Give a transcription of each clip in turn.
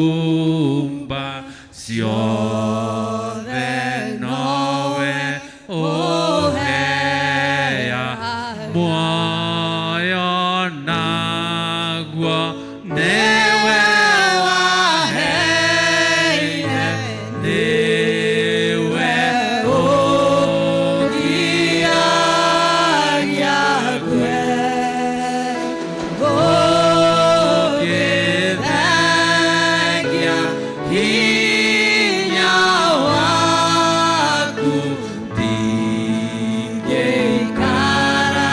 kwehumba ciothe nowe ũhea muoyo naguo nĩwe waheire nĩwe ũgiagia ũgĩthengia hinya waku ndingĩikara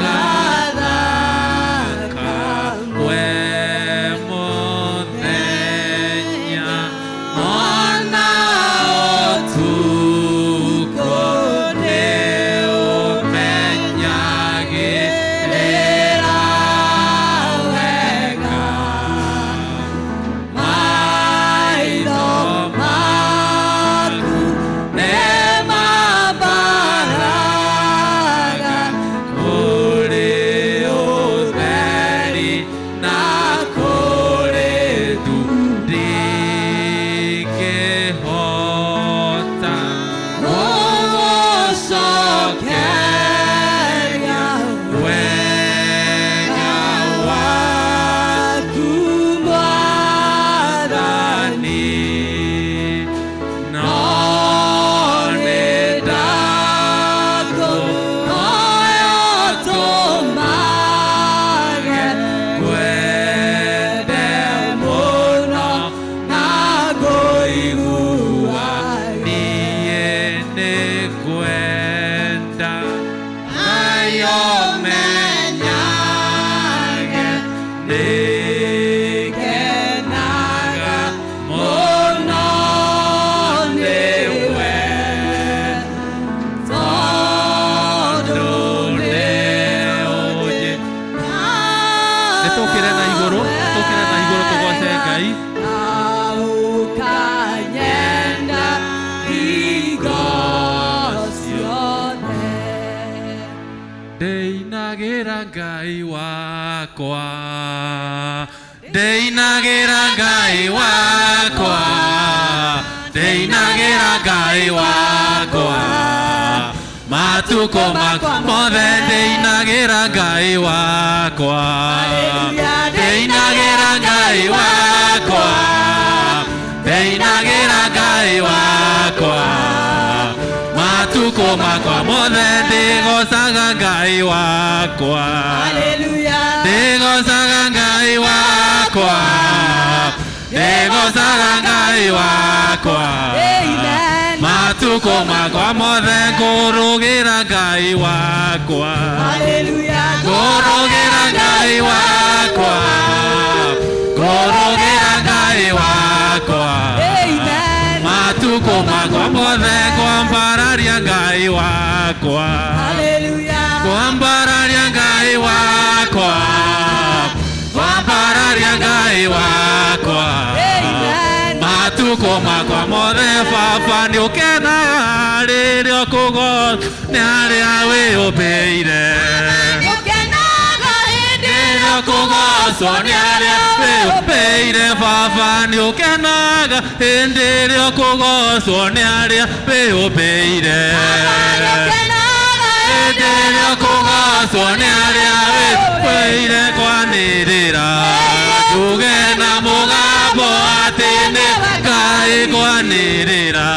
gathaka we mũthenya ona ũtukũ nĩũmenyagĩrĩra wega maitho maku nĩmambaraga kũrĩ ũtheri na kũrĩ ndingĩhota gũgũcokeria wega waku Mwathani no nĩ ndakũhoya ũtũmage ngwende mũno na ngũigua niĩ nĩ ngwenda Ngai ũmenyage nĩngenaga mũno nĩwe tondũ nĩũnjĩ nĩ tũkĩre na igũrũ tũkĩre na igũrũ tũgoce Ngai. Ukanyenda hingo ciothe. Ndĩinagĩra Ngai wakwa, ndĩinagĩra Ngai wakwa, ndĩinagĩra Ngai wakwa matukũ makwa mothe, ndĩinagĩra Ngai wakwa, ndĩinagĩra Ngai wakwa, ndĩinagĩra Ngai wakwa matukũ makwa mothe, ndĩgocaga Ngai wakwa. Hallelujah. Ndĩgocaga Ngai wakwa, ndĩgocaga Ngai wakwa. Amen. Matukũ makwa mothe ngũrũgĩra Ngai wakwa. Hallelujah. Ngũrũgĩra Ngai wakwa, ngũrũgĩra Ngai wakwa. Amen. Matukũ makwa mothe ngwambararia Ngai wakwa. Hallelujah. Ngwambararia Ngai wakwa, ngwambararia Ngai wakwa. Amen. Matukũ makwa mothe baba nĩ ũkenaga rĩrĩa ũkũgocwo nĩ arĩa wĩyũmbĩire. Ũkenaga hĩndĩ Rĩrĩa ũkũgocwo nĩ arĩa wĩyũmbĩire, baba nĩ ũkenaga hĩndĩ ĩrĩa ũkũgocwo nĩ arĩa wĩyũmbĩire. Ũkenaga. Hĩndĩ ĩrĩa ũkũgocwo nĩ arĩa wĩyũmbĩire, kwanĩrĩra tuge na mũgambo atĩ nĩ Ngai, kwanĩrĩra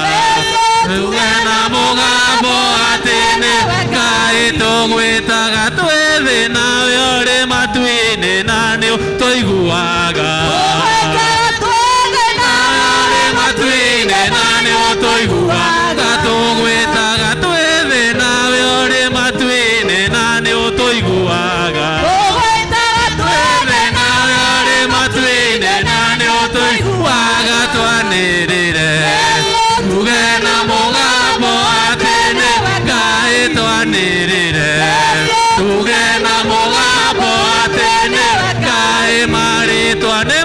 tuge na mũgambo atĩ nĩ Ngai, tũgwĩtaga twĩ thĩ nawe ũrĩ matu-inĩ na nĩ tũiguaga. Ũrĩ matu-inĩ na nĩ ũtũiguaga, tũgwĩtaga twĩ thĩ nawe ũrĩ matu-inĩ na nĩ ũtũiguaga. Twĩ nawe ũrĩ matu-inĩ na nĩ ũtũiguaga, twanĩrĩre tuge na mũgambo atĩ nĩ Ngai, twanĩrĩre tuge na mũgambo atĩ nĩ Ngai, marĩtwa nĩ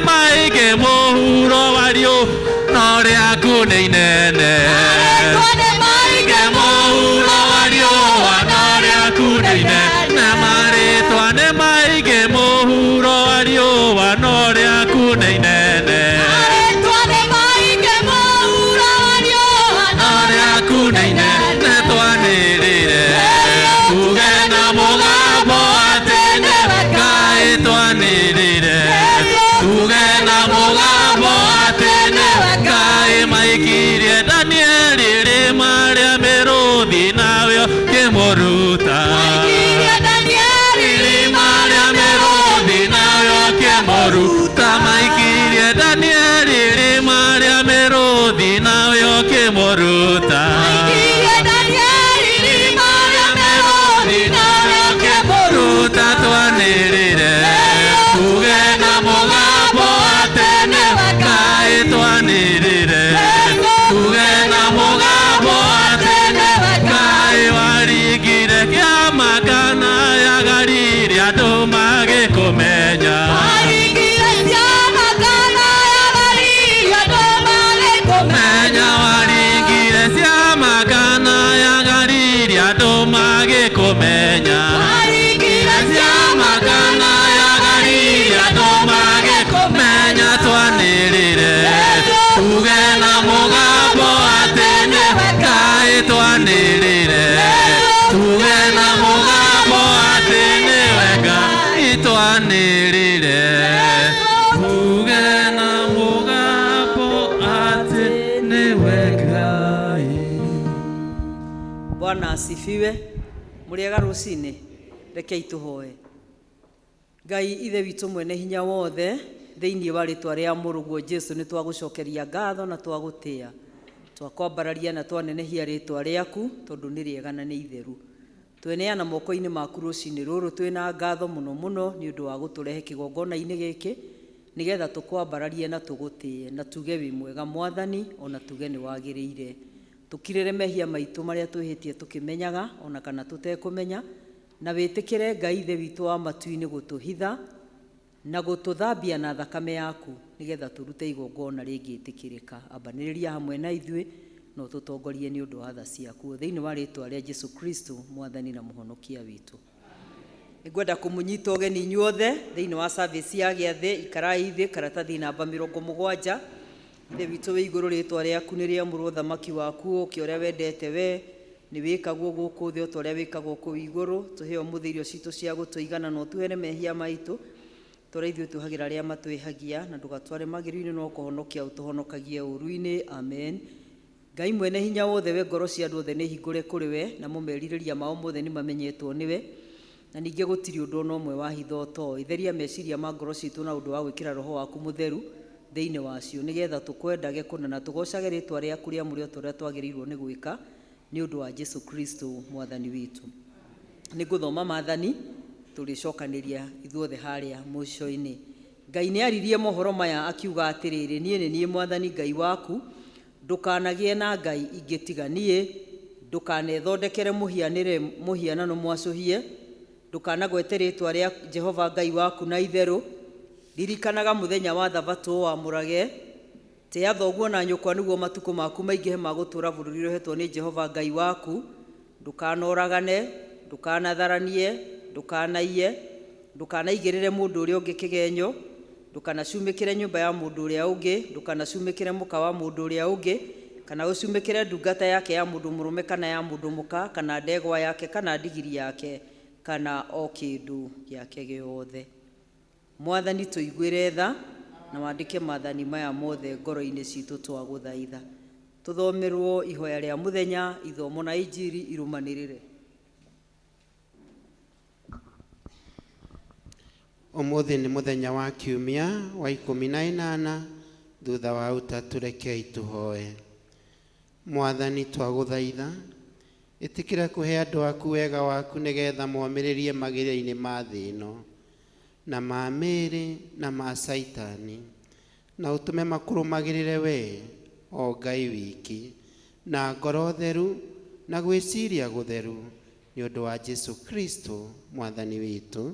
Bwana asifiwe. Mũrĩega rũcinĩ, rekei tũhoe. Ngai ithe witũ mwene hinya wothe, thĩinĩ wa rĩtwa rĩa mũrũguo Jesu nĩ twagũcokeria ngatho na twagũtĩa, twakwambararia na twanenehia rĩtwa rĩaku tondũ nĩ rĩega na nĩ itheru. Tweneana moko-inĩ maku rũcinĩ rũrũ twĩna ngatho mũno mũno nĩ ũndũ wa gũtũrehe kĩgongona-inĩ gĩkĩ nĩgetha tũkwambararie na tũgũtĩe na tuge wĩ mwega Mwathani, ona tuge nĩ wagĩrĩire. Tũkirĩre mehia maitũ marĩa twĩhĩtie tũkĩmenyaga ona kana tũtekũmenya, na wĩtĩkĩre Ngai ithe witũ wa matu-inĩ gũtũhitha na gũtũthambia na thakame yaku nĩgetha tũrute igongona rĩngĩtĩkĩrĩka. Ambanĩrĩria hamwe na ithuĩ na ũtũtongorie nĩ ũndũ wa tha ciaku, thĩinĩ wa rĩtwa rĩa Jesu Kristo Mwathani na Mũhonokia witũ. Nĩngwenda kũmũnyita ũgeni inyuothe thĩinĩ wa service ya gĩathĩ. Ikarai thĩ, karatathi namba 70. Ithe witũ wĩ igũrũ, rĩtwa rĩaku nĩ rĩamũrwo, ũthamaki waku ũke, ũrĩa wendete we nĩ wĩkagwo gũkũ thĩ o ta ũrĩa wĩkagwo kũu igũrũ. Tũhe ũmũthĩ irio citũ cia gũtũigana, na ũtuhere mehia maitũ ta ũrĩa ithuĩ tuohagĩra arĩa matwĩhagia, na ndũgatware magĩrĩru-inĩ, no kũhonokia ũtũhonokagie ũũru-inĩ. Amen. Ngai mwene hinya wothe, we ngoro cia andũ othe nĩ hingũre kũrĩ we, namo merirĩria mao mothe nĩ mamenyetwo nĩwe, na ningĩ gũtirĩ ũndũ ona ũmwe wa hitho ũtoĩ. Theria meciria ma ngoro citũ na ũndũ wa gwĩkĩra roho waku mũtheru thĩinĩ wacio, nĩgetha tũkwendage kũna na tũgocage rĩtwa rĩaku rĩamũre o ta ũrĩa twagĩrĩirwo nĩ gwĩka, nĩ ũndũ wa Jesu Kristo Mwathani witũ. Nĩ ngũthoma maathani, tũrĩcokanĩria ithuothe harĩa mũico-inĩ. Ngai nĩ aririe mohoro maya akiuga atĩrĩrĩ, niĩ nĩ niĩ Mwathani Ngai waku, ndũkanagĩe na ngai ingĩ tiga niĩ, ndũkanethondekere mũhianĩre mũhianano mwacũhie, ndũkanagwete rĩtwa rĩa Jehova Ngai waku na itherũ, ririkanaga mũthenya wa thabatũ wamũrage, tĩa thoguo na nyũkwa nĩguo matukũ maku maingĩhe ma gũtũũra bũrũri ũrĩa ũheetwo nĩ Jehova Ngai waku, ndũkanoragane, ndũkanatharanie, ndũkanaiye, ndũkanaigĩrĩre mũndũ ũrĩa ũngĩ kĩgenyo, ndũkanacumĩkĩre nyũmba ya mũndũ ũrĩa ũngĩ, ndũkanacumĩkĩre mũka wa mũndũ ũrĩa ũngĩ, kana ũcumĩkĩre ndungata yake ya mũndũ mũrũme kana ya mũndũ mũka, kana ndegwa yake kana ndigiri yake, kana o kĩndũ gĩake gĩothe. Mwathani tũiguĩre tha na wandĩke maathani maya mothe ngoro-inĩ citũ twagũthaitha. Tũthomerwo ihoya rĩa mũthenya, ithomo na injiri irũmanĩrĩre. Ũmũthĩ nĩ mũthenya wa kiumia wa 18 thutha wa ũtatũ. Rekei tũhoe. Mwathani, twagũthaitha ĩtĩkĩra kũhe andũ aku wega waku nĩgetha momĩrĩrie magerio-inĩ ma thĩ ĩno na ma mĩĩrĩ na ma Caitani, na ũtũme makũrũmagĩrĩre we o Ngai wiki na ngoro theru na gwĩciria gũtheru, nĩ ũndũ wa Jesu Kristo Mwathani witũ.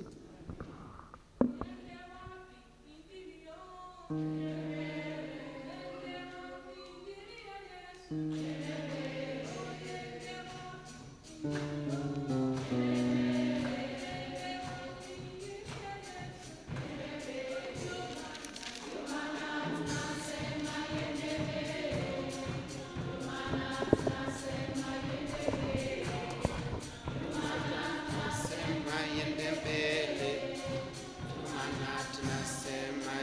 Sema iende mbele, maana tunasema.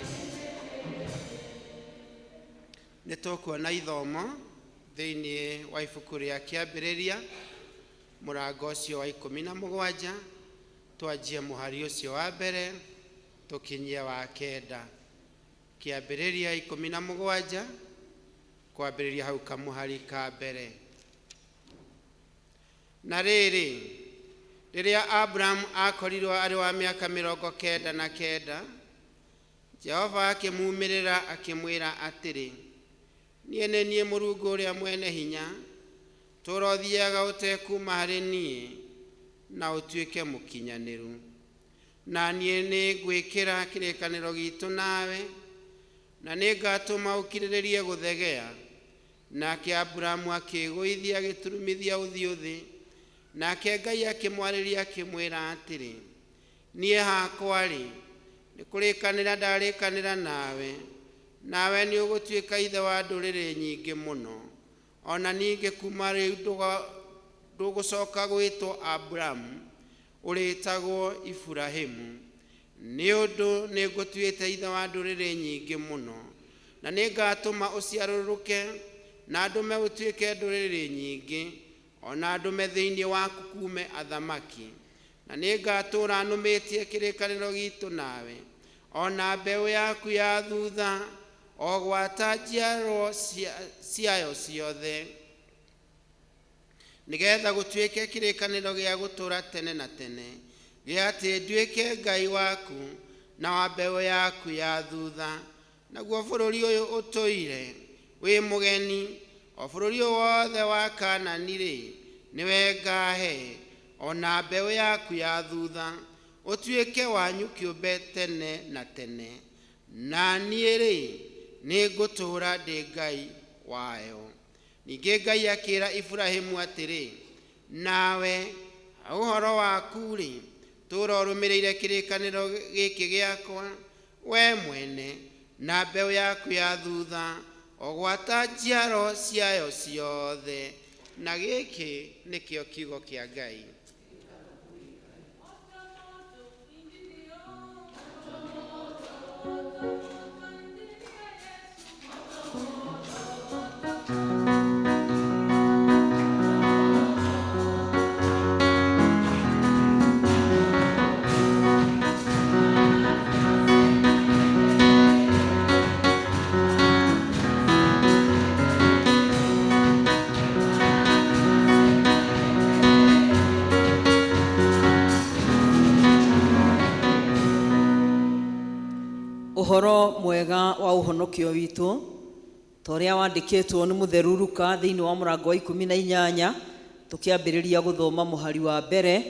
Nĩ tũkuona ithomo thĩinĩ wa ibuku rĩa Kĩambĩrĩria, mũrango ũcio wa 17, twanjie mũhari ũcio wa mbere tũkinyie wa kenda. Kĩambĩrĩria 17, kwambĩrĩria hau kamũhari ka mbere. Na rĩrĩ, rĩrĩa Abrahamu akorirwo arĩ wa mĩaka 99, Jehova akĩmumĩrĩra akĩmwĩra atĩrĩ, niĩ nĩ niĩ Mũrungu ũrĩa mwene hinya, tũũra ũthiaga ũtekuma harĩ niĩ na ũtuĩke mũkinyanĩru. Na niĩ nĩ ngwĩkĩra kĩrĩkanĩro gitũ nawe, na nĩ ngatũma ũkirĩrĩrie gũthegea. Nake Aburahamu akĩĩgũithia agĩturumithia ũthiũ thĩ, nake Ngai akĩmwarĩria akĩmwĩra atĩrĩ, niĩ hakwa-rĩ, nĩ kũrĩkanĩra ndarĩkanĩra nawe, nawe nĩ ũgũtuĩka ithe wa ndũrĩrĩ nyingĩ mũno. Ona ningĩ kuma rĩu ndũgũcoka gwĩtwo Aburamu, ũrĩtagwo Iburahĩmu, nĩ ũndũ nĩngũtuĩte ithe wa ndũrĩrĩ nyingĩ mũno, na nĩngatũma ũciarũrũke na ndũme ũtuĩke ndũrĩrĩ nyingĩ, O na ndũme thĩinĩ waku kuume athamaki. Na nĩngatũũra nũmĩtie kĩrĩkanĩro giitũ nawe, o na mbeũ yaku ya thutha, o gwata njiarwo ciayo ciothe, nĩgetha gũtuĩke kĩrĩkanĩro gĩa gũtũũra tene na tene, gĩa atĩ nduĩke Ngai waku na wa mbeũ yaku ya thutha. Naguo bũrũri ũyũ ũtũire wĩ mũgeni, o bũrũri ũyũ wothe wa Kaanani-rĩ, nĩwe ngahe, o na mbeũ yaku ya thutha, ũtuĩke wanyu kĩũmbe tene na tene. Na niĩ-rĩ, nĩngũtũũra ndĩ Ngai wayo. Ningĩ Ngai akĩĩra Iburahĩmu atĩrĩ, nawe ũhoro waku-rĩ, tũũra ũrũmĩrĩire kĩrĩkanĩro gĩkĩ gĩakwa, we mwene na mbeũ yaku ya thutha, o gwata njiaro ciayo ciothe. Na gĩkĩ nĩkĩo kiugo kĩa Ngai. Ũhoro mwega wa ũhonokio witũ ta ũrĩa wandĩkĩtwo nĩ mũtheru Luka thĩinĩ wa mũrango wa 18, tũkĩambĩrĩria gũthoma mũhari wa mbere.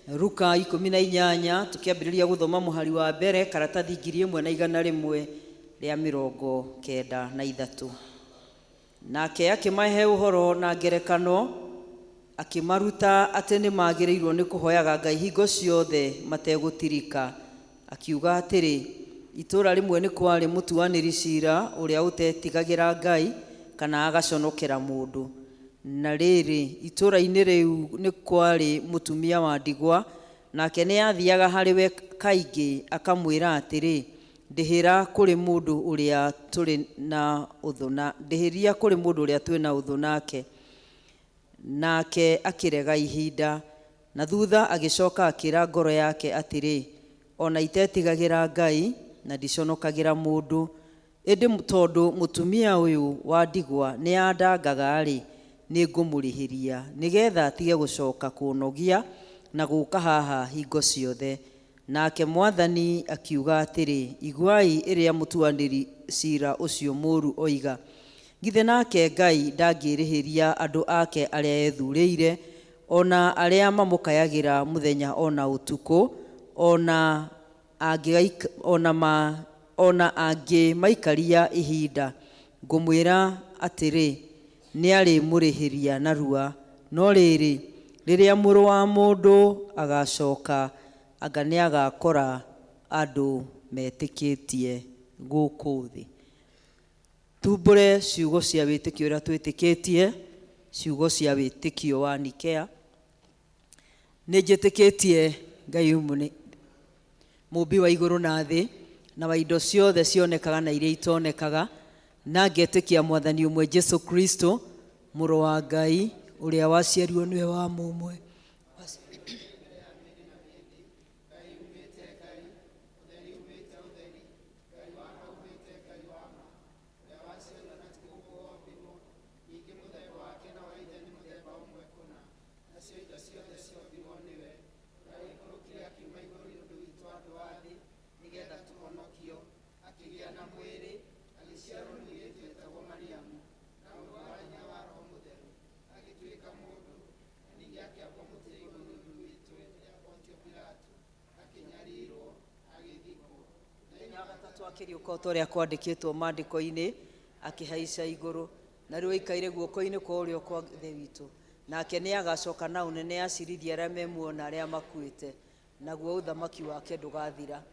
Luka 18, tũkĩambĩrĩria gũthoma mũhari wa mbere, karatathi 1193. Nake akĩmahe ũhoro na ngerekano, akĩmaruta atĩ nĩ magĩrĩirwo nĩ kũhoyaga Ngai hingo ciothe mategũtirika. Akiuga atĩrĩ, itũũra rĩmwe nĩ kwarĩ mũtuanĩri ciira ũrĩa ũtetigagĩra Ngai kana agaconokera mũndũ. Na rĩrĩ, itũũra-inĩ rĩu nĩ kwarĩ mũtumia wa ndigwa, nake nĩ aathiaga harĩ we kaingĩ akamwĩra atĩrĩ, ndĩhĩra kũrĩ mũndũ ũrĩa tũrĩ na ũthũ na ndĩhĩria kũrĩ mũndũ ũrĩa twĩ na ũthũ nake. Nake akĩrega ihinda, na thutha agĩcoka akĩra ngoro yake atĩrĩ, ona itetigagĩra Ngai na ndiconokagĩra mũndũ, ĩndĩ tondũ mũtumia ũyũ wa ndigwa nĩ andangaga-rĩ, nĩ ngũmũrĩhĩria, nĩgetha atige gũcoka kũnogia na gũka haha hingo ciothe. Nake Mwathani akiuga atĩrĩ, iguai ĩrĩa mũtuanĩri ciira ũcio mũũru oiga. Githĩ nake Ngai ndangĩrĩhĩria andũ ake arĩa ethurĩire, ona arĩa mamũkayagĩra mũthenya ona ũtukũ, ona angĩmaikaria ihinda? Ngũmwĩra atĩrĩ, nĩarĩmũrĩhĩria narua. No rĩrĩ, rĩrĩa mũrũ wa mũndũ agacoka, anga nĩagakora andũ metĩkĩtie gũkũ thĩ? Tumbũre ciugo cia wĩtĩkio ũrĩa twĩtĩkĩtie, ciugo cia wĩtĩkio wa Nikea. Nĩ njĩtĩkĩtie Ngai ũmwe, mũmbi wa igũrũ na thĩ, na wa indo ciothe cionekaga na iria itonekaga, na ngetĩkia Mwathani ũmwe Jesu Kristo, mũrũ wa Ngai, ũrĩa waciarirwo nĩwe wa mũmwe. Akĩriũka ta ũrĩa kwandĩkĩtwo maandĩko-inĩ, akĩhaica igũrũ, na rĩu aikaire guoko-inĩ kwa ũrĩo kwa Ithe witũ. Nake nĩagacoka na ũnene acirithie arĩa me muoyo na arĩa makuĩte, naguo ũthamaki wake ndũgathira.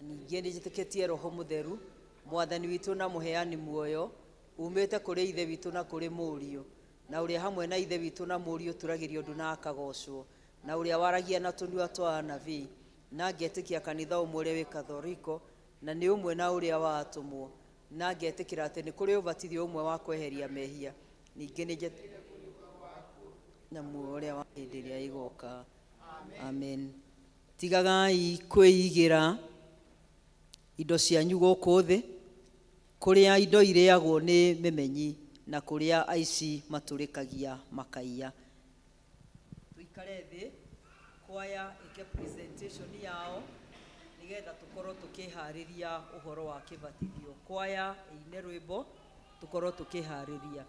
Ningĩ nĩnjĩtĩkĩtie Roho Mũtheru, Mwathani witũ na mũheani muoyo, umĩte kũrĩ Ithe witũ na kũrĩ Mũriũ, na ũrĩa hamwe na Ithe witũ na Mũriũ turagĩrio ndu na akagocwo, na ũrĩa waragia na tũnua twa anabii, na ngetĩkia kanitha ũmwe ũrĩa wĩ Kathoriko, na nĩ ũmwe na ũrĩa wa atũmwo, na ngetĩkĩra atĩ nĩ kũrĩ ũbatithio ũmwe wa kweheria mehia. Ningĩ nĩ Na muoyo ũrĩa wa hĩndĩ ĩrĩa ĩgoka. Amen. Tigagai kwĩigĩra indo cianyu gũkũ thĩ, kũrĩa indo irĩagwo nĩ mĩmenyi na kũrĩa aici matũrĩkagia makaiya. Tũikare thĩ, kwaya ĩke presentation yao nĩgetha tũkorwo tũkĩharĩria ũhoro wa kĩbatithio. Kwaya ĩine rwĩmbo tũkorwo tũkĩharĩria.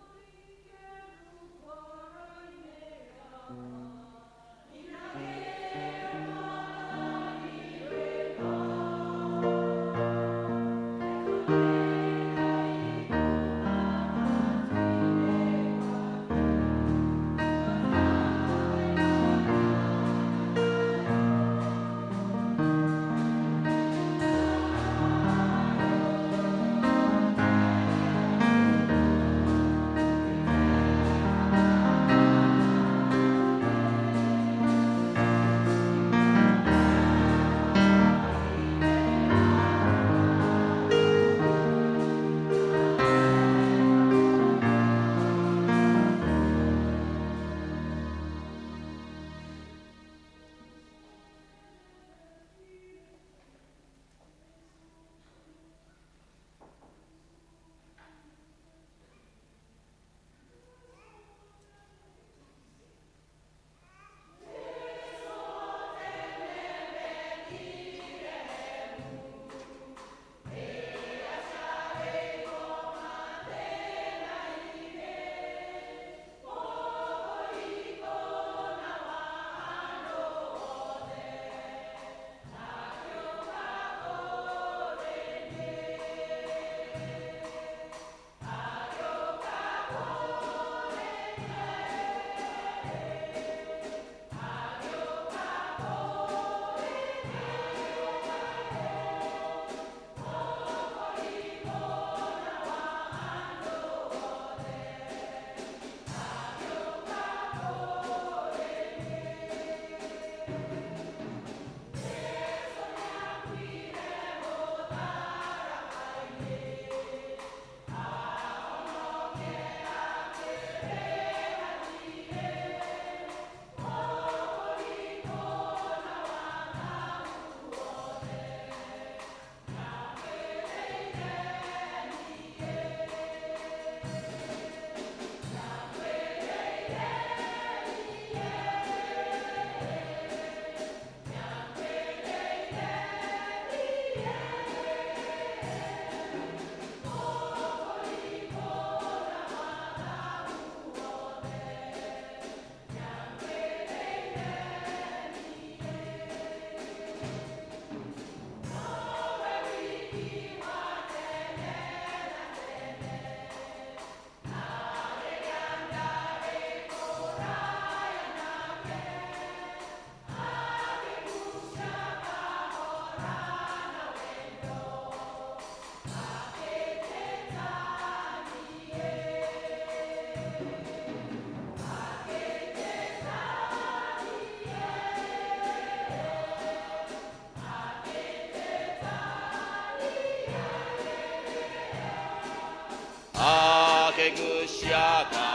Akĩguciaga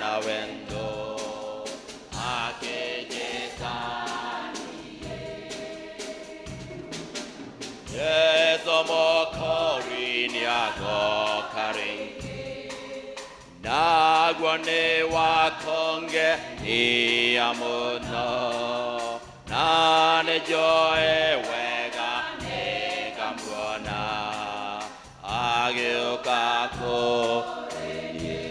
na wendo akĩnjĩta Jesu Mwokozi nĩagoka rĩngĩ naguo nĩ wa kũngenia mũno na nĩnjũĩ wega nĩngamuona agĩũka kũrĩ niĩ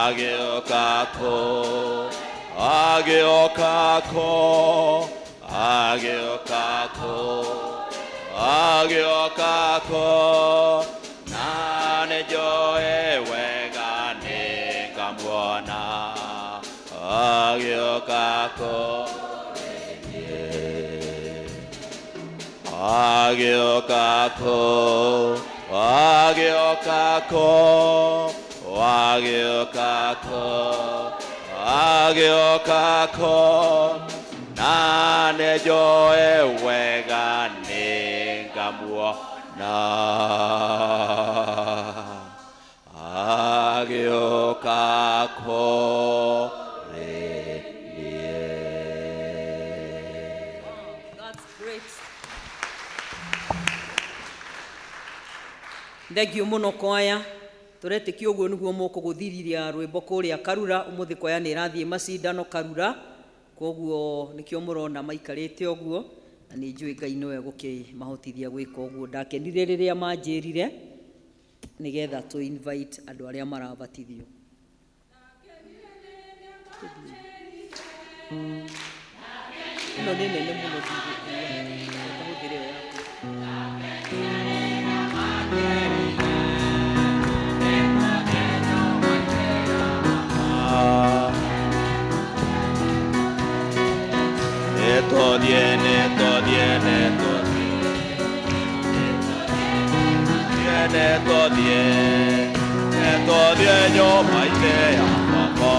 agĩũka kũ agĩũka kũ agĩũka kũ agĩũka kũ na nĩnjũĩ wega nĩngamuona agĩũka kũrĩ niĩ agĩũka kũ agĩũka kũ agĩũka kũ agĩũka kũ na nĩnjũĩ wega nĩngamuona agĩũka. Thengio mũno kwaya. Tũretĩkia ũguo nĩguo mũkũgũthiriria rwĩmbo kũrĩa Karura. Ũmũthĩ kwaya nĩ ĩrathiĩ macindano Karura, koguo nĩkĩo mũrona maikarĩte ũguo, na nĩ njũĩ Ngai nĩwe gũkĩmahotithia gwĩka ũguo. Ndakenire rĩrĩa manjĩrire nĩgetha tũ invite andũ arĩa marabatithio. Ĩno nĩ nene mũno ndigũkua, ũkahũthĩra ĩyo yaku. Nĩtũthiĩ, nĩtũthiĩ, nĩtũthiĩ. Nĩtũthiĩ, nĩtũthiĩ nyũmba-inĩ ya Baba.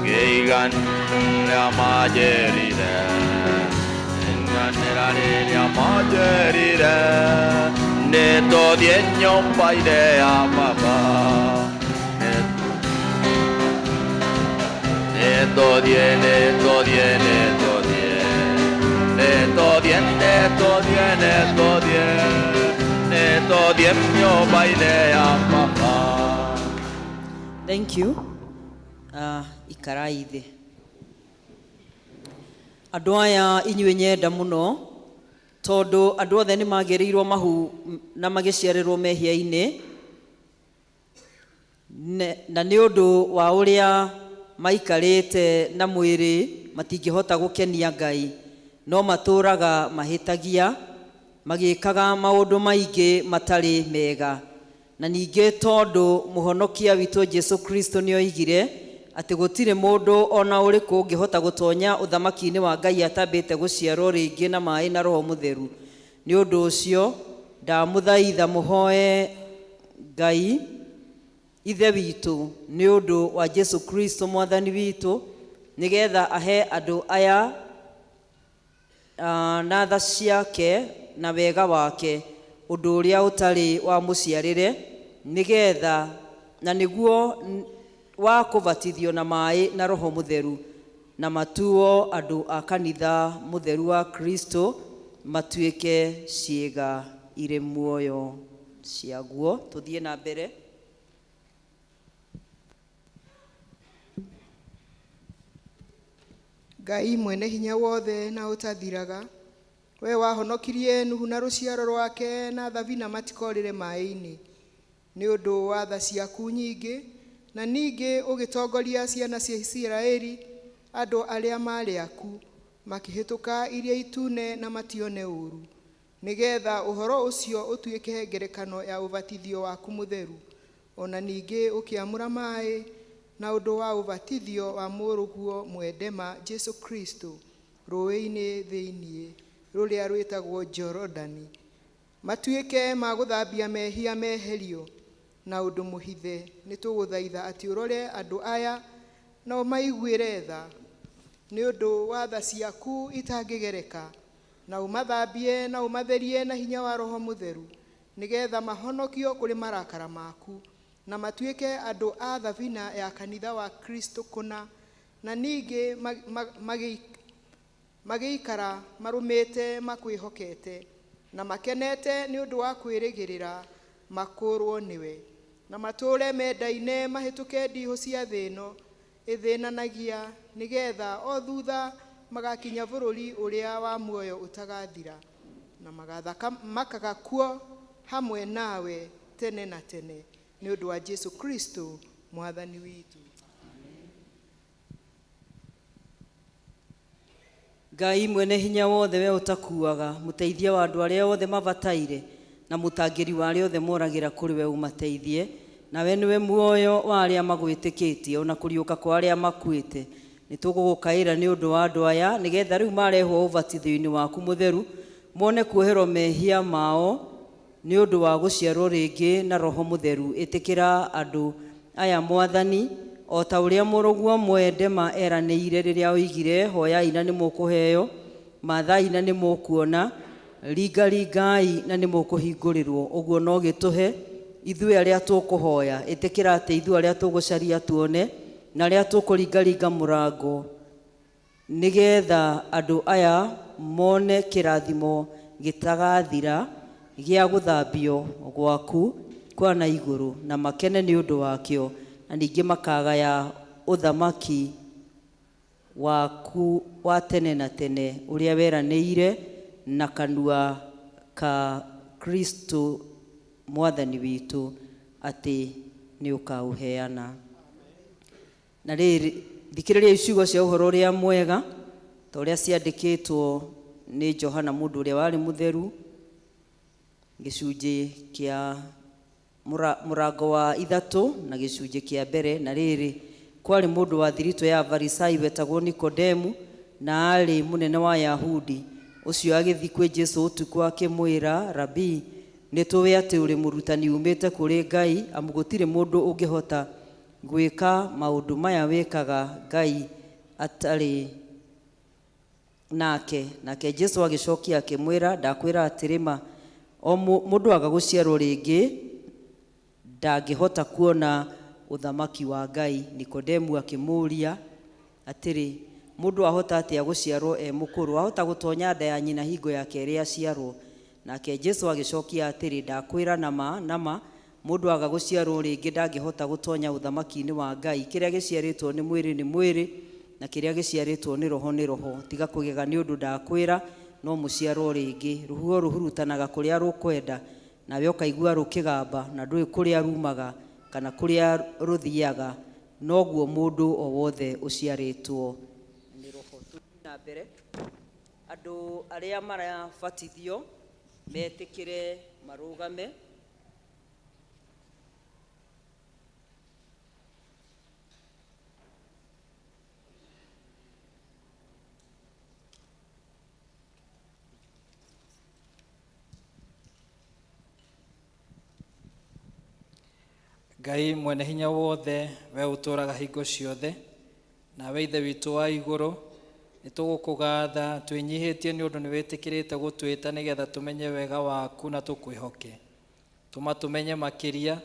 Ngĩiganĩra manjĩrire, ngĩiganĩra rĩrĩa manjĩrire, nĩtũthiĩ nyũmba-inĩ ya Baba. Nĩtũthiĩ, nĩtũthiĩ, nĩtũthiĩ. Nĩtũthiĩ, nĩtũthiĩ, nĩtũthiĩ. Nĩtũthiĩ nyũmba-inĩ ya Baba. Thank you. Ikarai thĩ. Andũ aya inyuĩ nyenda mũno, tondũ andũ othe nĩ magĩrĩirwo mahu na magĩciarĩrwo mehia-inĩ, na nĩ ũndũ wa ũrĩa maikarĩte na mwĩrĩ matingĩhota gũkenia Ngai, no matũraga mahĩtagia magĩkaga maũndũ maingĩ matarĩ mega. Na ningĩ tondũ mũhonokia witũ Jesu Kristo nĩoigire atĩ gũtirĩ mũndũ ona ũrĩkũ ũngĩhota gũtonya ũthamaki-inĩ wa Ngai atambĩte gũciarwo rĩngĩ na maĩ na Roho Mũtheru. Nĩ ũndũ ũcio ndamũthaitha mũhoe Ngai Ithe witũ nĩ ũndũ wa Jesu Kristo mwathani witũ, nĩgetha ahe andũ aya na tha ciake na wega wake ũndũ ũrĩa ũtarĩ wa mũciarĩre, nĩgetha na nĩguo wa kũbatithio na maĩ na Roho Mũtheru, na matuo andũ a kanitha mũtheru wa Kristo matuĩke ciĩga irĩ muoyo ciaguo. Tũthiĩ na mbere. Ngai mwene hinya wothe na ũtathiraga, we wahonokirie Nuhu na rũciaro rwake na thabina matikorĩre maĩ-inĩ nĩ ũndũ wa tha ciaku nyingĩ, na ningĩ ũgĩtongoria ciana cia Isiraeli andũ arĩa maarĩ aku makĩhĩtũka Iria Itune na matione ũũru, nĩgetha ũhoro ũcio ũtuĩke ngerekano ya ũbatithio waku mũtheru. Ona ningĩ ũkĩamũra maĩ na ũndũ wa ũbatithio wa mũrũguo mwendema Jesu Kristo rũĩ-inĩ thĩinĩ rũrĩa rwĩtagwo Jorodani, matuĩke ma gũthambia mehia meherio na ũndũ mũhithe. Nĩtũgũthaitha atĩ ũrore andũ aya na ũmaiguĩre tha nĩ ũndũ wa tha ciaku itangĩgereka, na ũmathambie na ũmatherie na hinya wa Roho Mũtheru, nĩgetha mahonokio kũrĩ marakara maku na matuĩke andũ a thabina ya kanitha wa Kristo kũna, na ningĩ magĩikara marũmĩte makwĩhokete na makenete nĩ ũndũ wa kwĩrĩgĩrĩra makũrwo nĩwe, na matũũre mendaine mahĩtũke ndihũ cia thĩ ĩno ĩthĩnanagia, nĩgetha o thutha magakinya bũrũri ũrĩa wa muoyo ũtagathira, na makaga kuo hamwe nawe tene na tene, nĩ ũndũ wa Jesu Kristo mwathani witũ. Ngai mwene hinya wothe, we ũtakuaga, mũteithia wa andũ arĩa othe mabataire na mũtangĩri wa arĩa othe moragĩra kũrĩ we, ũmateithie. Nawe nĩwe muoyo wa arĩa magwĩtĩkĩtie ona kũriũka kwa arĩa makuĩte. Nĩtũgũgũkaĩra nĩ ũndũ wa andũ aya, nĩgetha rĩu marehwo ũbatithio-inĩ waku mũtheru mone kuoherwo mehia mao nĩ ũndũ wa gũciarwo rĩngĩ na Roho Mũtheru. Ĩtĩkĩra andũ aya mwathani, o ta ũrĩa mũrũguo mwendema eranĩire rĩrĩa oigire, hoyai na nĩmũkũheo, mathai na nĩmũkuona, ringaringai na nĩmũkũhingũrĩrwo. Ũguo no gĩtũhe ithuĩ arĩa tũkũhoya. Ĩtĩkĩra atĩ ithuĩ arĩa tũgũcaria tuone, na arĩa tũkũringaringa mũrango, nĩgetha andũ aya mone kĩrathimo Gĩtagathira gĩa gũthambio gwaku kwa na igũrũ, na makene nĩ ũndũ wakĩo, na ningĩ makagaya ũthamaki waku wa tene na tene ũrĩa weranĩire na kanua ka Kristo mwathani witũ atĩ nĩ ũkaũheana. Na rĩrĩ, thikĩrĩria ciugo cia ũhoro ũrĩa mwega ta ũrĩa ciandĩkĩtwo nĩ Johana mũndũ ũrĩa warĩ mũtheru, gĩcunjĩ kĩa mũrango wa 3 na gĩcunjĩ kĩa mbere. Na rĩrĩ, kwarĩ mũndũ wa thiritũ ya Afarisai wetagwo Nikodemu, na aarĩ mũnene wa Ayahudi. Ũcio agĩthiĩ kwĩ Jesũ ũtukũ akĩmwĩra, Rabii, nĩ tũĩ atĩ ũrĩ mũrutani umĩte kũrĩ Ngai, amu gũtirĩ mũndũ ũngĩhota gwĩka maũndũ maya wĩkaga Ngai atarĩ nake. Nake Jesũ agĩcokia akĩmwĩra, ndakwĩra atĩrĩ ma, o mũndũ aga gũciarwo rĩngĩ ndangĩhota kuona ũthamaki wa Ngai. Nikodemu akĩmũũria atĩrĩ, mũndũ ahota atĩa gũciarwo e mũkũrũ? Ahota gũtonya nda ya nyina hingo ya kerĩ aciarwo? Nake Jesũ agĩcokia atĩrĩ, ndakwĩra nama nama, mũndũ aga gũciarwo rĩngĩ ndangĩhota gũtonya ũthamaki-inĩ wa Ngai. Kĩrĩa gĩciarĩtwo nĩ mwĩrĩ nĩ mwĩrĩ, na kĩrĩa gĩciarĩtwo nĩ roho nĩ roho. Tiga kũgega nĩ ũndũ ndakwĩra, no mũciarwo rĩngĩ. Rũhuho rũhurutanaga kũrĩa rũkwenda, nawe ũkaigua rũkĩgamba, na ndũĩ kũrĩa rumaga kana kũrĩa rũthiaga. Noguo mũndũ o wothe ũciarĩtwo nĩ roho. Tũthiĩ na mbere, andũ arĩa marabatithio metĩkĩre marũgame. Ngai mwene hinya wothe, we ũtũũraga hingo ciothe, nawe Ithe witũ wa igũrũ, nĩ tũgũkũgatha twĩnyihĩtie nĩ ũndũ nĩ wĩtĩkĩrĩte gũtwĩta nĩgetha tũmenye wega waku na tũkwĩhoke. Tũma tũmenye makĩria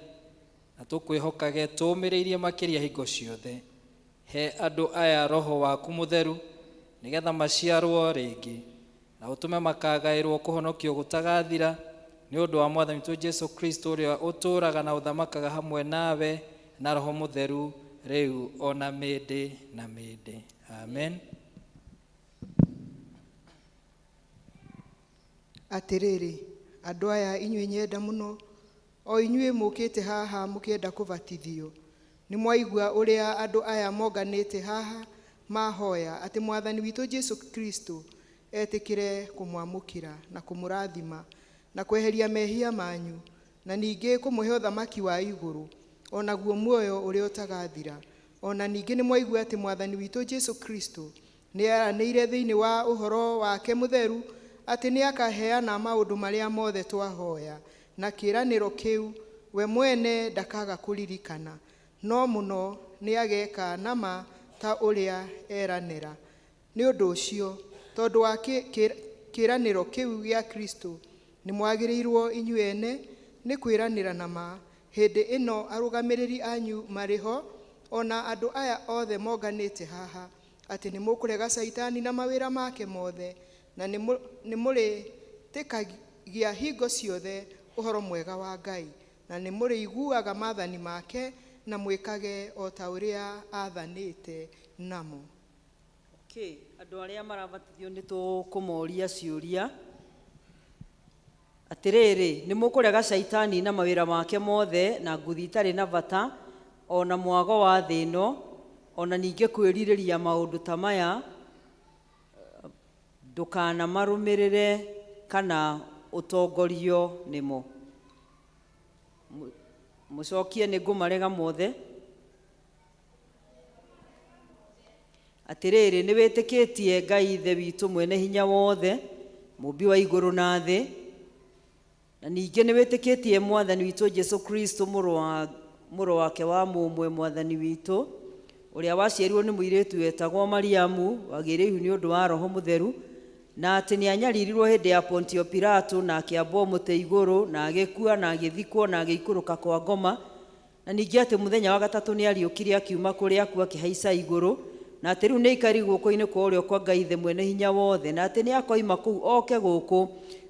na tũkwĩhokage tũũmĩrĩirie makĩria hingo ciothe. He andũ aya roho waku mũtheru nĩgetha maciarwo rĩngĩ, na ũtũme makagaĩrwo kũhonokio gũtagathira nĩ ũndũ wa Mwathani witũ Jesu Kristo ũrĩa ũtũũraga na ũthamakaga hamwe nawe na roho mũtheru rĩu ona mĩndĩ na mĩndĩ. Amen. Atĩrĩrĩ, andũ aya inyuĩ nyenda mũno, o inyuĩ mũkĩte haha mũkĩenda kũbatithio, nĩ mwaigua ũrĩa andũ aya monganĩte haha mahoya atĩ Mwathani witũ Jesu Kristo etĩkĩre kũmwamũkĩra na kũmũrathima na kweheria mehia manyu, na ningĩ kũmũhe ũthamaki wa igũrũ, o naguo muoyo ũrĩa ũtagathira. O na ningĩ nĩ mwaigua atĩ Mwathani witũ Jesu Kristo nĩ eranĩire thĩinĩ wa ũhoro wake mũtheru atĩ nĩ akaheana maũndũ marĩa mothe twahoya, na kĩĩranĩro kĩu we mwene ndakaga kũririkana, no mũno nĩ ageka nama ta ũrĩa eranĩra. Nĩ ũndũ ũcio, tondũ wa kĩĩranĩro kĩu gĩa Kristo, nĩ mwagĩrĩirwo inyuĩ ene nĩ kwĩranĩra nama hĩndĩ ĩno arũgamĩrĩri anyu marĩ ho, ona andũ aya othe monganĩte haha, atĩ nĩ mũkũrega Caitani na mawĩra make mothe, na nĩ mũrĩtĩkagia hingo ciothe ũhoro mwega wa Ngai, na nĩ mũrĩiguaga maathani make na mwĩkage o ta ũrĩa aathanĩte namo. Okay, andũ arĩa marabatithio nĩ tũkũmoria ciũria. Atĩrĩrĩ, nĩ mũkũrega Caitani na mawĩra make mothe, na nguthi itarĩ na bata, o na mwago wa thĩ ĩno, o na ningĩ kwĩrirĩria maũndũ ta maya, ndũkanamarũmĩrĩre kana ũtongorio nĩmo. Mũcokie nĩ ngũmarega mothe. Atĩrĩrĩ, nĩ wĩtĩkĩtie Ngai Ithe witũ mwene hinya wothe, mũũmbi wa igũrũ na thĩ, na ningĩ nĩ wĩtĩkĩtie Mwathani witũ Jesu Kristo mũrũ wake wa mũmwe Mwathani witũ, ũrĩa waciarirwo nĩ mũirĩtu wetagwo Mariamu, wagĩire ihu nĩ ũndũ wa Roho Mũtheru, na atĩ nĩ anyaririrwo hĩndĩ ya Pontio Pilato, na akĩambwo mũtĩ igũrũ, na agĩkua, na agĩthikwo, na agĩikũrũka kwa ngoma, na ningĩ atĩ mũthenya wa gatatũ nĩ ariũkire akiuma kũrĩa akuũ akĩhaica igũrũ, na atĩ rĩu nĩ aikari guoko-inĩ kwa ũrĩo kwa Ngai Ithe mwene hinya wothe, na atĩ nĩ akoima kũu oke gũkũ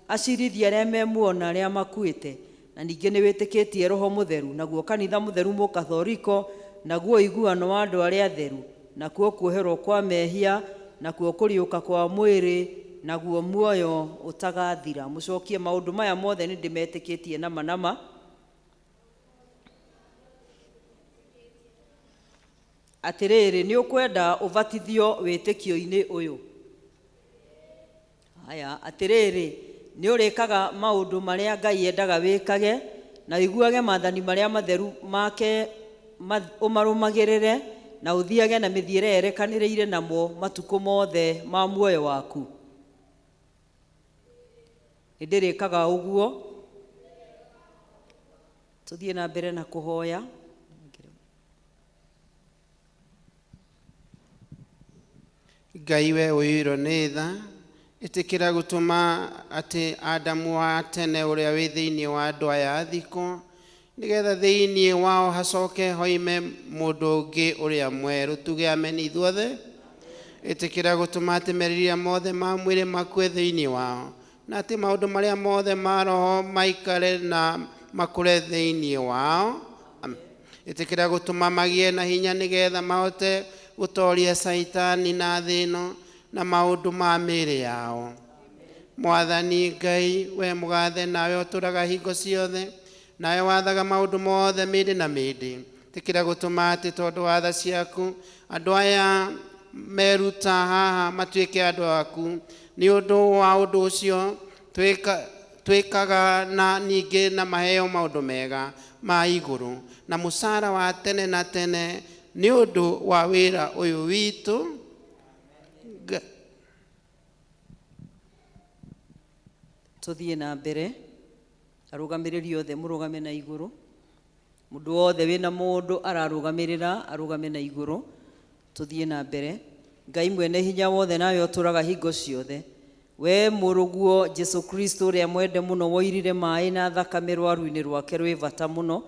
Acirithie arĩa me muoyo na arĩa makuĩte. Na ningĩ nĩ wĩtĩkĩtie Roho Mũtheru, naguo kanitha mũtheru mũkathoriko, naguo ũiguano wa andũ arĩa atheru, nakuo kuoherwo kwa mehia, nakuo kũriũka kwa mwĩrĩ, naguo muoyo ũtagathira. Mũcokie maũndũ maya mothe nĩ ndĩmetĩkĩtie nama nama. Atĩrĩrĩ, nĩ ũkwenda ũbatithio wĩtĩkio-inĩ ũyũ? Haya, atĩrĩrĩ, nĩ ũrĩkaga maũndũ marĩa Ngai endaga wĩkage, na ũiguage maathani marĩa matheru make ũmarũmagĩrĩre, na ũthiage na mĩthiĩre yerekanĩrĩire namo matukũ mothe ma muoyo waku. Nĩ ndĩrĩkaga ũguo. Tũthiĩ na mbere na kũhoya. Ngai we ũiyũirwo nĩ tha, ĩtĩkĩra gũtũma atĩ Adamu wa tene ũrĩa wĩ thĩinĩ wa andũ aya athikwo, nĩgetha thĩinĩ wao hacoke hoime mũndũ ũngĩ ũrĩa mwerũ, tuge ameni ithuothe. Ĩtĩkĩra gũtũma atĩ merirĩria mothe ma mwĩrĩ makue thĩinĩ wao, na atĩ maũndũ marĩa mothe ma roho maikare na makũre thĩinĩ wao. Ĩtĩkĩra gũtũma magĩe na hinya nĩgetha mahote gũtoria Caitani na thĩ ĩno na maũndũ ma mĩĩrĩ yao. Mwathani Ngai, we mũgathe nawe ũtũraga hingo ciothe, nawe wathaga maũndũ mothe mĩndĩ na mĩndĩ. Ĩtĩkĩra gũtũma atĩ tondũ wa tha ciaku andũ aya meruta haha matuĩke andũ aku. Nĩ ũndũ wa ũndũ ũcio twĩkaga na ningĩ na maheo maũndũ mega ma igũrũ na mũcara wa tene na tene nĩ ũndũ wa wĩra ũyũ witũ. Tũthiĩ na mbere, arũgamĩrĩri othe mũrũgame na igũrũ. Mũndũ wothe wĩna mũndũ ararũgamĩrĩra arũgame na igũrũ. Tũthiĩ na mbere. Ngai mwene hinya wothe nawe ũtũraga hingo ciothe, we mũrũguo Jesu Kristo ũrĩa mwende mũno woirire maĩ na thakame rwaru-inĩ rwake rwĩ bata mũno,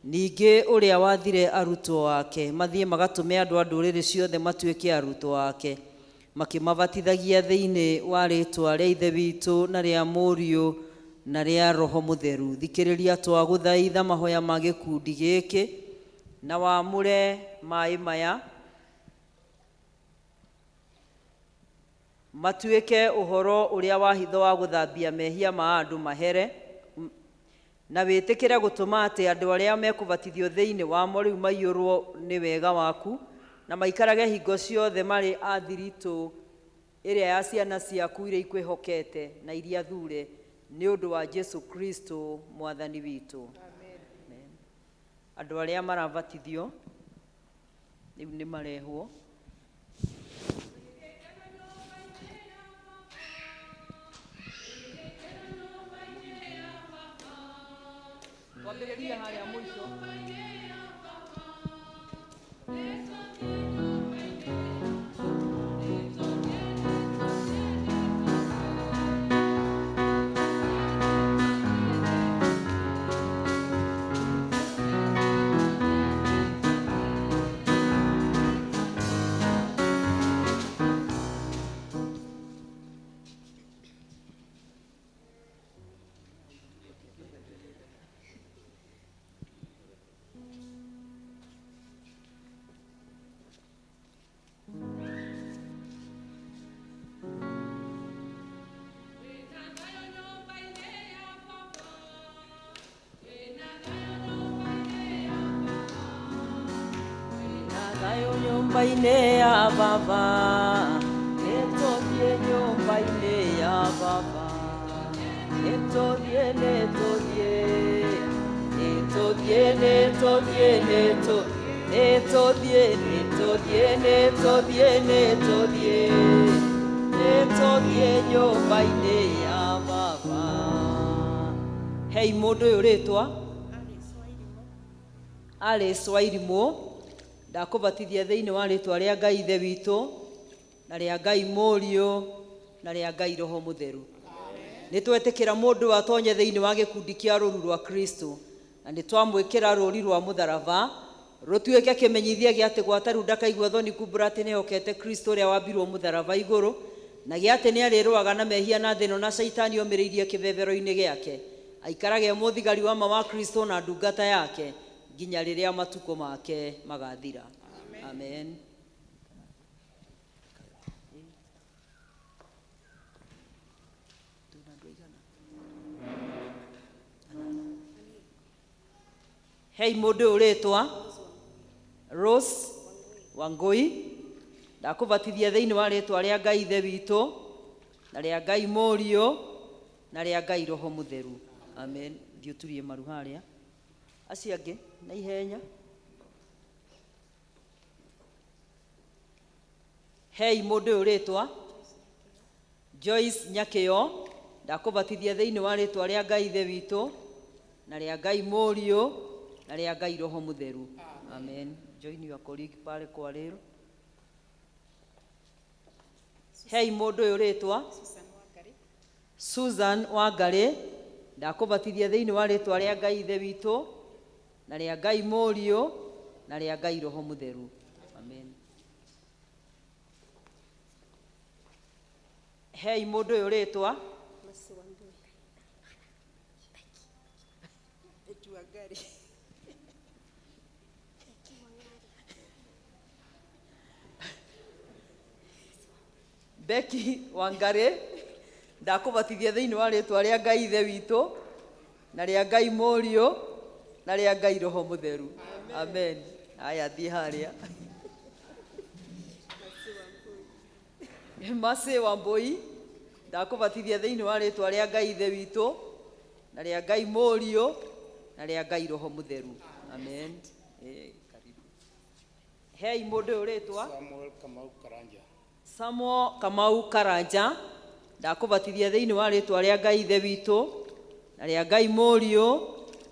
ningĩ ũrĩa wathire arutwo ake mathiĩ magatũme andũ a ndũrĩrĩ ciothe matuĩke arutwo ake, makĩmabatithagia thĩinĩ wa rĩtwa rĩa Ithe witũ na rĩa Mũriũ na rĩa Roho Mũtheru. Thikĩrĩria twagũthaitha mahoya ma gĩkundi gĩkĩ, na wamũre maĩ maya matuĩke ũhoro ũrĩa wa hitho wa gũthambia mehia ma andũ mahere, na wĩtĩkĩre gũtũma atĩ andũ arĩa mekũbatithio thĩinĩ wamo rĩu maiyũrwo nĩ wega waku, na maikarage hingo ciothe marĩ a thiritũ ĩrĩa ya ciana ciaku iria ikwĩhokete na iria thure, nĩ ũndũ wa Jesu Kristo mwathani witũ. Amen. Andũ arĩa marabatithio rĩu nĩ marehwo. Twambĩrĩrie harĩa mũico. Nyũmba-inĩ ya baba, nĩtũthiĩ nyũmba-inĩ ya baba, nĩtũthiĩ, nĩtũthiĩ, nĩtũthiĩ, nĩtũthiĩ, nĩtũthiĩ, nĩtũthiĩ, nĩtũthiĩ, nĩtũthiĩ, nĩtũthiĩ nyũmba-inĩ ya baba. Hei mũndũ ũyũ rĩtwa Alice Wairimũ, ndakũbatithia thĩinĩ wa rĩtwa rĩa Ngai Ithe witũ na rĩa Ngai Mũriũ na rĩa Ngai Roho Mũtheru. Nĩ twetĩkĩra mũndũ atonye thĩinĩ wa gĩkundi kĩa rũru rwa Kristo, na nĩ twamwĩkĩra rũri rwa mũtharaba rũtuĩke kĩmenyithia gĩa atĩ gwata rĩu ndakaigua thoni kumbũra atĩ nĩehokete Kristo ũrĩa wambirwo mũtharaba igũrũ, Na gĩa atĩ nĩ arĩrũaga na mehia na thĩno na caitani omĩrĩirie kĩbebero-inĩ gĩake, aikarage e mũthigari wa ma wa Kristo na ndungata yake nginya rĩrĩa matukũ make magathira. Amen. Hei mũndũ ũyũ rĩtwa Rose Wangui, ndakũbatithia thĩinĩ wa rĩtwa rĩa Ngai Ithe witũ na rĩa Ngai Mũriũ na rĩa Ngai Roho Mũtheru. Amen. Thiĩ ũturie maru harĩa. Acio angĩ na ihenya. Hei mũndũ ũyũ rĩtwa Joyce Nyakĩo, ndakũbatithia thĩinĩ wa rĩtwa rĩa Ngai Ithe witũ na rĩa Ngai Mũriũ na rĩa Ngai Roho Mũtheru. Amen. Join your colleague pale kwa rĩrũ. Hei mũndũ ũyũ rĩtwa Susan Wangarĩ, ndakũbatithia thĩinĩ wa rĩtwa rĩa Ngai Ithe witũ na rĩa Ngai Mũriũ na rĩa Ngai Roho Mũtheru. Amen. Hei mũndũ ũyũ rĩtwa Becky Wangarĩ, ndakũbatithia thĩinĩ wa rĩtwa rĩa Ngai Ithe witũ na rĩa Ngai Mũriũ na rĩa Ngai Roho Mũtheru. Amen. Haya, thiĩ harĩa. Mercy Wambui, ndakũbatithia thĩinĩ wa rĩtwa rĩa Ngai Ithe witũ na rĩa Ngai Mũriũ na rĩa Ngai Roho Mũtheru. Amen. Karibu. Hei mũndũ ũyũ rĩtwa Samuel Kamau Karanja. Samuel Kamau Karanja, ndakũbatithia thĩinĩ wa rĩtwa rĩa Ngai Ithe witũ na rĩa Ngai Mũriũ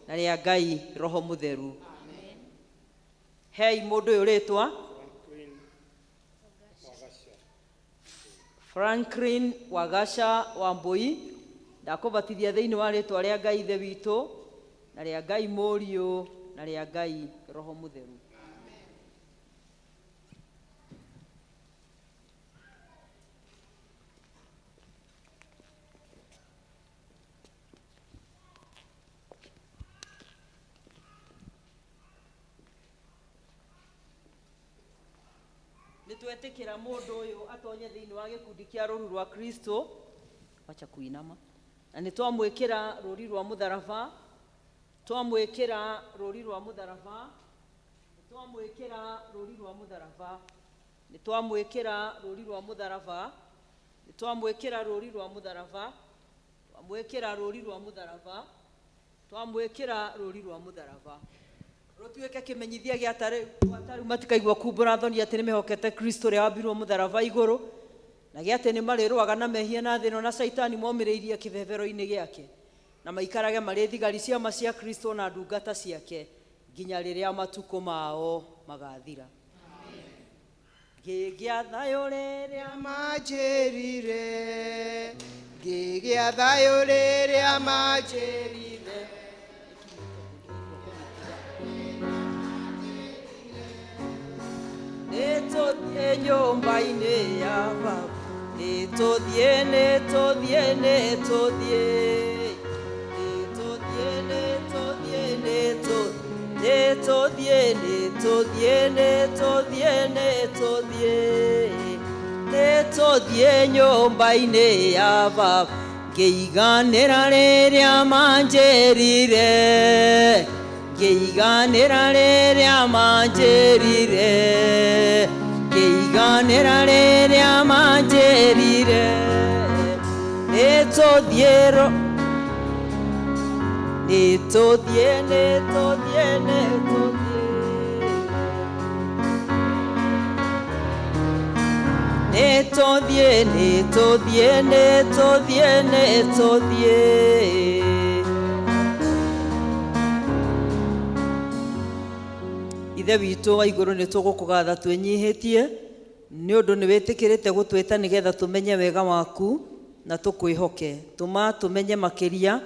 na rĩa Ngai Roho Mũtheru. Hei mũndũ ũyũ rĩtwa Franklin Wagasha. Franklin Wagasha Wambui, ndakũbatithia thĩinĩ wa rĩtwa rĩa Ngai Ithe witũ na rĩa Ngai Mũriũ na rĩa Ngai Roho Mũtheru. Nĩ twetĩkĩra mũndũ ũyũ atonye thĩinĩ wa gĩkundi kĩa rũru rwa Kristo, wacha kuinama, na nĩ twamwĩkĩra rũri rwa mũtharaba, twamwĩkĩra rũri rwa mũtharaba, nĩ twamwĩkĩra rũri rwa mũtharaba, nĩ twamwĩkĩra rũri rwa mũtharaba, nĩ twamwĩkĩra rũri rwa mũtharaba, twamwĩkĩra rũri rwa mũtharaba, twamwĩkĩra rũri rwa mũtharaba, rũtuĩke kĩmenyithia gĩa tarĩu matikaigua kumbũra thoni atĩ nĩ mehokete Kristo ũrĩa wambirwo mũtharaba igũrũ, na gĩa atĩ nĩ marĩrũaga na mehia na thĩno na caitani momĩrĩirie kĩbebero-inĩ gĩake, na maikarage marĩ thigari ciama cia Kristo na ndungata ciake nginya rĩrĩa matukũ mao magathira. Ngĩgĩa thayũ rĩrĩa manjĩrire, ngĩgĩa thayũ rĩrĩa manjĩrire, nĩtũthiĩ nyũmba-inĩ ya baba, nĩtũthiĩ, nĩtũthiĩ, nĩtũthiĩ, nĩtũthiĩ, nĩtũthiĩ, nĩtũthiĩ, nĩtũthiĩ, nĩtũthiĩ, nĩtũthiĩ, nĩtũthiĩ nyũmba-inĩ ya baba, ngĩiganĩra rĩrĩa manjĩrire, ngĩiganĩra rĩrĩa manjĩrire, ngĩiganĩra rĩrĩa manjĩrire, nĩtũthiĩ nĩtũthiĩ, nĩtũthiĩ, nĩtũthiĩ, nĩtũthiĩ, nĩtũthiĩ, nĩtũthiĩ, nĩtũthiĩ. Ithe witũ wa igũrũ, nĩ tũgũkũgatha twĩnyihĩtie nĩ ũndũ nĩ wĩtĩkĩrĩte gũtwĩta nĩgetha tũmenye wega waku na tũkwĩhoke. Tũma tũmenye makĩria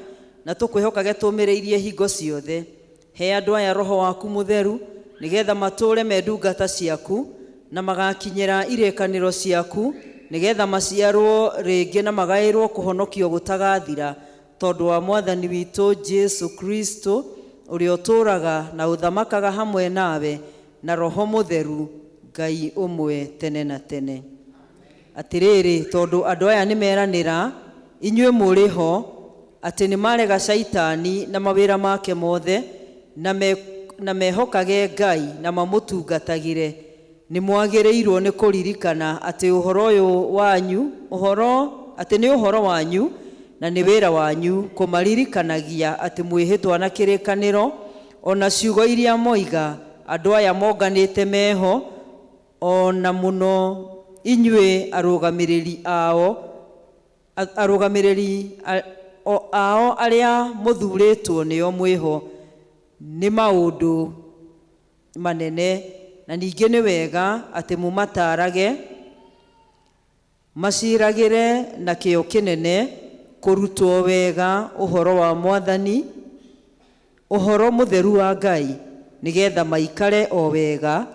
na tũkwĩhokage tũmĩrĩirie hingo ciothe. He andũ aya roho waku mũtheru nĩgetha matũũre me ndungata ciaku na magakinyĩra irĩkanĩro ciaku Nĩgetha maciarwo rĩngĩ na magaĩrwo kũhonokio gũtagathira tondũ wa mwathani witũ Jesu Kristo ũrĩa ũtũũraga na ũthamakaga hamwe nawe na Roho Mũtheru Ngai ũmwe tene na tene. Atĩrĩrĩ, tondũ andũ aya nĩ meranĩra inyuĩ mũrĩ ho atĩ nĩ marega Shaitani na mawĩra make mothe na mehokage Ngai na mamũtungatagĩre, nĩ mwagĩrĩirwo nĩ kũririkana atĩ ũhoro ũyũ wanyu ũhoro atĩ nĩ ũhoro wanyu na nĩ wĩra wanyu kũmaririkanagia atĩ mwĩhĩtwa na kĩrĩkanĩro ona ciugo iria moiga andũ aya monganĩte meho ona mũno inyuĩ arũgamĩrĩri ao arũgamĩrĩri ao arĩa mũthurĩtwo nĩo mwĩho nĩ maũndũ manene na ningĩ nĩ wega atĩ mũmatarage maciragĩre na kĩyo kĩnene kũrutwo wega ũhoro wa mwathani ũhoro mũtheru wa Ngai nĩgetha maikare o wega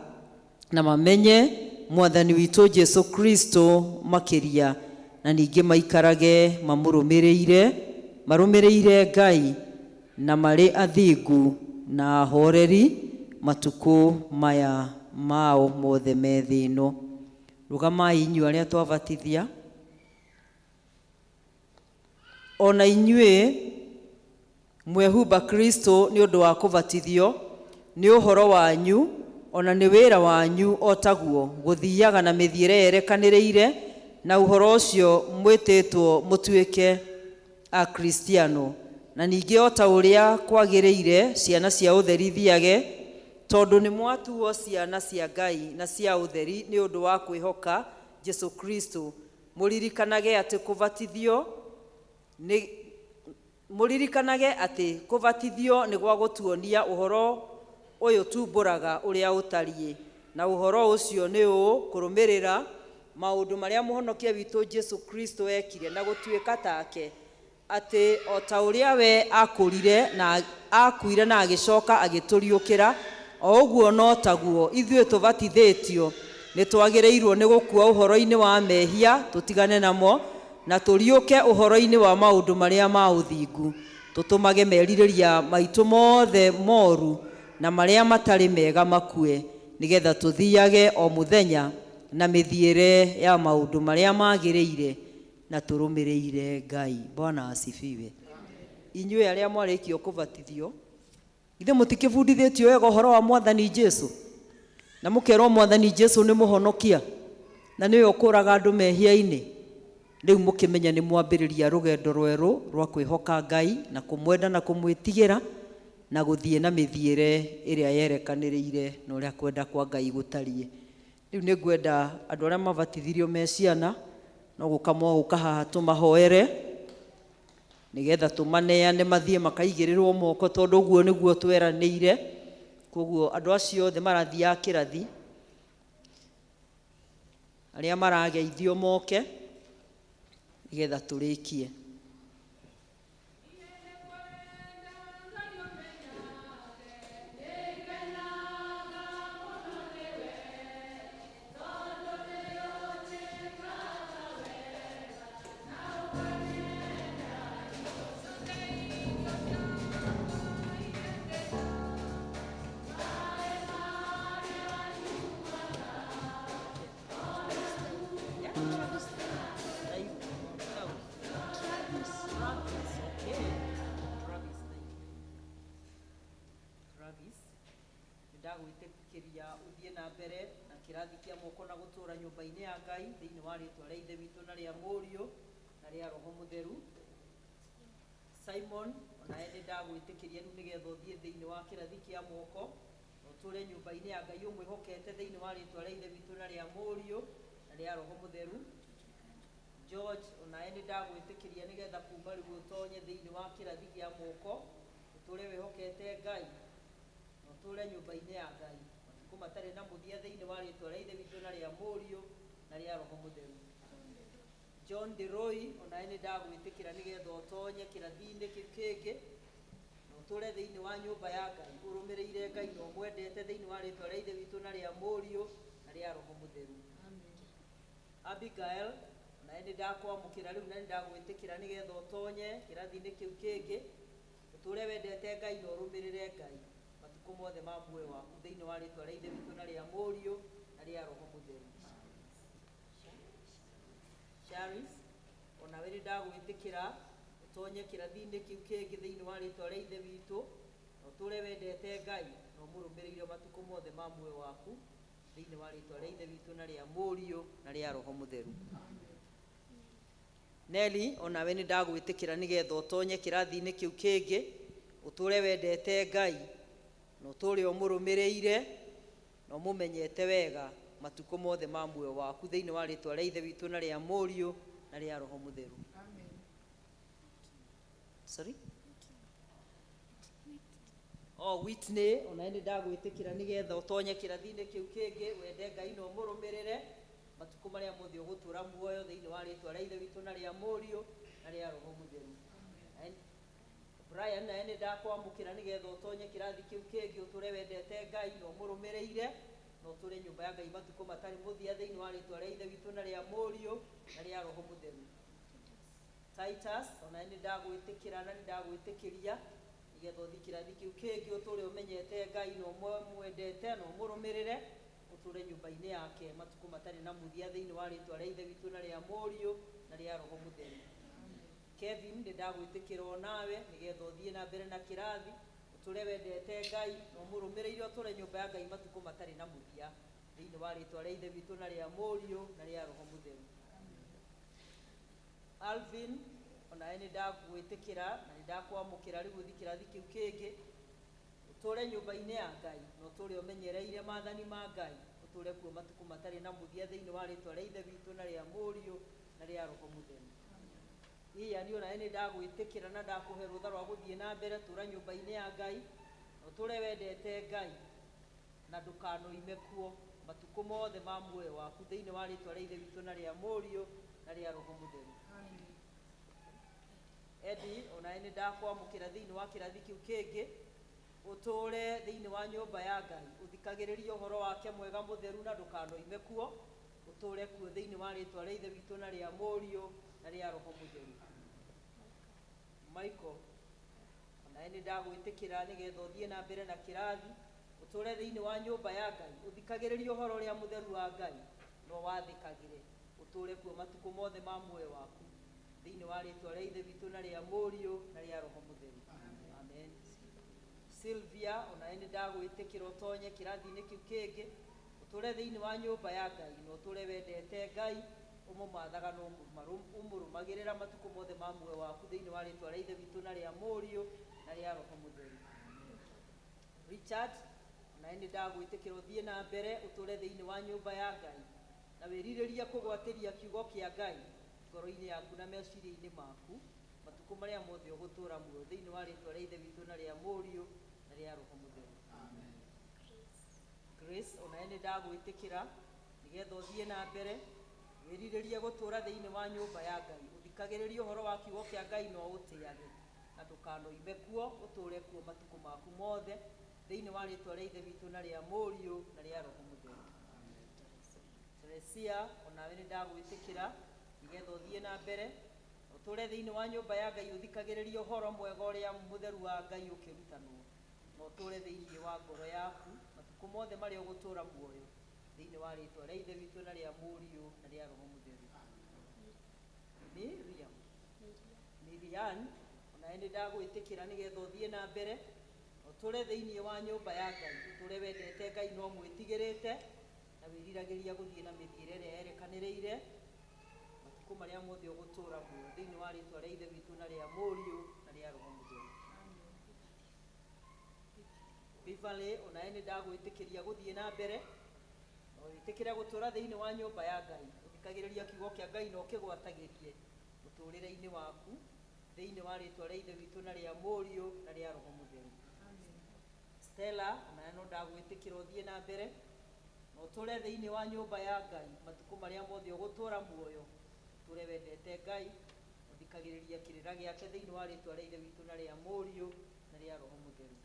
na mamenye mwathani witũ Jesu Kristo makĩria na ningĩ maikarage mamũrũmĩrĩire marũmĩrĩire Ngai na marĩ athingu na ahoreri matukũ maya mao mothe me thĩ ĩno. Rũgamai inyuĩ arĩa twabatithia ona inyuĩ mwehumba Kristo nĩ ũndũ wa kũbatithio nĩ ũhoro wanyu ona nĩ wĩra wanyu o taguo gũthiaga na mĩthiĩre yerekanĩrĩire na ũhoro ũcio mwĩtĩtwo mũtuĩke Akristiano na ningĩ o ta ũrĩa kwagĩrĩire ciana cia ũtheri thiage tondũ nĩ mwatuo ciana cia Ngai na cia ũtheri nĩ ũndũ wa kwĩhoka Jesu Kristo. Mũririkanage atĩ kũbatithio nĩ mũririkanage atĩ kũbatithio nĩ gwa gũtuonia ũhoro ũyũ tumbũraga ũrĩa ũtariĩ na ũhoro ũcio nĩ ũũ kũrũmĩrĩra maũndũ marĩa mũhonokia witũ Jesu Kristo ekire na gũtuĩka take atĩ o ta ũrĩa we akũrire na akuire na agĩcoka agĩtũriũkĩra o ũguo no taguo ithuĩ tũbatithĩtio nĩ twagĩrĩirwo nĩ gũkua ũhoro-inĩ wa mehia tũtigane namo na tũriũke ũhoro-inĩ wa maũndũ marĩa ma ũthingu tũtũmage merirĩria maitũ mothe moru na marĩa matarĩ mega makue nĩgetha tũthiage o mũthenya na mĩthiĩre ya maũndũ marĩa magĩrĩire na tũrũmĩrĩire Ngai. Bwana asifiwe. Inyuĩ arĩa mwarĩkio kũbatithio ithe mũtikĩbundithĩtio wega ũhoro wa mwathani Jesu na mũkerwo mwathani Jesu nĩ mũhonokia na nĩwe ũkũraga andũ mehia-inĩ rĩu mũkĩmenya nĩ mwambĩrĩria rũgendo rwerũ rwa kwĩhoka Ngai na kũmwenda na kũmwĩtigĩra na gũthiĩ na mĩthiĩre ĩrĩa yerekanĩrĩire na ũrĩa kwenda kwa Ngai gũtariĩ. Rĩu nĩ ngwenda andũ arĩa mabatithirio me ciana no gũka mogũka haha tũmahoere nĩgetha tũmaneane mathiĩ makaigĩrĩrwo moko tondũ ũguo nĩguo tweranĩire. Koguo andũ acio othe marathiaga kĩrathi arĩa marageithio moke nĩgetha tũrĩkie. Ndagwĩtĩkĩria ũthiĩ na mbere na kĩrathi kĩa moko na gũtũũra nyũmba-inĩ ya Ngai thĩinĩ wa rĩtwa rĩa Ithe witũ na rĩa Mũriũ na rĩa Roho Mũtheru. Simon, onawe nĩ ndagwĩtĩkĩria rĩu nĩgetha ũthiĩ thĩinĩ wa kĩrathi kĩa moko na ũtũũre nyũmba-inĩ ya Ngai ũmwĩhokete thĩinĩ wa rĩtwa rĩa Ithe witũ na rĩa Mũriũ na rĩa Roho Mũtheru. George, onawe nĩ ndagwĩtĩkĩria nĩgetha kuma rĩu ũtonye thĩinĩ wa kĩrathi kĩa moko ũtũũre wĩhokete Ngai na ũtũũre nyũmba-inĩ ya Ngai matukũ matarĩ na mũthia thĩinĩ wa rĩtwa rĩa Ithe witũ na rĩa Mũriũ na rĩa Roho Mũtheru. John DeRoy, onawe nĩ ndagwĩtĩkĩra nĩgetha ũtonye kĩrathi-inĩ kĩu kĩngĩ na ũtũũre thĩinĩ wa nyũmba ya Ngai ũrũmĩrĩire Ngai na ũmwendete thĩinĩ wa rĩtwa rĩa Ithe witũ na rĩa Mũriũ na rĩa Roho Mũtheru. Abigail, nawe nĩ ndakwamũkĩra rĩu na nĩ ndagwĩtĩkĩra nĩgetha ũtonye kĩrathi-inĩ kĩu kĩngĩ. Ũtũre wendete Ngai na ũrũmĩrĩre Ngai matukũ mothe ma muoyo waku thĩinĩ wa rĩtwa rĩa Ithe witũ na rĩa Mũriũ na rĩa Roho Mũtheru. Charis, onawe nĩ ndagwĩtĩkĩra ũtonye kĩrathi-inĩ kĩu kĩngĩ thĩinĩ wa rĩtwa rĩa Ithe witũ na ũtũre wendete Ngai na ũmũrũmĩrĩire matukũ mothe ma muoyo waku thĩinĩ wa rĩtwa rĩa Ithe witũ na rĩa Mũriũ na rĩa Roho Mũtheru. Nelly, onawe nĩ ndagwĩtĩkĩra nĩgetha ũtonye kĩrathi-inĩ kĩu kĩngĩ, ũtũre wendete Ngai na ũtũre ũmũrũmĩrĩire na ũmũmenyete wega matukũ mothe ma muoyo waku thĩinĩ wa rĩtwa rĩa Ithe witũ na rĩa Mũriũ na rĩa Roho Mũtheru. Sorry? Oh, Whitney, onawe nĩ ndagwĩtĩkĩra nĩgetha ũtonye kĩrathi-inĩ kĩu kĩngĩ, wende Ngai na ũmũrũmĩrĩre matukũ marĩa mothe ũgũtũra muoyo thĩinĩ wa rĩtwa rĩa Ithe witũ na rĩa Mũriũ na rĩa Roho Mũtheru. Brian, nawe nĩ ndakwamũkĩra nĩgetha ũtonye kĩrathi kĩu kĩngĩ, ũtũre wendete Ngai na ũmũrũmĩrĩire na ũtũre nyũmba ya Ngai matukũ matarĩ mũthia thĩinĩ wa rĩtwa rĩa Ithe witũ na rĩa Mũriũ na rĩa Roho Mũtheru. Titus, onawe nĩ ndagwĩtĩkĩra na nĩ ndagwĩtĩkĩria nĩgetha ũthiĩ kĩrathi kĩu kĩngĩ, ũtũre ũmenyete Ngai na ũmwendete na ũmũrũmĩrĩre, ũtũre nyũmba-inĩ yake matukũ matarĩ na mũthia thĩinĩ wa rĩtwa rĩa Ithe witũ na rĩa Mũriũ na rĩa Roho Mũtheru. Kevin, nĩ ndagwĩtĩkĩra onawe nĩgetha ũthiĩ na mbere na kĩrathi, ũtũre wendete Ngai na ũmũrũmĩrĩire, ũtũre nyũmba ya Ngai matukũ matarĩ na mũthia thĩinĩ wa rĩtwa rĩa Ithe witũ na rĩa Mũriũ na rĩa Roho Mũtheru. Alvin, onawe nĩ ndagwĩtĩkĩra na nĩ ndakwamũkĩra rĩu ũthiĩ kĩrathi kĩu kĩngĩ, ũtũre nyũmba-inĩ ya Ngai na ũtũre ũmenyereire maathani ma Ngai, ũtũre kuo matukũ matarĩ na mũthia thĩinĩ wa rĩtwa rĩa Ithe witũ na rĩa Mũriũ na rĩa Roho Mũtheru. Ian, onawe nĩ ndagwĩtĩkĩra na ndakũhe rũtha rwa gũthiĩ na mbere, tũra nyũmba-inĩ ya Ngai na ũtũre wendete Ngai na ndũkanoime kuo matukũ mothe ma muoyo waku thĩinĩ wa rĩtwa rĩa Ithe witũ na rĩa Mũriũ na rĩa Roho Mũtheru. Eddie, onawe nĩ ndakwamũkĩra thĩinĩ wa kĩrathi kĩu kĩngĩ, ũtũre thĩinĩ wa nyũmba ya Ngai, ũthikagĩrĩrie ũhoro wake mwega mũtheru na ndũkanoime kuo, ũtũre kuo thĩinĩ wa rĩtwa rĩa Ithe witũ na rĩa Mũriũ na rĩa Roho Mũtheru. Michael, onawe nĩ ndagwĩtĩkĩra nĩgetha ũthiĩ na mbere na kĩrathi, ũtũre thĩinĩ wa nyũmba ya Ngai, ũthikagĩrĩrie ũhoro ũrĩa mũtheru wa Ngai na ũwathĩkagĩre, ũtũre kuo matukũ mothe ma muoyo waku thĩinĩ wa rĩtwa rĩa Ithe witũ na rĩa Mũriũ na rĩa Roho Mũtheru. Amen. Sylvia, onawe nĩ ndagwĩtĩkĩra ũtonye kĩrathi-inĩ kĩu kĩngĩ, ũtũre thĩinĩ wa nyũmba ya Ngai na ũtũre wendete Ngai, ũmũmathaga na ũmũrũmagĩrĩra matukũ mothe ma muoyo waku thĩinĩ wa rĩtwa rĩa Ithe witũ na rĩa Mũriũ na rĩa Roho Mũtheru. Richard, onawe nĩ ndagwĩtĩkĩra ũthiĩ na mbere, ũtũre thĩinĩ wa nyũmba ya Ngai na wĩrirĩrie kũgwatĩria kiugo kĩa Ngai ngoro-inĩ yaku na meciria-inĩ maku matukũ marĩa mothe ũgũtũra muoyo thĩinĩ wa rĩtwa rĩa Ithe witũ na rĩa Mũriũ na rĩa Roho Mũtheru. Grace, onawe nĩ ndagwĩtĩkĩra nĩgetha ũthiĩ na mbere, wĩrirĩrie gũtũra thĩinĩ wa nyũmba ya Ngai, ũthikagĩrĩrie ũhoro wa kiugo kĩa Ngai na ũũtĩage na ndũkanoime kuo, ũtũre kuo matukũ maku mothe thĩinĩ wa rĩtwa rĩa Ithe witũ na rĩa Mũriũ na rĩa Roho Mũtheru. Teresia, onawe nĩ ndagwĩtĩkĩra nĩgetha ũthiĩ na mbere, ũtũre thĩinĩ wa nyũmba ya Ngai, ũthikagĩrĩrie ũhoro mwega ũrĩa mũtheru wa Ngai ũkĩrutanwo na ũtũre thĩinĩ wa ngoro yaku matukũ mothe marĩa ũgũtũra muoyo thĩinĩ wa rĩtwa rĩa Ithe witũ na rĩa Mũriũ na rĩa Roho Mũtheru. Miriam, Miriam, onawe nĩ ndagwĩtĩkĩra nĩgetha ũthiĩ na mbere, ũtũre thĩinĩ wa nyũmba ya Ngai, ũtũre wendete Ngai na ũmwĩtigĩrĩte na wĩriragĩria gũthiĩ na mĩthiĩre ĩrĩa yerekanĩrĩire matukũ marĩa mothe ũgũtũra muoyo thĩinĩ wa rĩtwa rĩa Ithe witũ na rĩa Mũriũ na rĩa Roho Mũtheru. Beverly, onawe nĩ ndagwĩtĩkĩria gũthiĩ na mbere na wĩtĩkĩre gũtũra thĩinĩ wa nyũmba ya Ngai, ũthikagĩrĩria kiugo kĩa Ngai na ũkĩgwatagĩrie mũtũrĩre-inĩ waku thĩinĩ wa rĩtwa rĩa Ithe witũ na rĩa Mũriũ na rĩa Roho Mũtheru. Stella, onawe no ndagwĩtĩkĩra ũthiĩ na mbere na ũtũre thĩinĩ wa nyũmba ya Ngai matukũ marĩa mothe ũgũtũra muoyo, ũtũre wendete Ngai, ũthikagĩrĩria kĩrĩra gĩake thĩinĩ wa rĩtwa rĩa Ithe witũ na rĩa Mũriũ na rĩa Roho Mũtheru.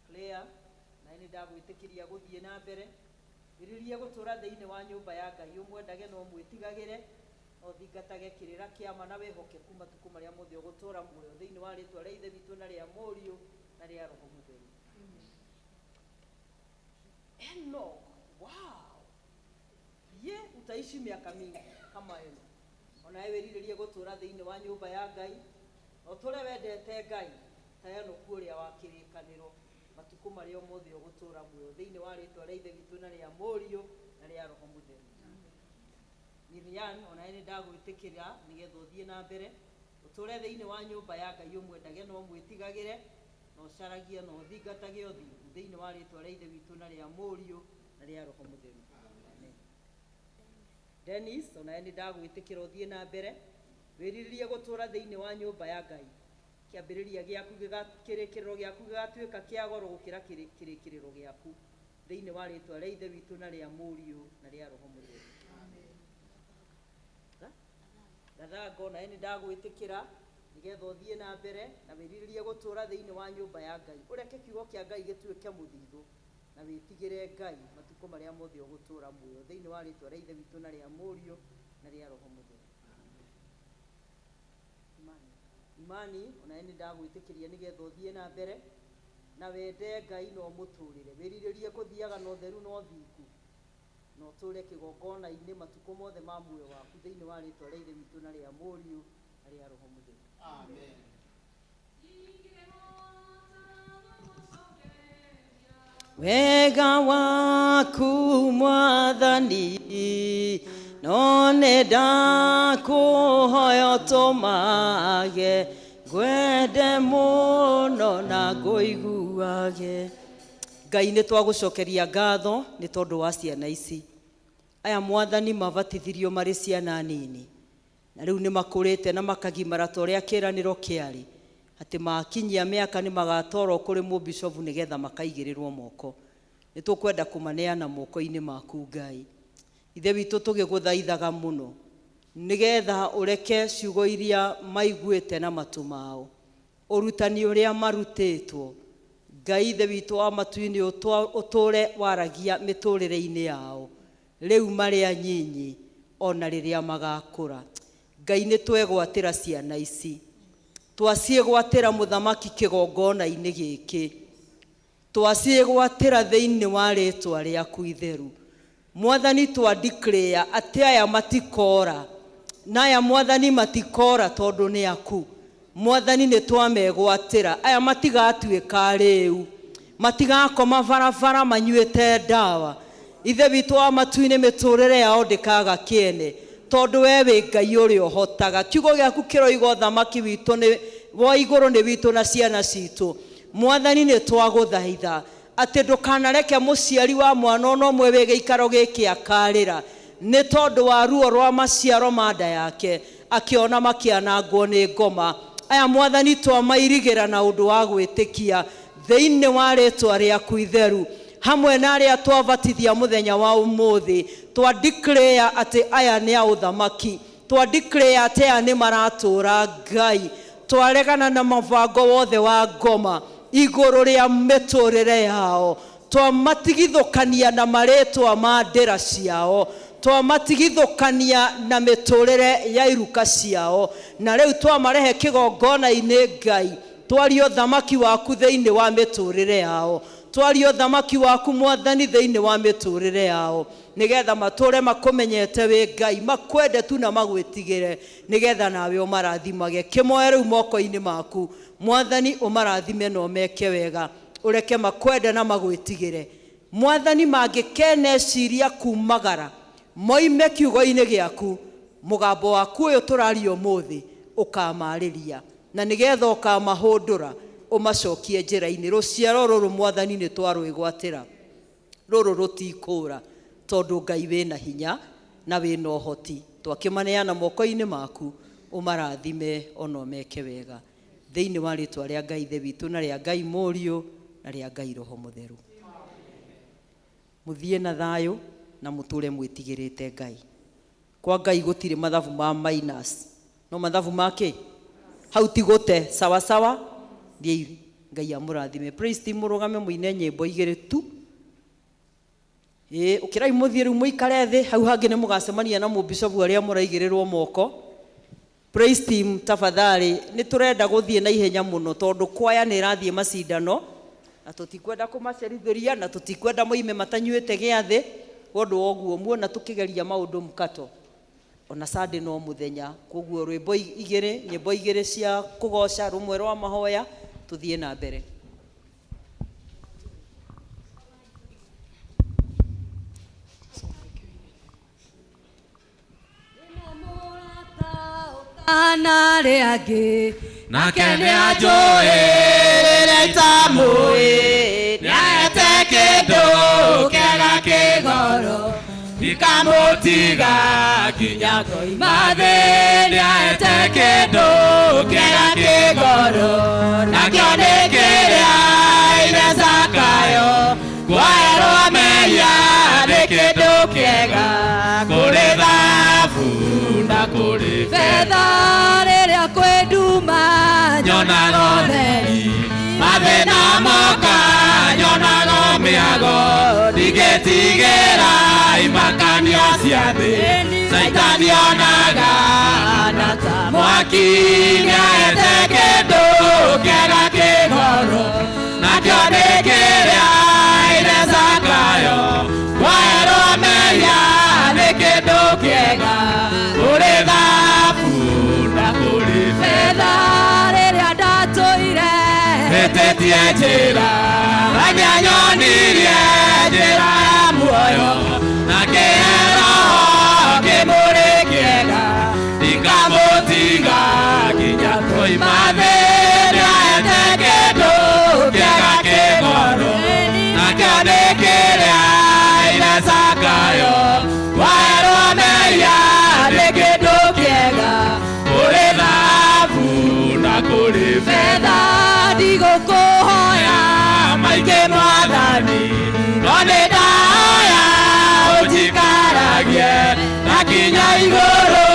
Claire, nawe nĩ ndagwĩtĩkĩria gũthiĩ na mbere Wĩrirĩrie gũtũũra thĩinĩ wa nyũmba ya Ngai, ũmwendage na ũmwĩtigagĩre, na ũthingatage kĩrĩra kĩa ma na wĩhokeku matukũ marĩa mothe ũgũtũũra muoyo, thĩinĩ wa rĩtwa rĩa Ithe witũ na rĩa Mũriũ na rĩa Roho Mũtheru. Enoch, wow, ye utaishi miaka mingi kama Enoch. Onawe wĩrirĩrie gũtũũra thĩinĩ wa nyũmba ya Ngai, na ũtũũre wendete Ngai ta Enoku ũrĩa wa kĩrĩkanĩro, matukũ marĩa mothe ũgũtũũra muoyo, thĩinĩ wa rĩtwa rĩa Ithe witũ na rĩa Mũriũ na rĩa Roho Mũtheru. Miriam, onawe nĩ ndagwĩtĩkĩra nĩgetha ũthiĩ na mbere, ũtũũre thĩinĩ wa nyũmba ya Ngai, ũmwendage na ũmwĩtigagĩre, na ũcaragie na ũthingatage ũthingu, thĩinĩ wa rĩtwa rĩa Ithe witũ na rĩa Mũriũ na rĩa Roho Mũtheru. Amen. Dennis, onawe nĩ ndagwĩtĩkĩra ũthiĩ na mbere, wĩrirĩrie gũtũũra thĩinĩ wa nyũmba ya Ngai. Kĩambĩrĩria gĩaku kĩrĩkĩrĩro gĩaku gĩgatuĩka kĩa goro gũkĩra kĩrĩkĩrĩro gĩaku, thĩinĩ wa rĩtwa rĩa Ithe witũ na rĩa Mũriũ na rĩa Roho Mũtheru. Gathango, nawe nĩ ndagwĩtĩkĩra nĩgetha ũthiĩ na mbere na wĩrirĩrie gũtũũra thĩinĩ wa nyũmba ya Ngai. Ũreke kiugo kĩa Ngai gĩtuĩke mũthithũ na wĩtigĩre Ngai matukũ marĩa mothe ũgũtũũra muoyo, thĩinĩ wa rĩtwa rĩa Ithe witũ na rĩa Mũriũ na rĩa Roho Mũtheru. Imani, Imani, onawe nĩ ndagwĩtĩkĩria nĩgetha ũthiĩ na mbere na wende Ngai na ũmũtũũrĩre. Wĩrirĩrie kũthiaga na ũtheru na ũthingu, na ũtũũre kĩgongona-inĩ matukũ mothe ma muoyo waku, thĩinĩ wa rĩtwa rĩa Ithe witũ na rĩa Mũriũ na rĩa Roho Mũtheru. Amen. Wega waku Mwathani, no nĩ ndakũhoya ũtũmage ngwende mũno na ngũiguage. Ngai, nĩ twagũcokeria ngatho nĩ tondũ wa ciana ici. Aya Mwathani mabatithirio marĩ ciana nini, na rĩu nĩ makũrĩte na makagimara ta ũrĩa kĩĩranĩro kĩarĩ, atĩ makinyia mĩaka nĩ magatwarwo kũrĩ mũbicobu nĩgetha makaigĩrĩrwo moko. Nĩ tũkwenda kũmaneana moko-inĩ maku Ngai. Ithe witũ, tũgĩgũthaithaga mũno nĩgetha ũreke ciugo iria maiguĩte na matũ mao, ũrutani ũrĩa marutĩtwo, Ngai Ithe witũ wa matu-inĩ, ũtũũre waragia mĩtũrĩre-inĩ yao rĩu marĩ anyinyi ona rĩrĩa magakũra. Ngai, nĩ twegwatĩra ciana ici, twaciĩgwatĩra mũthamaki kĩgongona-inĩ gĩkĩ, twaciĩgwatĩra thĩinĩ wa rĩtwa rĩaku itheru. Mwathani, twa declare atĩ aya matikora, na aya Mwathani matikora tondũ nĩ aku. Mwathani, nĩ twamegwatĩra, aya matigatuĩka rĩu, matigakoma barabara manyuĩte ndawa. Ithe witũ wa matu-inĩ, mĩtũrĩre yao ndĩkaga kĩene, tondũ we wĩ Ngai ũrĩa ũhotaga. Kiugo gĩaku kĩroiga ũthamaki witũ nĩ wa igũrũ nĩ witũ na ciana citũ. Mwathani, nĩ twagũthaitha atĩ ndũkanareke mũciari wa mwana ona ũmwe wĩ gĩikaro gĩkĩ akarĩra nĩ tondũ wa ruo rwa maciaro ma nda yake akĩona makĩanangwo nĩ ngoma. Aya Mwathani twamairigĩra na ũndũ wa gwĩtĩkia thĩinĩ wa rĩtwa rĩaku itheru, hamwe na arĩa twabatithia mũthenya wa ũmũthĩ. Twa declare atĩ aya nĩ a ũthamaki, twa declare atĩ aya nĩ maratũũra Ngai. Twaregana na mabango wothe wa ngoma igũrũ rĩa mĩtũrĩre yao, twamatigithũkania na marĩtwa ma ndĩra ciao, twamatigithũkania na mĩtũrĩre ya iruka ciao, na rĩu twamarehe kĩgongona-inĩ. Ngai, twarie ũthamaki waku thĩinĩ wa mĩtũrĩre yao, twarie ũthamaki waku Mwathani thĩinĩ wa mĩtũrĩre yao, nĩgetha matũre makũmenyete wĩ Ngai, makwende tu na magwĩtigĩre, nĩgetha nawe ũmarathimage. Kĩmoe rĩu moko-inĩ maku Mwathani, ũmarathime na ũmeke wega, ũreke makwende na magwĩtigĩre. Mwathani, mangĩkeneciria kumagara moime kiugo-inĩ gĩaku, mũgambo waku ũyũ tũraria ũmũthĩ ũkamarĩria, na nĩgetha ũkamahũndũra ũmacokie njĩra-inĩ. Rũciaro rũrũ Mwathani nĩ twarwĩgwatĩra, rũrũ rũtikũra, tondũ Ngai wĩna hinya na wĩna ũhoti. Twakĩmaneana moko-inĩ maku, ũmarathime ona ũmeke wega, thĩinĩ wa rĩtwa rĩa Ngai Ithe witũ na rĩa Ngai Mũriũ na rĩa Ngai Roho Mũtheru. Mũthiĩ na thayũ na mũtũre mwĩtigĩrĩte Ngai. Kwa Ngai gũtirĩ mathabu ma minus, no mathabu ma kĩ hau ti gũte. Sawa sawa, thiĩi, Ngai amũrathime. Praise team, mũrũgame mũine nyĩmbo igĩrĩ tu. Ĩĩ, ũkĩrai mũthiĩ rĩu mũikare thĩ hau hangĩ nĩ mũgacemania na mũbicobu arĩa mũraigĩrĩrwo moko. Praise team tafadhali, nĩ tũrenda gũthiĩ na ihenya mũno tondũ kwaya nĩ ĩrathiĩ macindano na tũtikwenda kũmacerithĩria na tũtikwenda moime matanyuĩte gĩathĩ. Ũndũ wa ũguo muona tũkĩgeria maũndũ mkato ona Sunday no mũthenya, koguo rwĩmbo igĩrĩ, nyĩmbo igĩrĩ cia kũgoca, rũmwe rwa mahoya, tũthiĩ na mbere. Ana arĩa angĩ Nake nĩ anjũĩ rĩrĩa itamũĩ, nĩahete kĩndũ kĩega kĩgoro, ndikamũtiga nginya ngoima thĩ. Nĩahete kĩndũ kĩega kĩgoro, nakĩo nĩ kĩrĩa ithe Zakayo, kuoerwo mehia nĩ kĩndũ kĩega, kũrĩ thahabu na kũrĩ betha. Rĩrĩa kwĩ nduma nyonaga ũtheri, mathĩna moka nyonaga mĩago, ndingĩtigĩra imakanio cia thĩ, Caitani onaga na ta mwaki. Nĩahete kĩndũ kĩega kĩgoro, nakĩo nĩ kĩrĩa ithe Zakayo, kuoerwo mehia nĩ kĩndũ kĩega, kũrĩ thahabu na kũrĩ betha. Rĩrĩa ndatũire hĩtĩtie njĩra, nĩanyonirie njĩra ya muoyo, na kĩhero kĩmũrĩ kĩega, ndikamũtiga nginya koima thĩ. Nĩahete kĩndũ kĩega kĩgoro, nakĩo nĩ kĩrĩa ithe Zakayo, kuoerwo mehia nĩ kĩndũ kĩega, kũrĩ thahabu na kũrĩ betha. Ndigũkũhoya maingĩ mwathani, no nĩ ndahoya ũnjikaragie na kinya igũrũ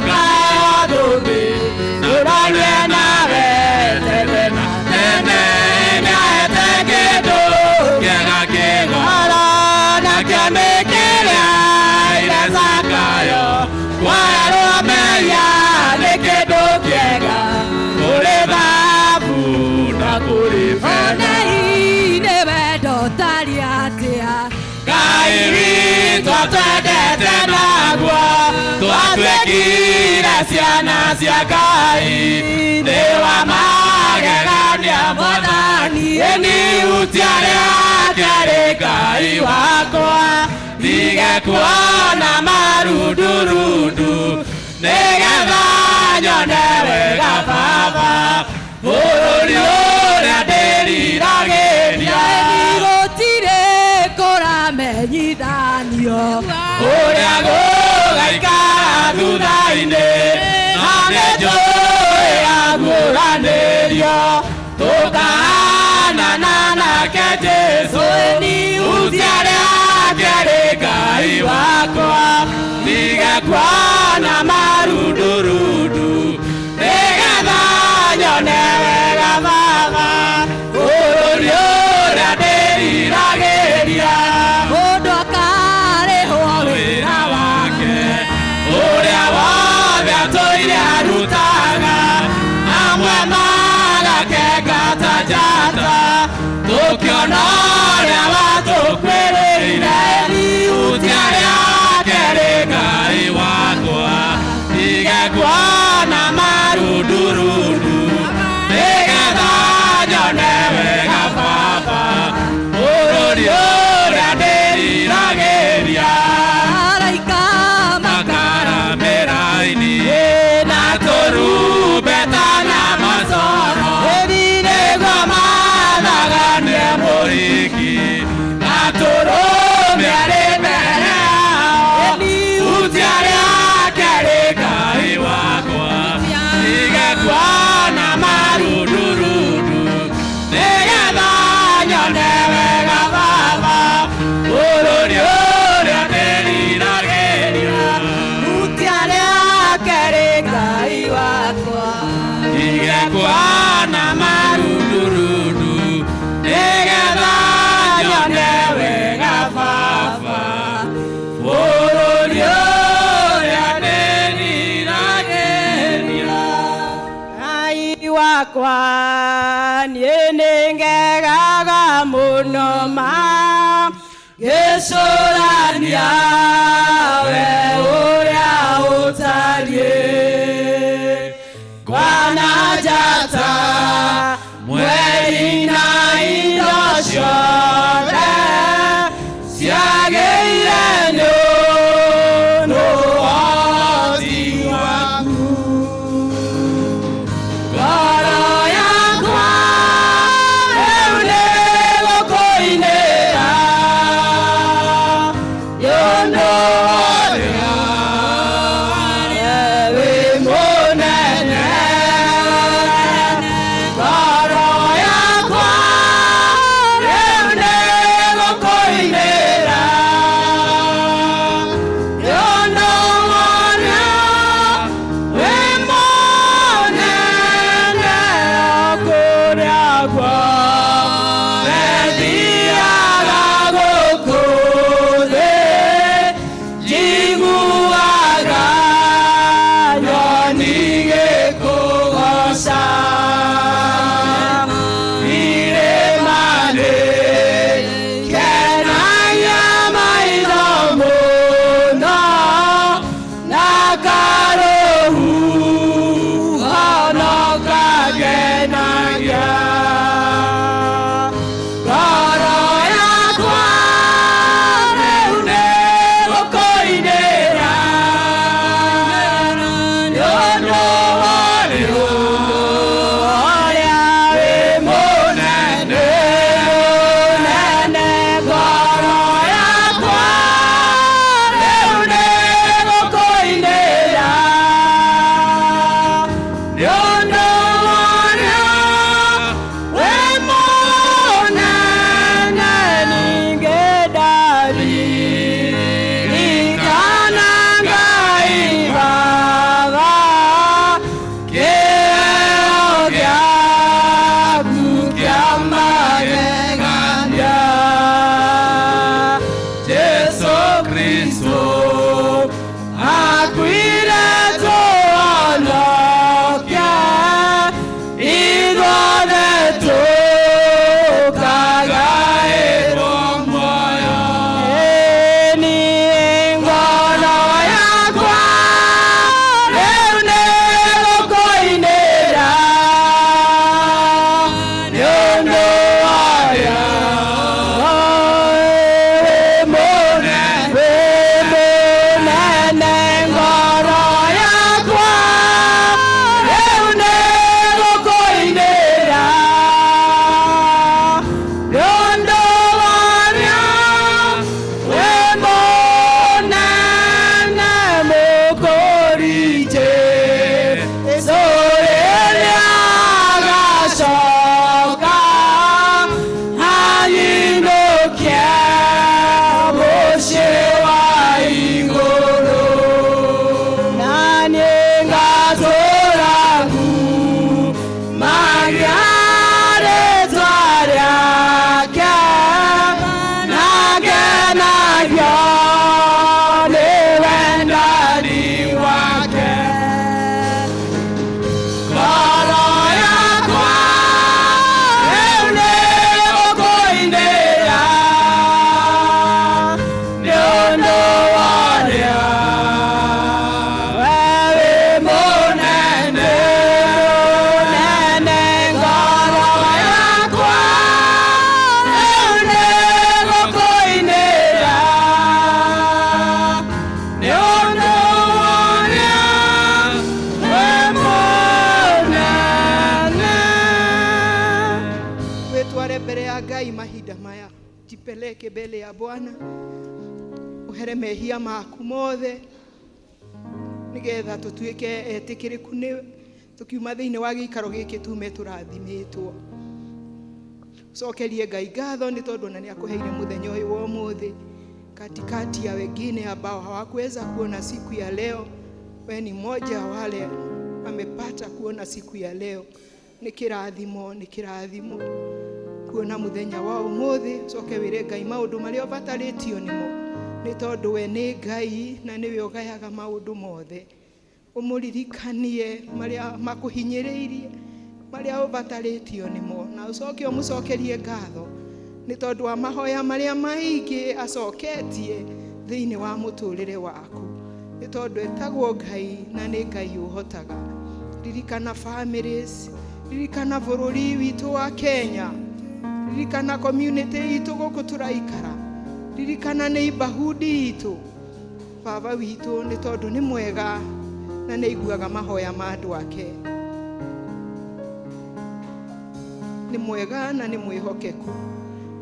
ngaheo thũmbĩ, ndũranie nawe tene na tene. Nĩahete kĩndũ kĩega kĩgoro, nakĩo nĩ kĩrĩa ithe Zakayo, kuoerwo mehia nĩ kĩndũ kĩega, kũrĩ thahabu na kũrĩ betha. Onei nĩ wendo ũtariĩ atĩa, Ngai witũ atwendete naguo twatuĩkire ciana cia Ngai, nĩ wa magegania mwathani, ĩni hutia rĩake rĩ Ngai wakwa, ndige kuona marundurundu, nĩgetha nyone wega Baba bũrũri ũrĩa ndĩriragĩria. Gũtirĩ kũramenyithanio Ũrĩa gũgaikara thutha-inĩ, na nĩ njũĩ aguũranĩrio, tũkahanana nake Jesũ. Hutia rĩake rĩ Ngai wakwa, ndige kuona marundurundu, nĩgetha nyone wega Baba bũrũri ũrĩa ndĩriragĩria. Mũndũ akarĩhwo wĩra wake ũrĩa wothe atũire arutaga, amwe magakenga ta njata, tũkĩona ũrĩa watũkwĩrĩire. Hutia rĩake rĩ Ngai wakwa, ndige kuona marundurundu, nĩgetha nyone wega Baba bũrũri ũrĩa ndĩriragĩria. Araika Makaramĩra-inĩ na tũrumbeta na macoro, nĩguo mathaganie mũhiki, na tũrũme arĩ mbere yao. Hutia rĩake rĩ Ngai wakwa, ndige kuona marundurundu, nĩgetha nyone wega Baba bũrũri ũrĩa ndĩriragĩria. Hutia rĩake rĩ Ngai wakwa, Ndige kuona marundurundu, nĩgetha nyone wega Baba. Yakwa niĩ nĩngegaga mũno ma ngĩcũrania we ũrĩa ũtariĩ ngwana njata mweri na indo ciothe ciagĩire nĩ ũndũ wa waku. Ngoro yakwa rĩu nĩgũkũinĩra nĩ ũndũ ũrĩa wĩ mũnene. Ngoro yakwa rĩu nĩgũkũinĩra nĩ ũndũ ũrĩa wĩ mũnene kũrĩa guothe thiaga gũkũ thĩ njiguaga nyoni igĩkũgooca irĩma-inĩ kenagia maitho mũno na karũhuho no kagenagia ngoro yakwa rĩu nĩgũkũinĩra nĩ ũndũ ũrĩa wĩ mũnene mũnene ngoro yakwa rĩu nĩgũkũinĩra nĩ ũndũ ũrĩa wĩ mũnene ningĩ ndaririkana Ngai Baba kĩheo gĩaku kĩa magegania Jesu Kristo akuire tũhonoke ithuothe tũkagaĩrwo muoyo. Ĩni ngoro yakwa rĩu nĩgũkũinĩra nĩ ũndũ ũrĩa wĩ mũnene ngoro yakwa rĩu nĩgũkũinĩra nĩ ũndũ ũrĩa wĩ mũnene mũkũri Jesũ rĩrĩa agacoka anyinũkie mũciĩ wa igũrũ na niĩ ngatũũra ngumagia rĩĩtwa rĩake na ngenagio nĩ wendani wake. Ngoro yakwa rĩu nĩgũkũinĩra nĩ ũndũ ũrĩa we wĩ mũnene mũnene ngoro yakwa rĩu nĩgũkũinĩra nĩ ũndũ ũrĩa wĩ mũnene. Wĩtware mbere ya Ngai mahinda maya, jipeleke mbele ya Bwana, uhere mehia maku mothe nigetha tũtuĩke etĩkĩrĩku nĩwe tũkiuma thĩinĩ wa gĩikaro gĩkĩ tume tũrathimĩtwo. Ũcokerie Ngai ngatho nĩ tondũ ona nĩ akũheire mũthenya ũyũ wa ũmũthĩ katikati ya wengine ambao hawakuweza kuona siku ya leo. We ni mmoja wa wale wamepata kuona siku ya leo. Nĩ kĩrathimo, nĩ kĩrathimo kuona mũthenya wa ũmũthĩ. Ũcoke wĩre Ngai maũndũ marĩa ũbatarĩtio nĩmo nĩ tondũ we nĩ Ngai na nĩwe ũgayaga maũndũ mothe. Ũmũririkanie marĩa makũhinyĩrĩirie. Marĩa ũbatarĩtio nĩmo na ũcoke ũmũcokerie ngatho nĩ tondũ wa mahoya marĩa maingĩ acoketie thĩinĩ wa mũtũrĩre waku, nĩ tondũ etagwo Ngai na nĩ Ngai ũhotaga. Ririkana families, ririkana bũrũri witũ wa Kenya, ririkana community itũ gũkũ tũraikara, ririkana neighborhood itũ, Baba witũ, nĩ tondũ nĩ mwega na nĩ aiguaga mahoya ma andũ ake. Nĩ mwega na nĩ mwĩhokeku.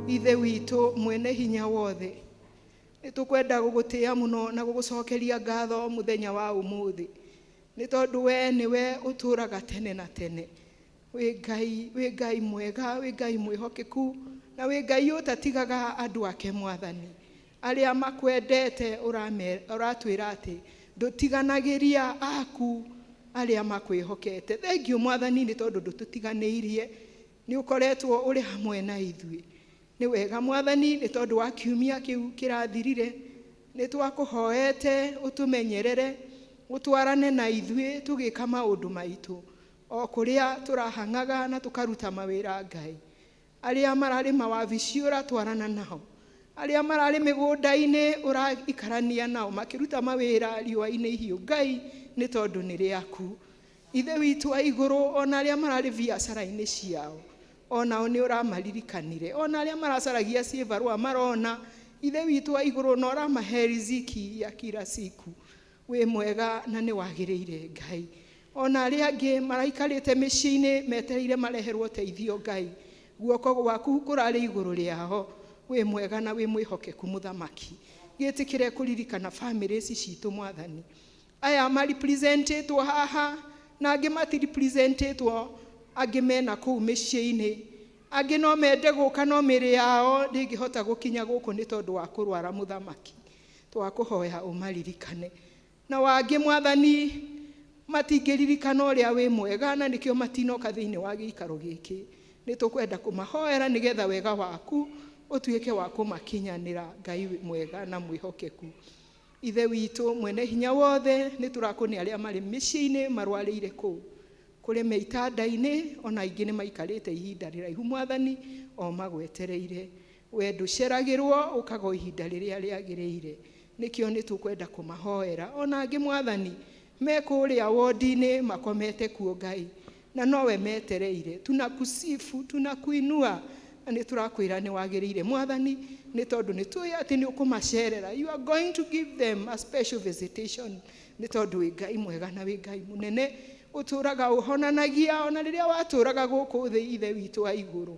Ithe witũ mwene hinya wothe, nĩ tũkwenda gũgũtĩa mũno na gũgũcokeria ngatho mũthenya wa ũmũthĩ, nĩ tondũ we nĩwe ũtũraga tene na tene. Wĩ Ngai, wĩ Ngai mwega, wĩ Ngai mwĩhokeku, na wĩ Ngai ũtatigaga andũ ake. Mwathani, arĩa makwendete ũratwĩra atĩ ndũtiganagĩria aku arĩa makwĩhokete. Thengiũ Mwathani, nĩ tondũ ndũtũtiganĩirie, nĩ ũkoretwo ũrĩ hamwe na ithuĩ. Nĩ wega Mwathani, nĩ tondũ wa kiumia kĩu kĩrathirire, nĩ twakũhoete ũtũmenyerere, ũtwarane na ithuĩ tũgĩka maũndũ maitũ o kũrĩa tũrahang'aga na tũkaruta mawĩra. Ngai, arĩa mararĩ mawabici ũratwarana nao, arĩa mararĩ mĩgũnda-inĩ ũraikarania nao makĩruta mawĩra riũa-inĩ ihiũ. Ngai, nĩ tondũ nĩ rĩaku. Ithe witũ wa igũrũ, ona arĩa mararĩ biacara-inĩ ciao, onao nĩ ũramaririkanire, ona arĩa maracaragia ciĩbarũa marona, Ithe witũ wa igũrũ, na ũramahe riziki ya kila siku. Wĩ mwega na nĩ wagĩrĩire, Ngai. Ona arĩa angĩ maraikarĩte mĩciĩ-inĩ metereire mareherwo ũteithio, Ngai, guoko gwaku kũrarĩ igũrũ rĩao. Wĩ mwega na wĩ mwĩhokeku. Mũthamaki, gĩtĩkĩre kũririkana bamĩrĩ ici citũ. Mwathani, aya marepresentĩtwo haha na angĩ matirepresentĩtwo, angĩ mena kũu mĩciĩ-inĩ, angĩ no mende gũka no mĩrĩ yao ndĩngĩhota gũkinya gũkũ nĩ tondũ wa kũrwara. Mũthamaki, twakũhoya ũmaririkane. Na wangĩ, Mwathani, matingĩririkana ũrĩa wĩ mwega na nĩkĩo matinoka thĩinĩ wa gĩikaro gĩkĩ, nĩ tũkwenda kũmahoera nĩgetha wega waku ũtuĩke wa kũmakinyanĩra. Ngai mwega na mwĩhokeku, Ithe witũ mwene hinya wothe, nĩ tũrakũnĩ arĩa marĩ mĩciĩ-inĩ marwarĩire kũu kũrĩ me itanda-inĩ, ona aingĩ nĩ maikarĩte ihinda rĩraihu, Mwathani, o magwetereire. We ndũceragĩrwo, ũkaga o ihinda rĩrĩa rĩagĩrĩire, nĩkĩo nĩ tũkwenda kũmahoera. Ona angĩ, Mwathani, me kũrĩa wodi-inĩ makomete kuo, Ngai, na nowe metereire. Tunakusifu, tunakuinua, na nĩ tũrakwĩra nĩ wagĩrĩire, Mwathani, nĩ tondũ nĩ tũĩ atĩ nĩ ũkũmacerera. You are going to give them a special visitation, nĩ tondũ wĩ Ngai mwega na wĩ Ngai mũnene ũtũraga ũhonanagia. Ona rĩrĩa watũraga gũkũ thĩ, Ithe witũ wa igũrũ,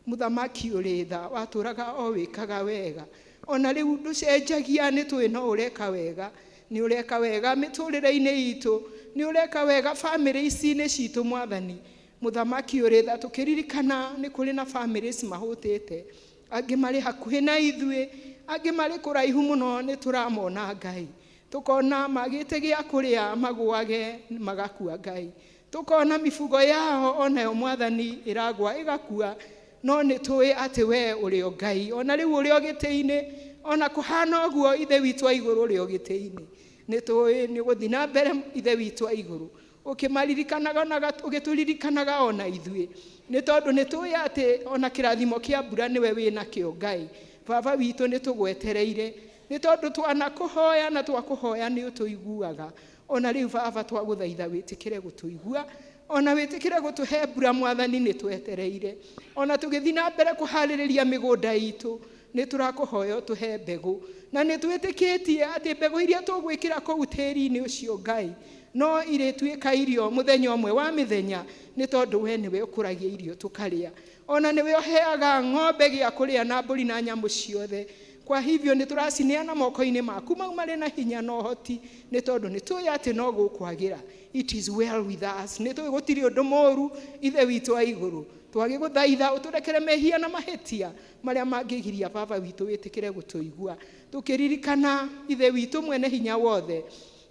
mũthamaki ũrĩ tha, watũraga o wĩkaga wega. Ona rĩu ndũcenjagia, nĩ tũĩ no ũreka wega, nĩ ũreka wega mĩtũrĩre-inĩ itũ, nĩ ũreka wega bamĩrĩ ici-inĩ citũ. Mwathani, mũthamaki ũrĩ tha, tũkĩririkana nĩ kũrĩ na families mahũtĩte, angĩ marĩ hakuhĩ na ithuĩ, angĩ marĩ kũraihu mũno, nĩ tũramona, Ngai, tũkona magĩte gĩa kũrĩa, magũage magakua. Ngai, tũkona mibugo yao onayo, Mwathani, ĩragwa ĩgakua, no nĩ tũĩ atĩ we ũrĩ o Ngai, ona rĩu ũrĩ o gĩtĩ-inĩ. Ona kũhana ũguo, Ithe witũ wa igũrũ, ũrĩ o gĩtĩ-inĩ. Nĩ tũĩ nĩ ũgũthiĩ na mbere, Ithe witũ wa igũrũ, ũkĩmaririkanaga ona ũgĩtũririkanaga ona ithuĩ, nĩ tondũ nĩ tũĩ atĩ ona kĩrathimo kĩa mbura nĩwe wĩnakĩo. Ngai Baba witũ, nĩ tũgwetereire, nĩ tondũ twanakũhoya na twakũhoya nĩ ũtũiguaga. Ona rĩu, Baba, twagũthaitha wĩtĩkĩre gũtũigua, ona wĩtĩkĩre gũtũhe mbura. Mwathani, nĩ twetereire. Ona tũgĩthiĩ na mbere kũharĩrĩria mĩgũnda itũ, nĩ tũrakũhoya ũtũhe mbegũ, na nĩ twĩtĩkĩtie atĩ mbegũ iria tũgwĩkĩra kũu tĩri-inĩ ũcio, Ngai, no irĩtuĩka irio mũthenya ũmwe wa mĩthenya, nĩ tondũ we nĩwe ũkũragia irio tũkarĩa, ona nĩwe ũheaga ng'ombe gĩa kũrĩa na mbũri na nyamũ ciothe. Kwa hivyo nĩ tũracineana moko-inĩ maku mau marĩ na hinya na ũhoti, nĩ tondũ nĩ tũĩ atĩ no gũkwagĩra. It is well with us. Nĩ tũĩ gũtirĩ ũndũ mũũru. Ithe witũ wa igũrũ, twagĩgũthaitha ũtũrekere mehia na mahĩtia marĩa mangĩgiria, Baba witũ, wĩtĩkĩre gũtũigua. Tũkĩririkana, Ithe witũ mwene hinya wothe,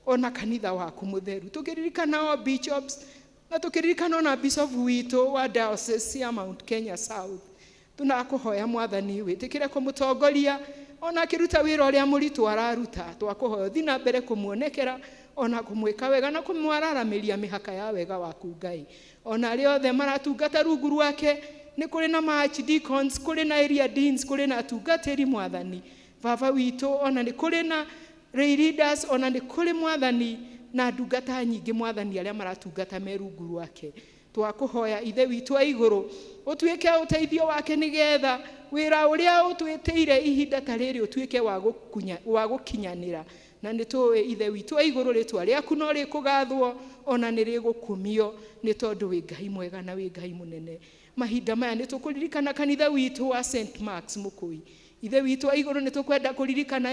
ona kanitha waku mũtheru, tũkĩririkana o bishops, na tũkĩririkana ona bishop witũ wa diocese ya Mount Kenya South, tunakũhoya, Mwathani, wĩtĩkĩre kũmũtongoria ona akĩruta wĩra ũrĩa mũritũ araruta. Twakũhoya ũthiĩ na mbere kũmuonekera. Ona kũmwĩka wega na kũmwararamĩria mĩhaka ya wega waku Ngai. Ona arĩa othe maratungata rungu rwake, nĩ kũrĩ na archdeacons, kũrĩ na area deans, kũrĩ na atungatĩri Mwathani Baba witũ, ona nĩ kũrĩ na lay leaders, ona nĩ kũrĩ Mwathani na ndungata nyingĩ Mwathani arĩa maratungata me rungu rwake. Twakũhoya Ithe witũ wa igũrũ ũtuĩke ũteithio wake, nĩgetha wĩra ũrĩa ũtwĩtĩire ihinda ta rĩrĩ ũtuĩke wa gũkinyanĩra. Na nĩ tũĩ Ithe witũ wa igũrũ, rĩtwa rĩaku no rĩkũgathwo ona nĩ rĩgũkumio, nĩ tondũ wĩ Ngai mwega na wĩ Ngai mũnene. Mahinda maya nĩ tũkũririkana kanitha witũ wa St Marks Mũkũi. Ithe witũ wa igũrũ, nĩ tũkwenda kũririkana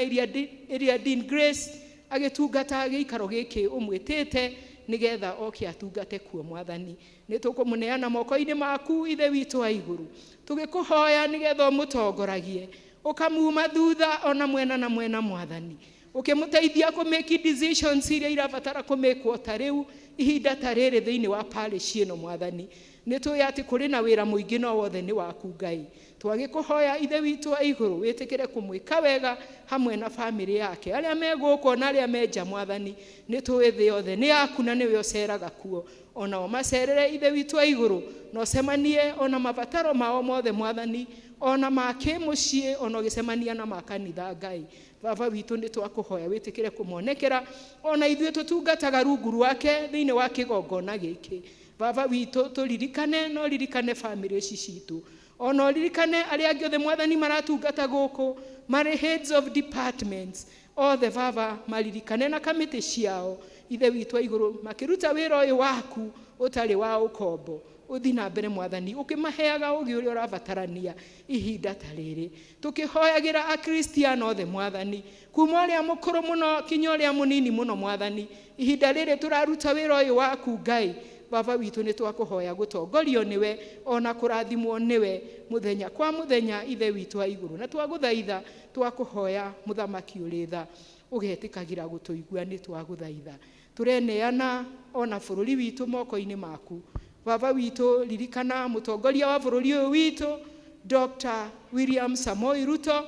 area Dean Grace agĩtungata gĩikaro gĩkĩ ũmwĩtĩte nĩgetha oke atungate kuo. Mwathani, nĩ tũkũmũneana moko-inĩ maku, Ithe witũ wa igũrũ, tũgĩkũhoya nĩgetha ũmũtongoragie, ũkamuma thutha ona mwena na mwena Mwathani, ũkĩmũteithia kũ make decisions iria irabatara kũmĩkwo ta rĩu ihinda ta rĩrĩ thĩinĩ wa parish ĩno. Mwathani, nĩ tũĩ atĩ kũrĩ na wĩra mũingĩ, no wothe nĩ waku Ngai. Twagĩkũhoya, Ithe witũ wa igũrũ, wĩtĩkĩre kũmwĩka wega hamwe na bamĩrĩ yake, arĩa me gũkũ na arĩa me nja. Mwathani, nĩ tũĩ thĩ yothe nĩ yaku na nĩwe ũceraga kuo. Onao macerere, Ithe witũ wa igũrũ, na ũcemanie ona mabataro mao mothe Mwathani, ona ma kĩmũciĩ, ona ũgĩcemania na ma kanitha. Ngai Baba witũ, nĩ twakũhoya wĩtĩkĩre kũmonekera ona ithuĩ tũtungataga rungu rwake thĩinĩ wa kĩgongona gĩkĩ. Baba witũ, tũririkane na ũririkane bamĩrĩ ici citũ, ona ũririkane arĩa angĩ othe Mwathani maratungata gũkũ marĩ heads of departments othe. Baba, maririkane na kamĩtĩ ciao, Ithe witũ wa igũrũ, makĩruta wĩra ũyũ waku ũtarĩ wa ũkombo. Ũthi na mbere Mwathani ũkĩmaheaga ũgĩ ũrĩa ũrabatarania ihinda ta rĩrĩ. Tũkĩhoyagĩra Akristiano othe Mwathani, kuma ũrĩa mũkũrũ mũno kinya ũrĩa mũnini mũno Mwathani, ihinda rĩrĩ tũraruta wĩra ũyũ waku. Ngai Baba witũ, nĩ twakũhoya gũtongorio nĩwe ona kũrathimwo nĩwe mũthenya kwa mũthenya, Ithe witũ wa igũrũ. Na twagũthaitha, twakũhoya, Mũthamaki ũrĩ tha, ũgetĩkagĩra gũtũigua. Nĩ twagũthaitha, tũreneana ona bũrũri witũ moko-inĩ maku. Baba witũ, ririkana mũtongoria wa bũrũri ũyũ witũ, Dr. William Samoei Ruto.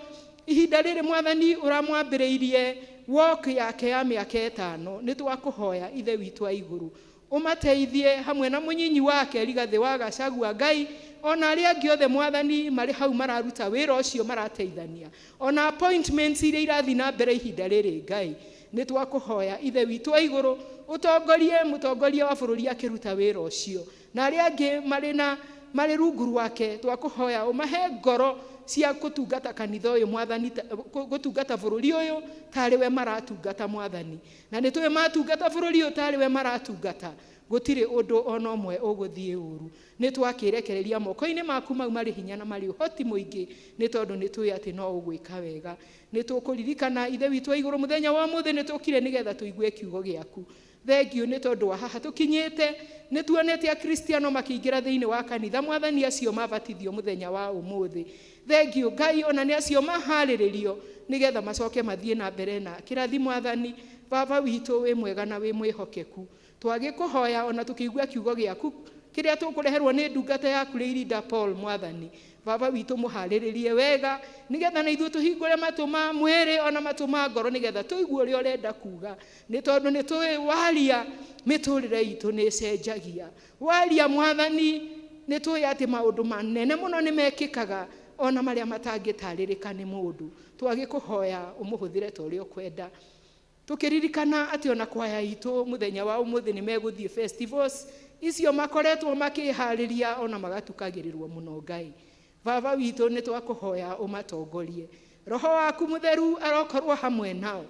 Ihinda rĩrĩ Mwathani ũramwambĩrĩirie walk yake ya mĩaka 5, nĩ twakũhoya, Ithe witũ wa igũrũ, ũmateithie hamwe na mũnyinyi wake Rigathĩ wa Gachagua. Ngai, ona arĩa angĩ othe Mwathani marĩ hau mararuta wĩra ũcio, marateithania, ona appointments iria irathiĩ na mbere ihinda rĩrĩ. Ngai, nĩ twakũhoya, Ithe witũ wa igũrũ, ũtongorie mũtongoria wa bũrũri akĩruta wĩra ũcio, na arĩa angĩ marĩ na marĩ rungu rwake. Twakũhoya ũmahe ngoro cia gũtungata kanitha ũyũ Mwathani, gũtungata bũrũri ũyũ tarĩ we maratungata Mwathani. Na nĩ tũĩ matungata bũrũri ũyũ tarĩ we maratungata, gũtirĩ ũndũ ona ũmwe ũgũthiĩ ũru. Nĩ twakĩrekereria moko-inĩ maku mau marĩ hinya na marĩ ũhoti mũingĩ, nĩ tondũ nĩ tũĩ atĩ no ũgwĩka wega. Nĩ tũkũririkana, Ithe witũ wa igũrũ, mũthenya wa ũmũthĩ nĩ tũkire nĩgetha tũigue kiugo gĩaku. Thengiũ nĩ tondũ wa haha tũkinyĩte. Nĩ tuonete Akristiano makĩingĩra thĩinĩ wa kanitha Mwathani, acio mabatithio mũthenya wa ũmũthĩ. Thengiũ Ngai, ona nĩ acio maharĩrĩrio nĩgetha macoke mathiĩ na mbere na kĩrathi. Mwathani Baba witũ, wĩ mwega na wĩ mwĩhokeku. Twagĩkũhoya ona tũkĩigua kiugo gĩaku kĩrĩa tũkũreherwo nĩ ndungata yaku Lady Paul. Mwathani Baba witũ, mũharĩrĩrie wega nĩgetha na ithuĩ tũhingũre matũ ma mwĩrĩ ona matũ ma ngoro, nĩgetha tũigue ũrĩa ũrenda kuga, nĩ tondũ nĩ tũĩ waria mĩtũrĩre itũ nĩ ĩcenjagia. Waria Mwathani, nĩ tũĩ atĩ maũndũ manene mũno nĩ mekĩkaga, ona marĩa matangĩtarĩrĩka nĩ mũndũ. Twagĩkũhoya ũmũhũthĩre ta ũrĩa ũkwenda, tũkĩririkana atĩ ona kwaya itũ mũthenya wa ũmũthĩ nĩ megũthiĩ festivals icio makoretwo makĩharĩria ona magatukagĩrĩrwo mũno. Ngai Baba witũ, nĩ twakũhoya ũmatongorie, Roho waku Mũtheru arokorwo hamwe nao,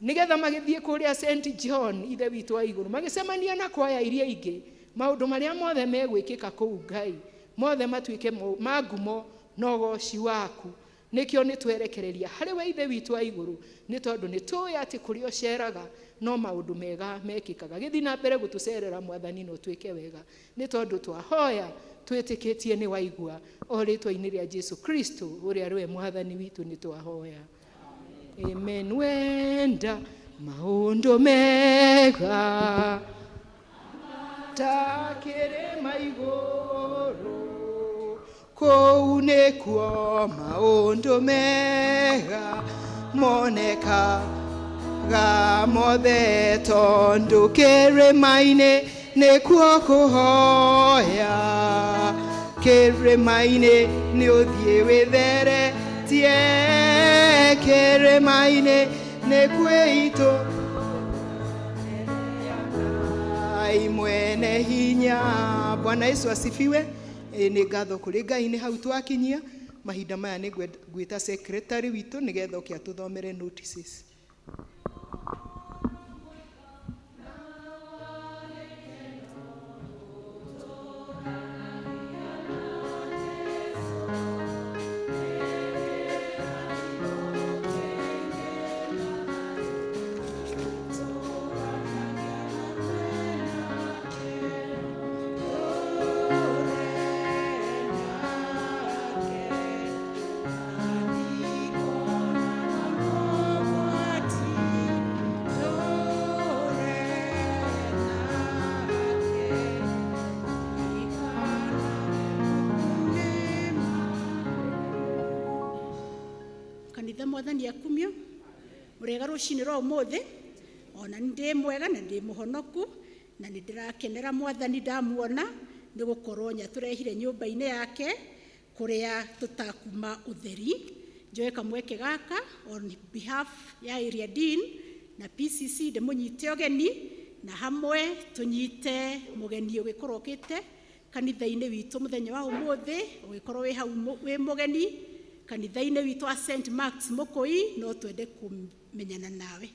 nĩgetha magĩthiĩ kũrĩa St John, Ithe witũ wa igũrũ, magĩcemania na kwaya iria ingĩ, maũndũ marĩa mothe megwĩkĩka kũu, Ngai, mothe matuĩke ma ngumo na ũgoci waku. Nĩkĩo nĩ twerekereria harĩ we, Ithe witũ wa igũrũ, nĩ tondũ nĩ tũĩ atĩ kũrĩa ũceraga no maũndũ mega mekĩkaga. Gĩthiĩ na mbere gũtũcerera Mwathani, na ũtwĩke wega, nĩ tondũ twahoya twĩtĩkĩtie nĩ waigua. O rĩtwa-inĩ rĩa Jesu Kristo, ũrĩa rĩwe Mwathani witũ, nĩ twahoya, amen. Wenda maũndũ mega ta kĩrĩma igũrũ, kũu nĩkuo maũndũ mega moneka. Ga mothe tondũ kĩrĩma-inĩ nĩkuo kũhoya, kĩrĩma-inĩ nĩ ũthiĩ wĩtheretie, kĩrĩma-inĩ nĩ kwĩitũ Ngai mwene hinya. Bwana Yesu asifiwe. Nĩ ngatho kũrĩ Ngai nĩ hau twakinyia mahinda maya. Nĩ ngwĩta secretary witũ nĩgetha oke atũthomere notices. Kanitha, Mwathani akumio. Mũrĩega rũcinĩ rwa ũmũthĩ? Ona nĩ ndĩ mwega na ndĩ mũhonoku na nĩ ndĩrakenera Mwathani ndamuona, nĩ gũkorwo nĩatũrehire nyũmba-inĩ yake kũrĩa tũtakuma ũtheri. Njoe kamweke gaka on behalf ya area dean na PCC ndĩmũnyite ũgeni, na hamwe tũnyite mũgeni ũgĩkorwo ũkĩte kanitha-inĩ witũ mũthenya wa ũmũthĩ. Ũgĩkorwo wĩ hau wĩ mũgeni kanitha-inĩ witũ wa St Marks Mũkũi, no twende kũmenyana nawe.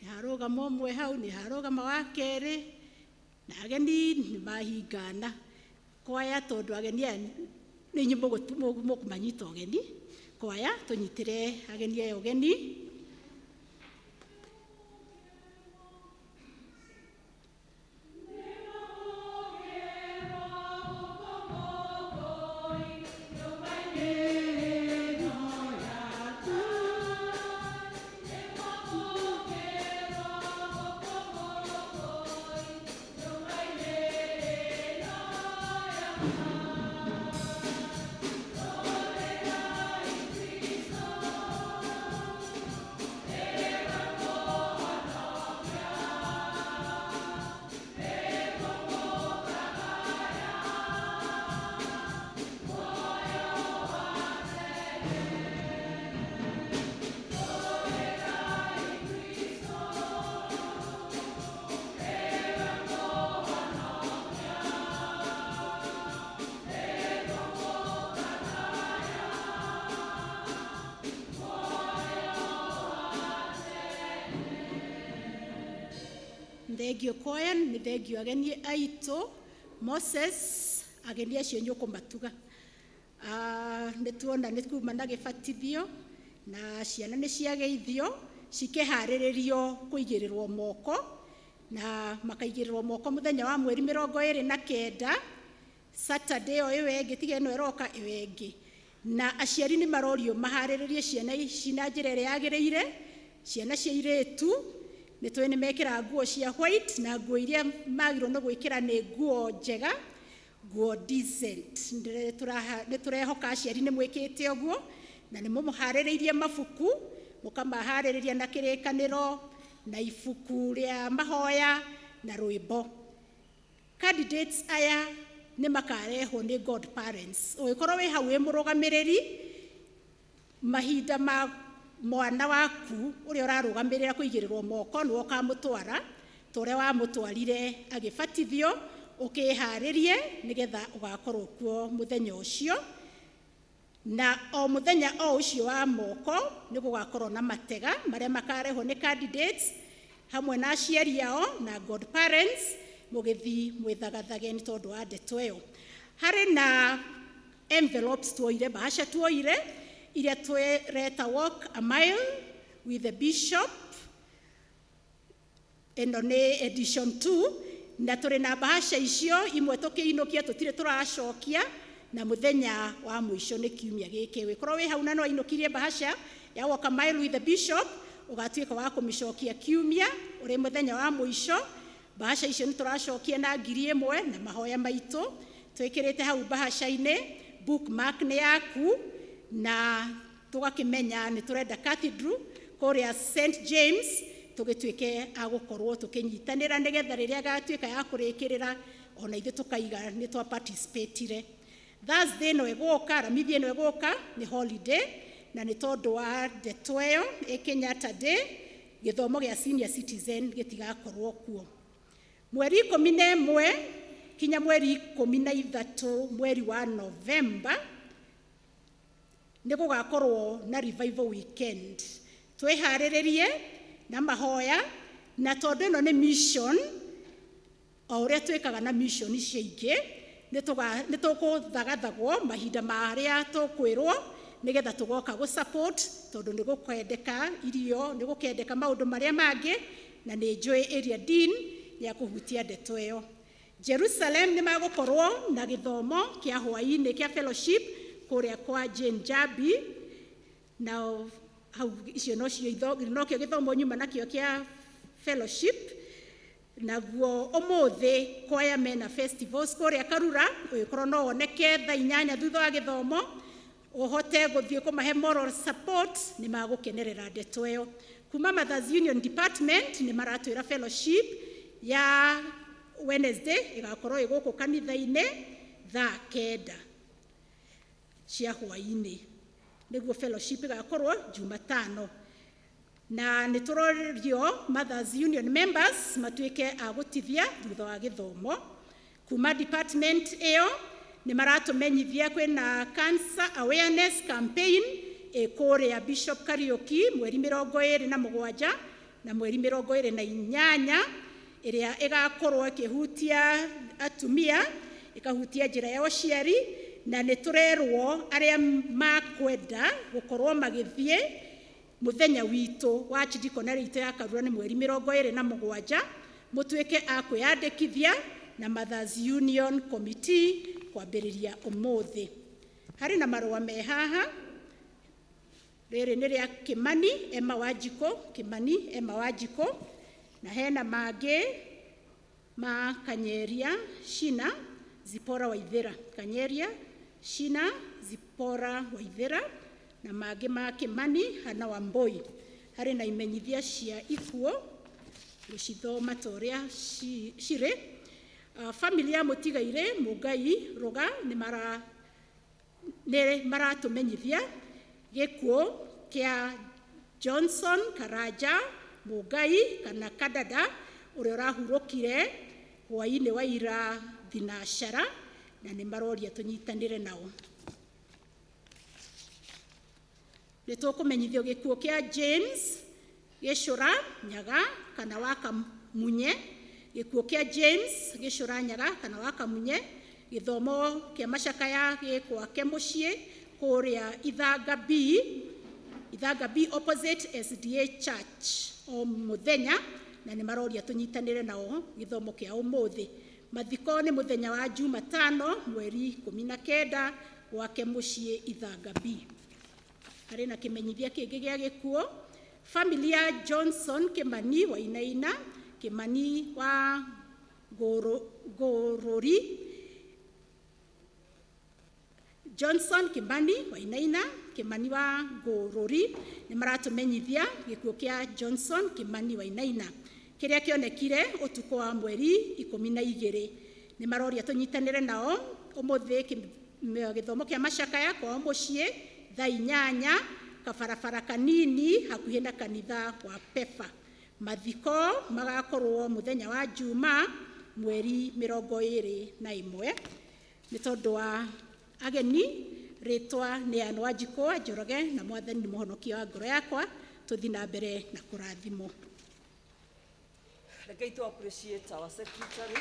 Nĩ harũgama ũmwe hau, nĩ harũgama wa kerĩ, na ageni nĩ mahingana kwaya, tondũ ageni aya nĩ inyuĩ mũkũmanyita ũgeni. Kwaya, tũnyitĩre ageni aya ũgeni. Thengio kwaya, nĩ thengio ageni aitũ. Moses, ageni acio nĩ ũkũmatuga. Nĩ tuona nĩ kuma na gĩbatithio na ciana nĩ ciageithio, cikĩharĩrĩrio kũigĩrĩrwo moko, na makaigĩrĩrwo moko mũthenya wa mweri 29, Saturday o ĩyo ĩngĩ, tiga ĩno ĩroka, ĩyo ĩngĩ. Na aciari nĩ marorio maharĩrĩrie ciana ici na njĩra ĩrĩa yagĩrĩire. Ciana cia irĩtu nĩ tũĩ nĩ mekĩraga nguo cia white, na nguo iria magĩrĩirwo nĩ gwĩkĩra nĩ nguo njega, nguo decent. Nĩ tũrehoka aciari nĩ mwĩkĩte ũguo na nĩ mũmũharĩrĩirie mabuku, mũkamaharĩrĩria na kĩrĩkanĩro na ibuku rĩa mahoya na rwĩmbo. Candidates aya nĩ makarehwo nĩ godparents. Ũgĩkorwo wĩ hau wĩ mũrũgamĩrĩri, mahinda ma mwana waku ũrĩa ũrarũgamĩrĩra kũigĩrĩrwo moko, nĩwe ũkamũtwara ta ũrĩa wamũtwarire agĩbatithio. Ũkĩharĩrie nĩgetha ũgakorwo kuo mũthenya ũcio. Na o mũthenya o ũcio wa moko nĩ gũgakorwo na matega marĩa makarehwo nĩ candidates hamwe na aciari ao na godparents, mũgĩthi mwĩthagathage nĩ tondũ wa ndeto ĩyo. Harĩ na envelopes tuoire, bahasha tuoire, iria twĩreta "Walk a Mile with the Bishop". Ĩno nĩ edition 2, na tũrĩ na bahasha icio imwe tũkĩinũkia, tũtirĩ tũracokia, na mũthenya wa mũico nĩ kiumia gĩkĩ. Wĩkorwo wĩ hau na no ainũkirie bahasha ya "Walk a Mile with the Bishop", ũgatuĩka wa kũmĩcokia kiumia ũrĩ mũthenya wa mũico. Bahasha icio nĩ tũracokia na 1000 na mahoya maitũ twĩkĩrĩte hau bahasha-inĩ. Bookmark nĩ yaku na Tũgakĩmenya nĩ tũrenda cathedral kũrĩa St James, tũgĩtuĩke a gũkorwo tũkĩnyitanĩra nĩgetha rĩrĩa gatuĩka ya kũrĩkĩrĩra, ona ithuĩ tũkaiga nĩ twa participatire. Thursday ĩno ĩgũka, Aramithi ĩno ĩgũka nĩ holiday, na nĩ tondũ wa ndeto ĩyo ĩ Kenyatta Day, gĩthomo gĩa senior citizen gĩtigakorwo kuo. Mweri 11 kinya mweri 13 mweri wa Novemba nĩ gũgakorwo na revival weekend. Twĩharĩrĩrie na mahoya, na tondũ ĩno nĩ mission, o ũrĩa twĩkaga na mission icio ingĩ, nĩ tũkũthagathagwo mahinda marĩa tũkwĩrwo nĩgetha tũgoka gũ support, tondũ nĩ gũkwendeka irio, nĩ gũkendeka maũndũ marĩa mangĩ, na nĩ njũĩ area dean nĩ akũhutia ndeto ĩyo. Jerusalem nĩ magũkorwo na gĩthomo kĩa hwaĩ-inĩ kĩa fellowship kũrĩa kwa Jane Jabi, na hau icio nocio nokĩo gĩthomo nyuma nakĩo kĩa fellowship. Naguo ũmũthĩ kwaya mena festivals kũrĩa Karura, ũgĩkorwo no woneke thaa 8 thutha wa gĩthomo, ũhote gũthiĩ kũmahe moral support, nĩ magũkenerera ndeto ĩyo. Kuma Mothers Union Department nĩ maratwĩra fellowship ya Wednesday ĩgakorwo ĩ gũkũ kanitha-inĩ thaa 9 cia hwaĩ-inĩ, nĩguo fellowship ĩgakorwo Jumatano. Na nĩ tũrorio Mothers Union members matuĩke a gũtithia thutha wa gĩthomo. Kuma department ĩyo nĩ maratũmenyithia kwĩna cancer awareness campaign ĩ kũrĩa Bishop Kariuki mweri 27 na mweri 28, ĩrĩa ĩgakorwo ĩkĩhutia atumia, ĩkahutia njĩra ya ũciari, na nĩ tũrerwo arĩa makwenda gũkorwo magĩthiĩ mũthenya witũ wa archdeaconry itũ ya Karura nĩ mweri 27, mũtuĩke a kwĩyandĩkithia na Mothers Union Committee kwambĩrĩria ũmũthĩ. Harĩ na marũa me haha, rĩrĩ nĩ rĩa Kimani Emma Wanjikũ, Kimani Emma Wanjikũ, na hena mangĩ ma Kanyeria Shina Zipora Waithera, Kanyeria Shina Zipora Waithera, na mangĩ ma Kimani Hana Wamboi. Harĩ na imenyithia cia ikuũ, gũcithoma ta ũrĩa cirĩ. Family ya Mũtigairĩ Mũngai Rũga nĩ maratũmenyithia gĩkuũ kĩa Johnson Karanja Mũngai kana Kadada, ũrĩa ũrahurũkire hwaĩ-inĩ wa ira thinacara, na nĩ maroria tũnyitanĩre nao. Nĩ tũkũmenyithio gĩkuũ kĩa James Gĩcũra Nyaga kana wa Kamunye, gĩkuũ kĩa James Gĩcũra Nyaga kana wa Kamunye, gĩthomo kĩa macakaya gĩ gwake mũciĩ kũrĩa Ithanga B, Ithanga B opposite SDA Church o mũthenya, na nĩ maroria tũnyitanĩre nao gĩthomo kĩa ũmũthĩ. Mathiko nĩ mũthenya wa Jumatano mweri 19 gwake mũciĩ Ithanga B. Harĩ na kĩmenyithia kĩngĩ gĩa gĩkuũ, family ya Johnson Kimani Wainaina, Kimani wa Ngũrũri, Johnson Kimani Wainaina, Kimani wa Ngũrũri, nĩ maratũmenyithia gĩkuũ kĩa Johnson Kimani Wainaina kĩrĩa kĩonekire ũtukũ wa mweri 12. Nĩ maroria tũnyitanĩre nao ũmũthĩ gĩthomo kĩa macakaya kwao mũciĩ thaa 8 kabarabara kanini hakuhĩ na kanitha wa Pefa. Mathiko magakorwo mũthenya wa Juma mweri 21. Nĩ tondũ wa ageni, rĩtwa nĩ Ann Wanjikũ Njoroge, na Mwathani nĩ mũhonokia wa ngoro yakwa. Tũthiĩ na mbere na kũrathimwo. Rekei tu appreciate our secretary.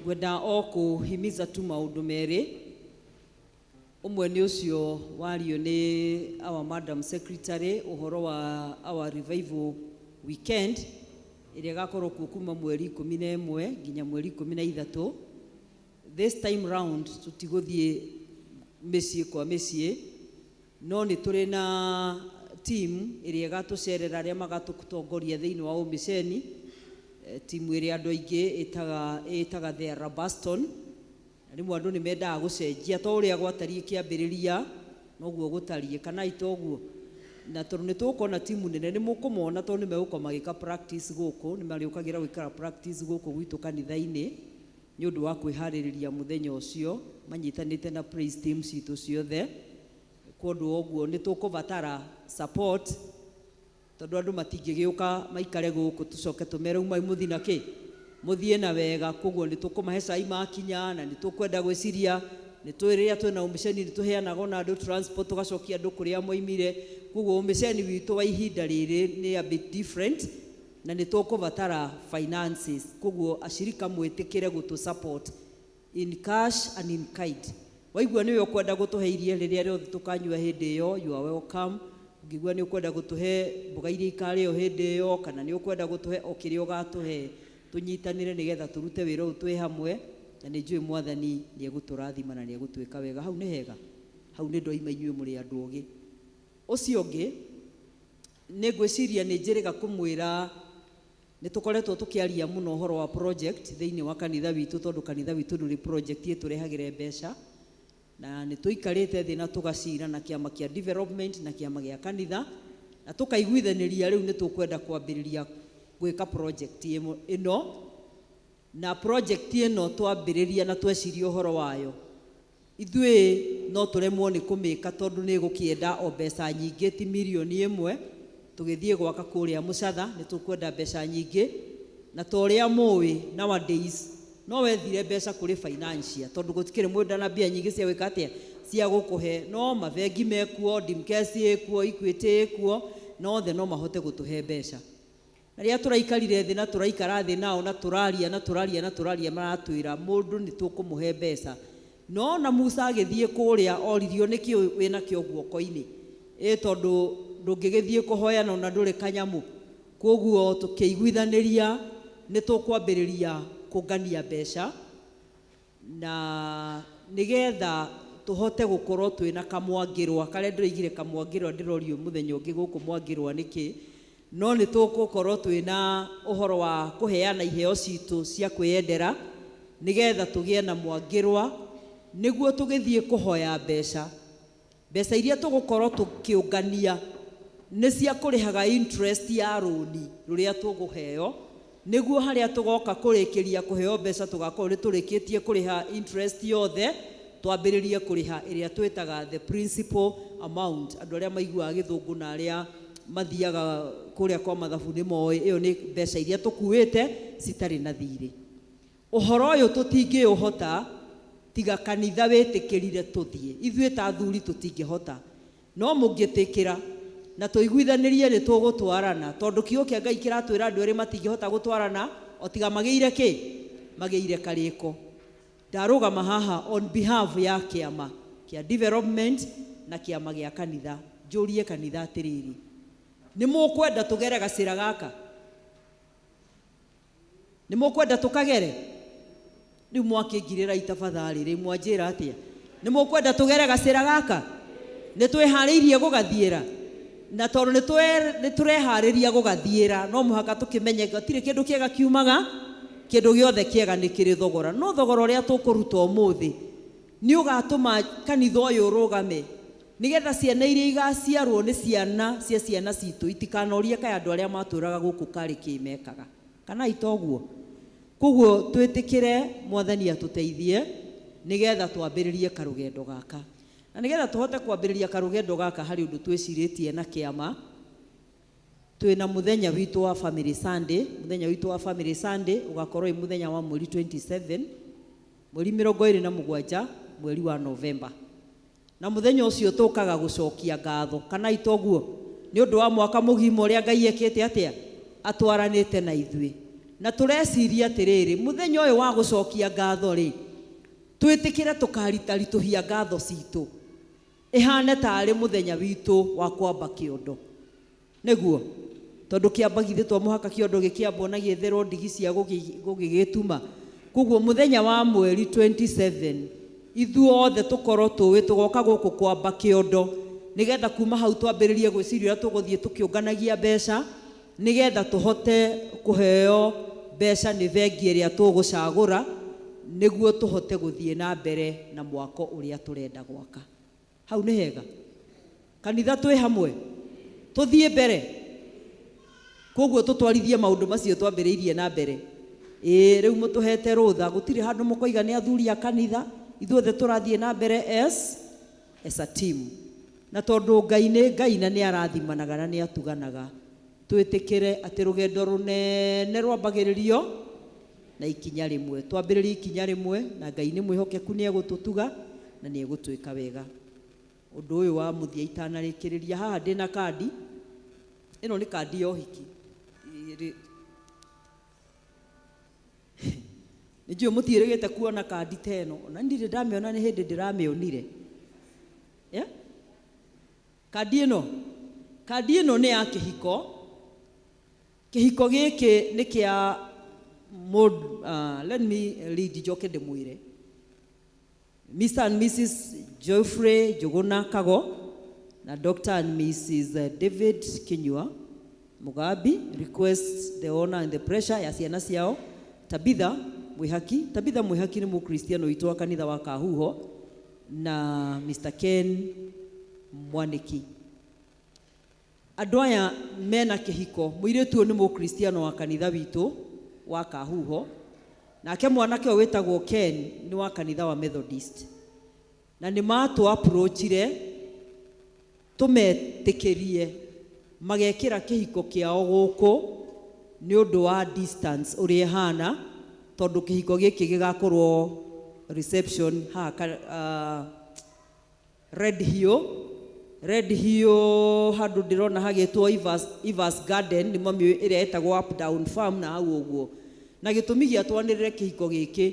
Ngwenda o kũhimiza tu maũndũ merĩ. Ũmwe nĩ ũcio wario nĩ our madam secretary ũhoro wa our revival weekend ĩrĩa ĩgakorwo kuo kuma mweri 11 nginya mweri 13. This time round tũtigũthiĩ mĩciĩ kwa mĩciĩ, no nĩ tũrĩ na team ĩrĩa ĩgatũcerera, arĩa magatũtongoria thĩinĩ wa ũmĩceni, timu ĩrĩa andũ aingĩ ĩtaga the Rabaston. Na rĩmwe andũ nĩ mendaga gũcenjia, to ũrĩa gwatariĩ kĩambĩrĩria noguo gũtariĩ, kana itoguo. Na tondũ nĩ tũgũkorwo na timu nene, nĩ mũkũmona tondũ nĩ megũkorwo magĩka practice gũkũ, nĩ marĩũkagĩra gwĩkara practice gũkũ gwitũ kanitha-inĩ nĩ ũndũ wa kwĩharĩrĩria mũthenya ũcio, manyitanĩte na praise team citũ ciothe. Kwondũ wa ũguo nĩ tũkũbatara support, tondũ andũ matingĩgĩũka maikare gũkũ tũcoke tũmere umai mũthiĩ na kĩ, mũthiĩ na wega. Koguo nĩ tũkũmahe cai makinya, na nĩ tũkwenda gwĩciria nĩ tũĩ rĩrĩa twĩna ũmĩceni nĩ tũheanaga ona andũ transport, tũgacokia andũ kũrĩa moimire. Koguo ũmĩceni witũ wa ihinda rĩrĩ nĩ a bit different, na nĩ tũkũbatara finances. Koguo ashirika mwĩtĩkĩre gũtũ support in cash and in kind. Waigua nĩwe ũkwenda gũtũhe iria rĩrĩa rĩothe tũkanyua hĩndĩ ĩyo, you are welcome. Ũngĩigua nĩ ũkwenda gũtũhe mboga iria ikarĩo hĩndĩ ĩyo, kana nĩ ũkwenda gũtũhe o kĩrĩa ũgatũhe, tũnyitanĩre nĩgetha tũrute wĩra ũyũ twĩ hamwe, na nĩ njũĩ Mwathani nĩ egũtũrathima na nĩ egũtwĩka wega. Hau nĩ hega, hau nĩ ndoima inyuĩ mũrĩ andũ ogĩ. Ũcio ũngĩ nĩ ngwĩciria nĩ njĩrĩga kũmwĩra nĩ tũkoretwo tũkĩaria mũno ũhoro wa project thĩinĩ wa kanitha witũ, tondũ kanitha witũ ndũrĩ project ĩtũrehagĩre mbeca, na nĩ tũikarĩte thĩ na tũgacira na kĩama kĩa development na kĩama gĩa kanitha, na tũkaiguithanĩria rĩu nĩ tũkwenda kwambĩrĩria gwĩka project ĩno. Na project ĩno twambĩrĩria na tweciria ũhoro wayo, ithuĩ no tũremwo nĩ kũmĩka tondũ nĩ ĩgũkĩenda o mbeca nyingĩ, ti mirioni ĩmwe. Tũgĩthiĩ gwaka kũrĩa Mũcatha nĩ tũkwenda mbeca nyingĩ, na ta ũrĩa mũĩ nowadays no wethire mbeca kũrĩ financier, tondũ gũtikĩrĩ mũndũ na mbia nyingĩ cia gwĩka atĩa, cia gũkũhe. No mabengi mekuo, Dimkes ĩkuo, Equity ĩkuo, na othe no mahote gũtũhe mbeca. Na rĩrĩa tũraikarire thĩ na tũraikara thĩ nao na tũraria na tũraria na tũraria, maratwĩra mũndũ nĩ tũkũmũhe mbeca. No na Musa agĩthiĩ kũrĩa oririo nĩkĩ wĩnakĩo guoko-inĩ, ĩ tondũ ndũngĩgĩthiĩ kũhoyana ona ndũrĩ kanyamũ. Koguo tũkĩiguithanĩria nĩ tũkwambĩrĩria kũngania mbeca na nĩgetha tũhote gũkorwo twĩna kamwangĩrwa karĩa ndĩroigire. Kamwangĩrwa ndĩrorio mũthenya ũngĩ gũkũ mwangĩrwa nĩkĩ, no nĩ tũgũkorwo twĩna ũhoro wa kũheana iheo citũ cia kwĩyendera nĩgetha tũgĩe na mwangĩrwa, nĩguo tũgĩthiĩ kũhoya mbeca. Mbeca iria tũgũkorwo tũkĩũngania nĩ cia kũrĩhaga interest ya rũni rũrĩa tũgũheo, nĩguo harĩa tũgoka kũrĩkĩria kũheo mbeca tũgakorwo nĩ tũrĩkĩtie kũrĩha interest yothe, twambĩrĩrie kũrĩha ĩrĩa twĩtaga the principal amount. Andũ arĩa maiguaga gĩthũngũ na arĩa mathiaga kũrĩa kwa mathabu nĩ moĩ ĩyo nĩ mbeca iria tũkuĩte citarĩ na thirĩ. Ũhoro ũyũ tũtingĩũhota tiga kanitha wĩtĩkĩrire tũthiĩ. Ithuĩ ta athuri tũtingĩhota, no mũngĩtĩkĩra na tũiguithanĩrie nĩ tũgũtwarana, tondũ kiugo kĩa Ngai kĩratwĩra andũ erĩ matingĩhota gũtwarana o tiga magĩire kĩ, magĩire karĩko. Ndarũgama haha on behalf ya kĩama kĩa development na kĩama gĩa kanitha, njũrie kanitha atĩrĩrĩ, nĩ mũkwenda tũgere gacĩra gaka? Nĩ mũkwenda tũkagere? Rĩu mwakĩngirĩra itafadhali, rĩu mwanjĩra atĩa? Nĩ mũkwenda tũgere gacĩra gaka? Nĩ twĩharĩirie gũgathiĩra? Na tondũ nĩ tũreharĩria gũgathiĩra, no mũhaka tũkĩmenye gũtirĩ kĩndũ kĩega kiumaga, kĩndũ gĩothe kĩega nĩ kĩrĩ thogora. No thogora ũrĩa tũkũruta ũmũthĩ nĩ ũgatũma kanitha ũyũ ũrũgame, nĩgetha ciana iria igaciarwo nĩ ciana cia ciana citũ itikanorie kaĩ andũ arĩa matũraga gũkũ karĩ kĩ mekaga, kana itoguo. Koguo twĩtĩkĩre Mwathani atũteithie nĩgetha twambĩrĩrie karũgendo gaka, na nĩgetha tũhote kwambĩrĩria karũgendo gaka harĩ ũndũ twĩcirĩtie na kĩama. Twĩna mũthenya witũ wa Family Sunday. Mũthenya witũ wa Family Sunday ũgakorwo wĩ mũthenya wa mweri 27, mweri 27, mweri wa November. Na mũthenya ũcio tũkaga gũcokia ngatho, kana itoguo, nĩ ũndũ wa mwaka mũgima ũrĩa Ngai ekĩte atĩa, atwaranĩte na ithuĩ. Na tũreciria atĩrĩrĩ, mũthenya ũyũ wa gũcokia ngatho rĩ, twĩtĩkĩre tũkaritaritũhia ngatho citũ ĩhane tarĩ mũthenya witũ wa kwamba kĩondo, nĩguo tondũ kĩamba githĩ to mũhaka kĩondo gĩkĩambwo na gĩetherwo ndigi cia gũgĩgĩtuma. Koguo mũthenya wa mweri 27 ithuothe tũkorwo tũĩ tũgoka gũkũ kwamba kĩondo, nĩgetha kuma hau twambĩrĩrie gwĩciria ũrĩa tũgũthiĩ tũkĩũnganagia mbeca, nĩgetha tũhote kũheo mbeca nĩ bengi ĩrĩa tũgũcagũra, nĩguo tũhote gũthiĩ na mbere na mwako ũrĩa tũrenda gwaka. Hau nĩ hega kanitha, twĩ hamwe tũthiĩ mbere. Koguo tũtwarithie maũndũ macio twambĩrĩirie na mbere. Ĩĩ, rĩu mũtũhete rũtha, gũtirĩ handũ mũkoiga nĩ athuri a kanitha, ithuothe tũrathiĩ na mbere as a team. Na tondũ Ngai nĩ Ngai na nĩ arathimanaga na nĩ atuganaga, twĩtĩkĩre atĩ rũgendo rũnene rwambagĩrĩrio na ikinya rĩmwe. Twambĩrĩrie ikinya rĩmwe, na Ngai nĩ mwĩhokeku, nĩ egũtũtuga na nĩ egũtwĩka wega. Ũndũ ũyũ wa mũthia itanarĩkĩrĩria, haha ndĩna kandi ĩno, nĩ kandi ya ũhiki. Nĩ njũĩ mũtiĩrĩgĩte kuona kandi ta ĩno, ona ndirĩ ndamĩona, nĩ hĩndĩ ndĩramĩonire. Yeah? Kandi ĩno nĩ ya kĩhiko. Kĩhiko gĩkĩ nĩ kĩa mũndũ, let me read njoke ndĩmwĩre. Mr. and Mrs. Geoffrey Njuguna Kago na Dr. and Mrs. David Kinyua Mugambi request the honor and the pressure ya ciana ciao Tabitha Mwihaki. Tabitha Mwihaki nĩ mũkristiano witũ wa kanitha wa Kahuho, na Mr. Ken Mwaniki. Andũ aya mena kĩhiko, mũirĩtu ũyũ nĩ mũkristiano wa kanitha witũ wa Kahuho, nake mwanake ũyũ wĩtagwo Ken nĩ wa kanitha wa Methodist, na nĩ matũ approachire tũmetĩkĩrie magekĩra kĩhiko kĩao gũkũ nĩ ũndũ wa distance ũrĩa ĩhana, tondũ kĩhiko gĩkĩ gĩgakorwo reception haha Red Hill, Red Hill, handũ ndĩrona hagĩtwo Evers Garden, nĩ mami ĩrĩa ĩtagwo Up Down Farm na hau ũguo. Na gĩtũmi gĩa twanĩrĩre kĩhiko gĩkĩ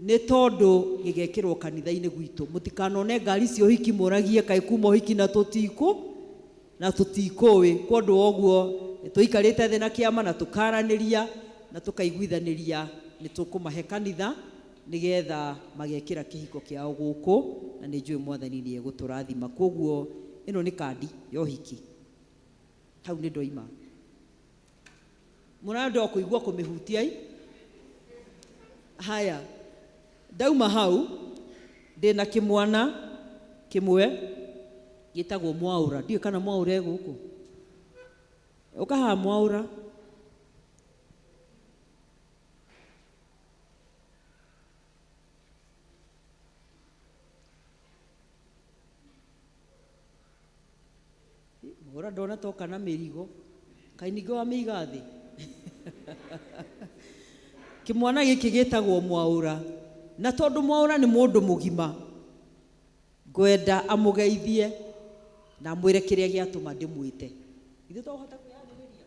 nĩ tondũ gĩgekĩrwo kanitha-inĩ gwitũ. Mũtikanone ngari cia ũhiki mũragie kaĩ kuma ũhiki na tũtikũ na tũtikũĩ. Kwondũ wa ũguo tũikarĩte thĩ na kĩama na tũkaranĩria na tũkaiguithanĩria nĩ tũkũmahe kanitha nĩgetha magekĩra kĩhiko kĩao gũkũ, na nĩ njũĩ Mwathani nĩ egũtũrathima. Koguo ĩno nĩ kandi ya ũhiki. Hau nĩ ndoima, mũranda o kũigua kũmĩhutia. Haya, ndauma hau ndĩna kĩmwana kĩmwe gĩtagwo Mwaũra. Ndiũĩ kana Mwaũra e gũkũ. Ũka haha, Mwaũra. Mwaũra ndona toka na mĩrigo, kaĩ ningĩ wamĩiga thĩ. Kĩmwana gĩkĩ gĩtagwo Mwaũra, na tondũ Mwaũra nĩ mũndũ mũgima, ngwenda amũgeithie na amwĩre kĩrĩa gĩatũma ndĩmwĩte. Ithuĩ twahota kwĩyarĩrĩria.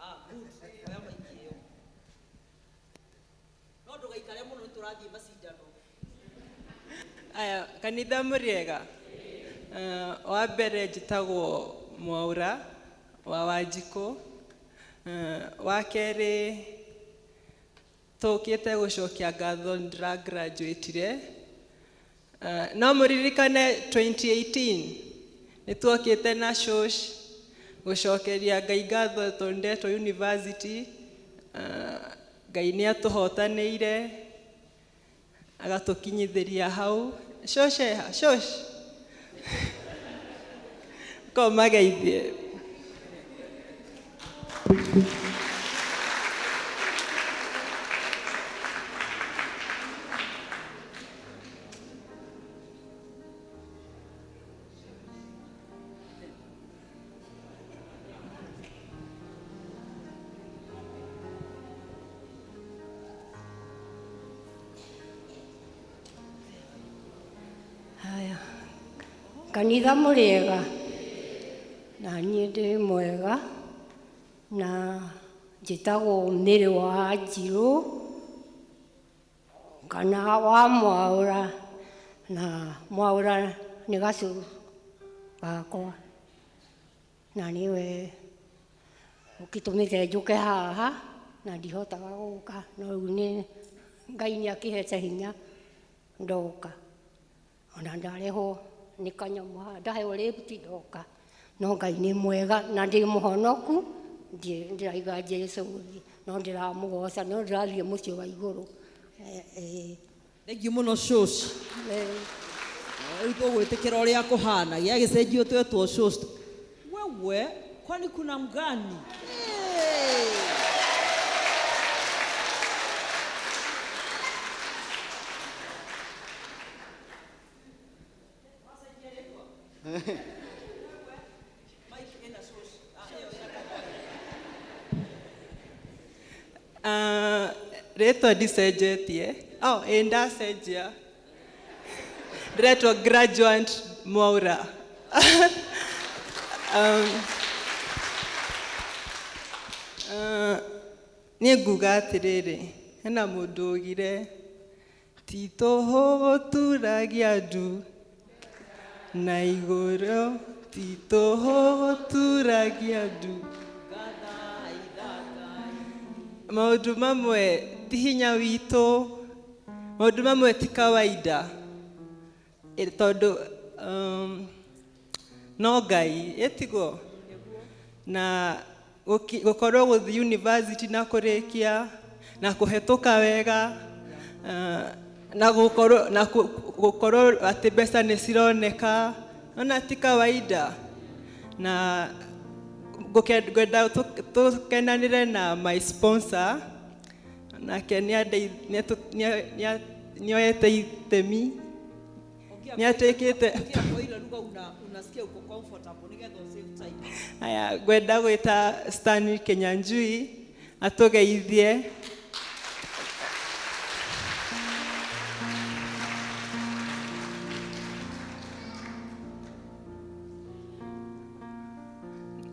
Ah, good. Oya maiki ĩyo, no ndũgaikare mũno, nĩ tũrathiĩ macindano. Aya, kanitha mũrĩega. Wa mbere njĩtagwo Mwaũra wa Wanjikũ. Wa kerĩ, tũkĩte gũcokia ngatho nĩ ndĩra graduatire. No mũririkane 2018 nĩ tuokĩte na shosh gũcokeria Ngai ngatho tondũ ndetwo university. Ngai nĩ atũhotanĩire agatũkinyithĩria hau. Shosh eha shosh ko mageithie. Haya, kanitha mũrĩega, na niĩ ndĩ mwega, na njĩtagwo Mĩrĩ wa Njirũ kana wa Mwaũra, na Mwaũra nĩ gacũrũ gakwa, na nĩwe ũkĩtũmĩte njũke haha, na ndihotaga gũka, no rĩu nĩ Ngai nĩ akĩhete hinya ndoka ona ndarehwo nĩ kanyamũ haha ndaheo lift ndoka no Ngai nĩ mwega na ndĩ mũhonoku ndĩraiga Jesu no ndĩramũgoca no ndĩrathiĩ mũciĩ wa igũrũ. Thengiũ mũno shosh. Rĩu tũgwĩtĩkĩra ũrĩa kũhana gĩagĩcenjio twetwo shosh. Wewe kwani kuna mgani? Ah, rĩtwa ndicenjetie. Oh, ĩ ndacenjia. Ndĩretwo graduate Mwaura. Niĩ nguga atĩrĩrĩ, hena mũndũ ugire ti tũhũ gũturagia ndu na igũrũ, ti tũhũ gũturagia ndu. Maũndũ mamwe ti hinya witũ, maũndũ mamwe ti kawaida. Tondũ no Ngai ĩtiguo na gũkorwo gũthiĩ university na kũrĩkia na kũhetũka wega, na gũkorwo na gũkorwo atĩ mbeca nĩ cironeka ona ti kawaida. Na ngwenda tũkenanĩre na my sponsor, nake nĩoete itemi, nĩatuĩkĩte. Aya, ngwenda gwĩta Stanley Kinyanjui atũgeithie.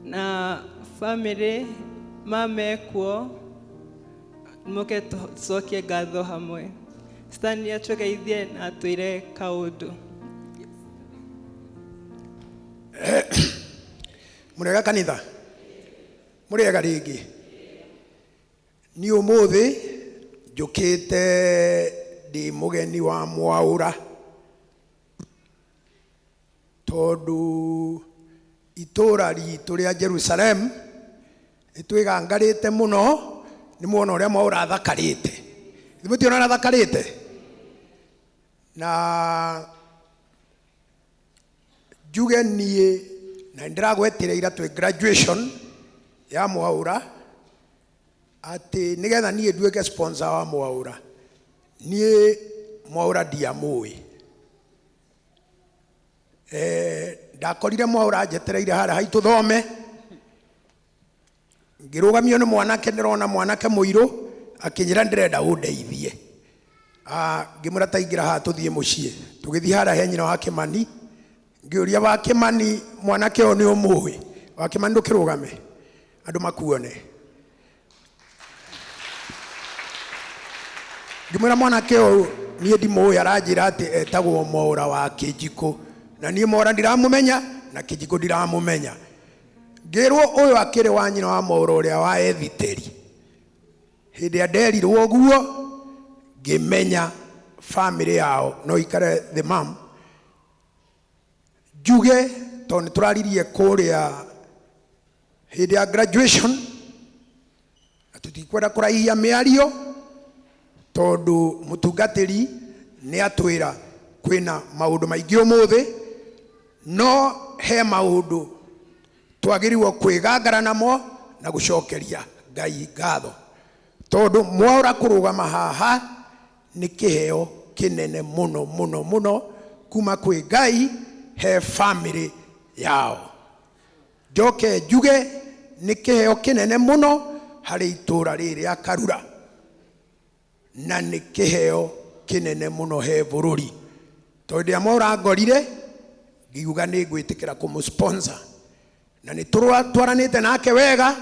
Na family mamekuo mũke tũcokie ngatho hamwe. Stanley atũgeithie na atwĩre kaũndũ. Mũrĩega kanitha, mũrĩega rĩngĩ. Niĩ ũmũthĩ njũkĩte ndĩ mũgeni wa Mwaũra, tondũ itũũra ritũ rĩa Jerusalem nĩtwĩgangarĩte mũno. Nĩ muona ũrĩa Mwaũra athakarĩte, mũtiona ũrĩa athakarĩte? Na njuge niĩ na nĩndĩragwetire ira twĩ graduation ya Mwaũra atĩ nĩgetha niĩ nduĩke sponsor wa Mwaũra, niĩ Mwaũra ndiamũĩ. Ndakorire Mwaũra njetereire harĩa haitũ thome, ngĩrũgamio nĩ mwanake, ndĩrona mwanake mũirũ akĩnjĩra ndĩrenda ũndeithie. Ngĩmwĩra ta ingĩra haha tũthiĩ mũciĩ. Tũgĩthiĩ harĩa he nyina wa Kĩmani, ngĩũria wa Kĩmani, mwanake ũyũ nĩ ũmũĩ? Wa Kĩmani ndũkĩrũgame andũ makuone. Ngĩmwĩra mwanake ũyũ niĩ ndimũĩ, aranjĩra atĩ etagwo Mwaũra wa Kĩnjikũ, na niĩ Mwaũra ndiramũmenya na Kĩnjikũ ndiramũmenya. Ngĩrwo ũyũ akĩrĩ wa nyina wa Mwaũra ũrĩa wa Ethiteri. Hĩndĩ ĩrĩa nderirwo ũguo ngĩmenya family yao no ikare the mam. Njuge tondũ nĩ tũraririe kũrĩa hĩndĩ ya graduation na tũtikwenda kũraihia mĩario tondũ mũtungatĩri nĩ atwĩra kwĩna maũndũ maingĩ ũmũthĩ, no he maũndũ twagĩrĩirwo kwĩgangara namo na gũcokeria Ngai ngatho, tondũ Mwaũra kũrũgama haha nĩ kĩheo kĩnene mũno mũno mũno kuma kwĩ Ngai he family yao. Njoke njuge nĩ kĩheo kĩnene mũno harĩ itũũra rĩrĩ rĩa Karura, na nĩ kĩheo kĩnene mũno he bũrũri, tondũ rĩrĩa Mwaũra ngorire ngiuga nĩ ngwĩtĩkĩra kũmũ-sponsor, na nĩ twaranĩte nake wega,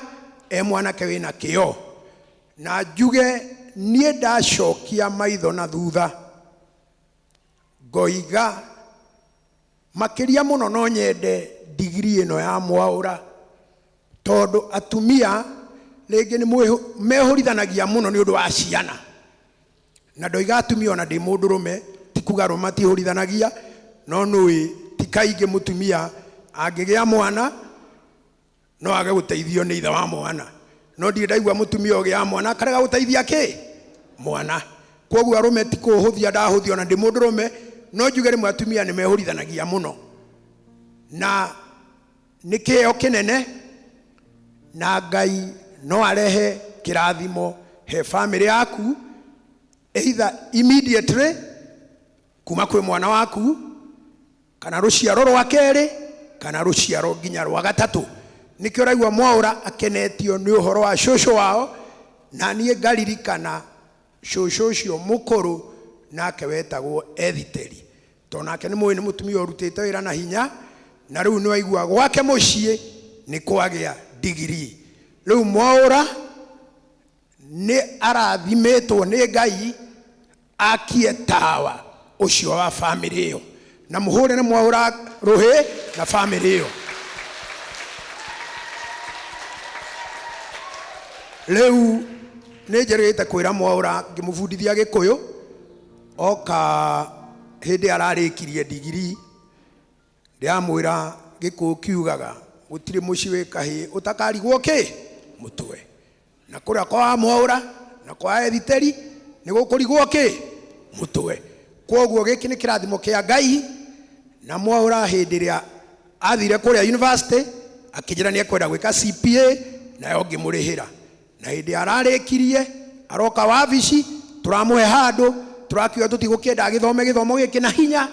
e mwanake wĩna kĩo. Na njuge niĩ ndacokia maitho na thutha ngoiga makĩria mũno no nyende digiri ĩno ya Mwaũra, tondũ atumia rĩngĩ nĩ mehũrithanagia mũno nĩ ũndũ wa ciana. Na ndoiga atumia ona ndĩ mũndũrũme, ti kuga arũme matihũrithanagia, no nũĩ ti kaingĩ mũtumia angĩgĩa mwana no age gũteithio nĩ ithe wa mwana. No ndirĩ ndaigua mũtumia ũgĩa mwana akarega gũteithia kĩ mwana. Kwoguo arũme ti kũhũthia ndahũthia ona ndĩ mũndũrũme, no njuge rĩmwe atumia nĩ mehũrithanagia mũno. Na nĩ kĩheo kĩnene, na Ngai no arehe kĩrathimo he famĩlĩ yaku, either immediately kuma kwĩ mwana waku, kana rũciaro rwa kerĩ, kana rũciaro nginya rwa gatatũ. Nĩkĩo ũraigua Mwaũra akenetio nĩ ũhoro wa cũcũ wao, na niĩ ngaririkana cũcũ ũcio mũkũrũ nake wetagwo Ethiteri, tondũ nake nĩ mũĩ nĩ mũtumia ũrutĩte wĩra na hinya, na rĩu nĩ waigua gwake mũciĩ nĩ kwagĩa digirii. Rĩu Mwaũra nĩ arathimĩtwo nĩ Ngai akie tawa ũcio wa famĩlĩ ĩyo, na mũhũre nĩ Mwaũra rũhĩ na famĩlĩ ĩyo. Rĩu nĩ njĩrĩgĩte kwĩra Mwaũra ngĩmũbundithia Gĩkũyũ, oka hĩndĩ ararĩkirie digirii, ndĩramwĩra Gĩkũyũ kiugaga gũtirĩ mũciĩ wĩ kahĩĩ ũtakarigwo kĩ mũtwe. Na kũrĩa kwa Mwaũra na kwa Ethiteri nĩ gũkũrigwo kĩ mũtwe. Kwoguo gĩkĩ nĩ kĩrathimo kĩa Ngai. Na Mwaũra hĩndĩ ĩrĩa athire kũrĩa university akĩnjĩra nĩ ekwenda gwĩka CPA, nayo ngĩmũrĩhĩra. Na hĩndĩ ararĩkirie aroka wabici, tũramũhe handũ, tũrakiuga tũtigũkĩenda agĩthome gĩthomo gĩkĩ na hinya,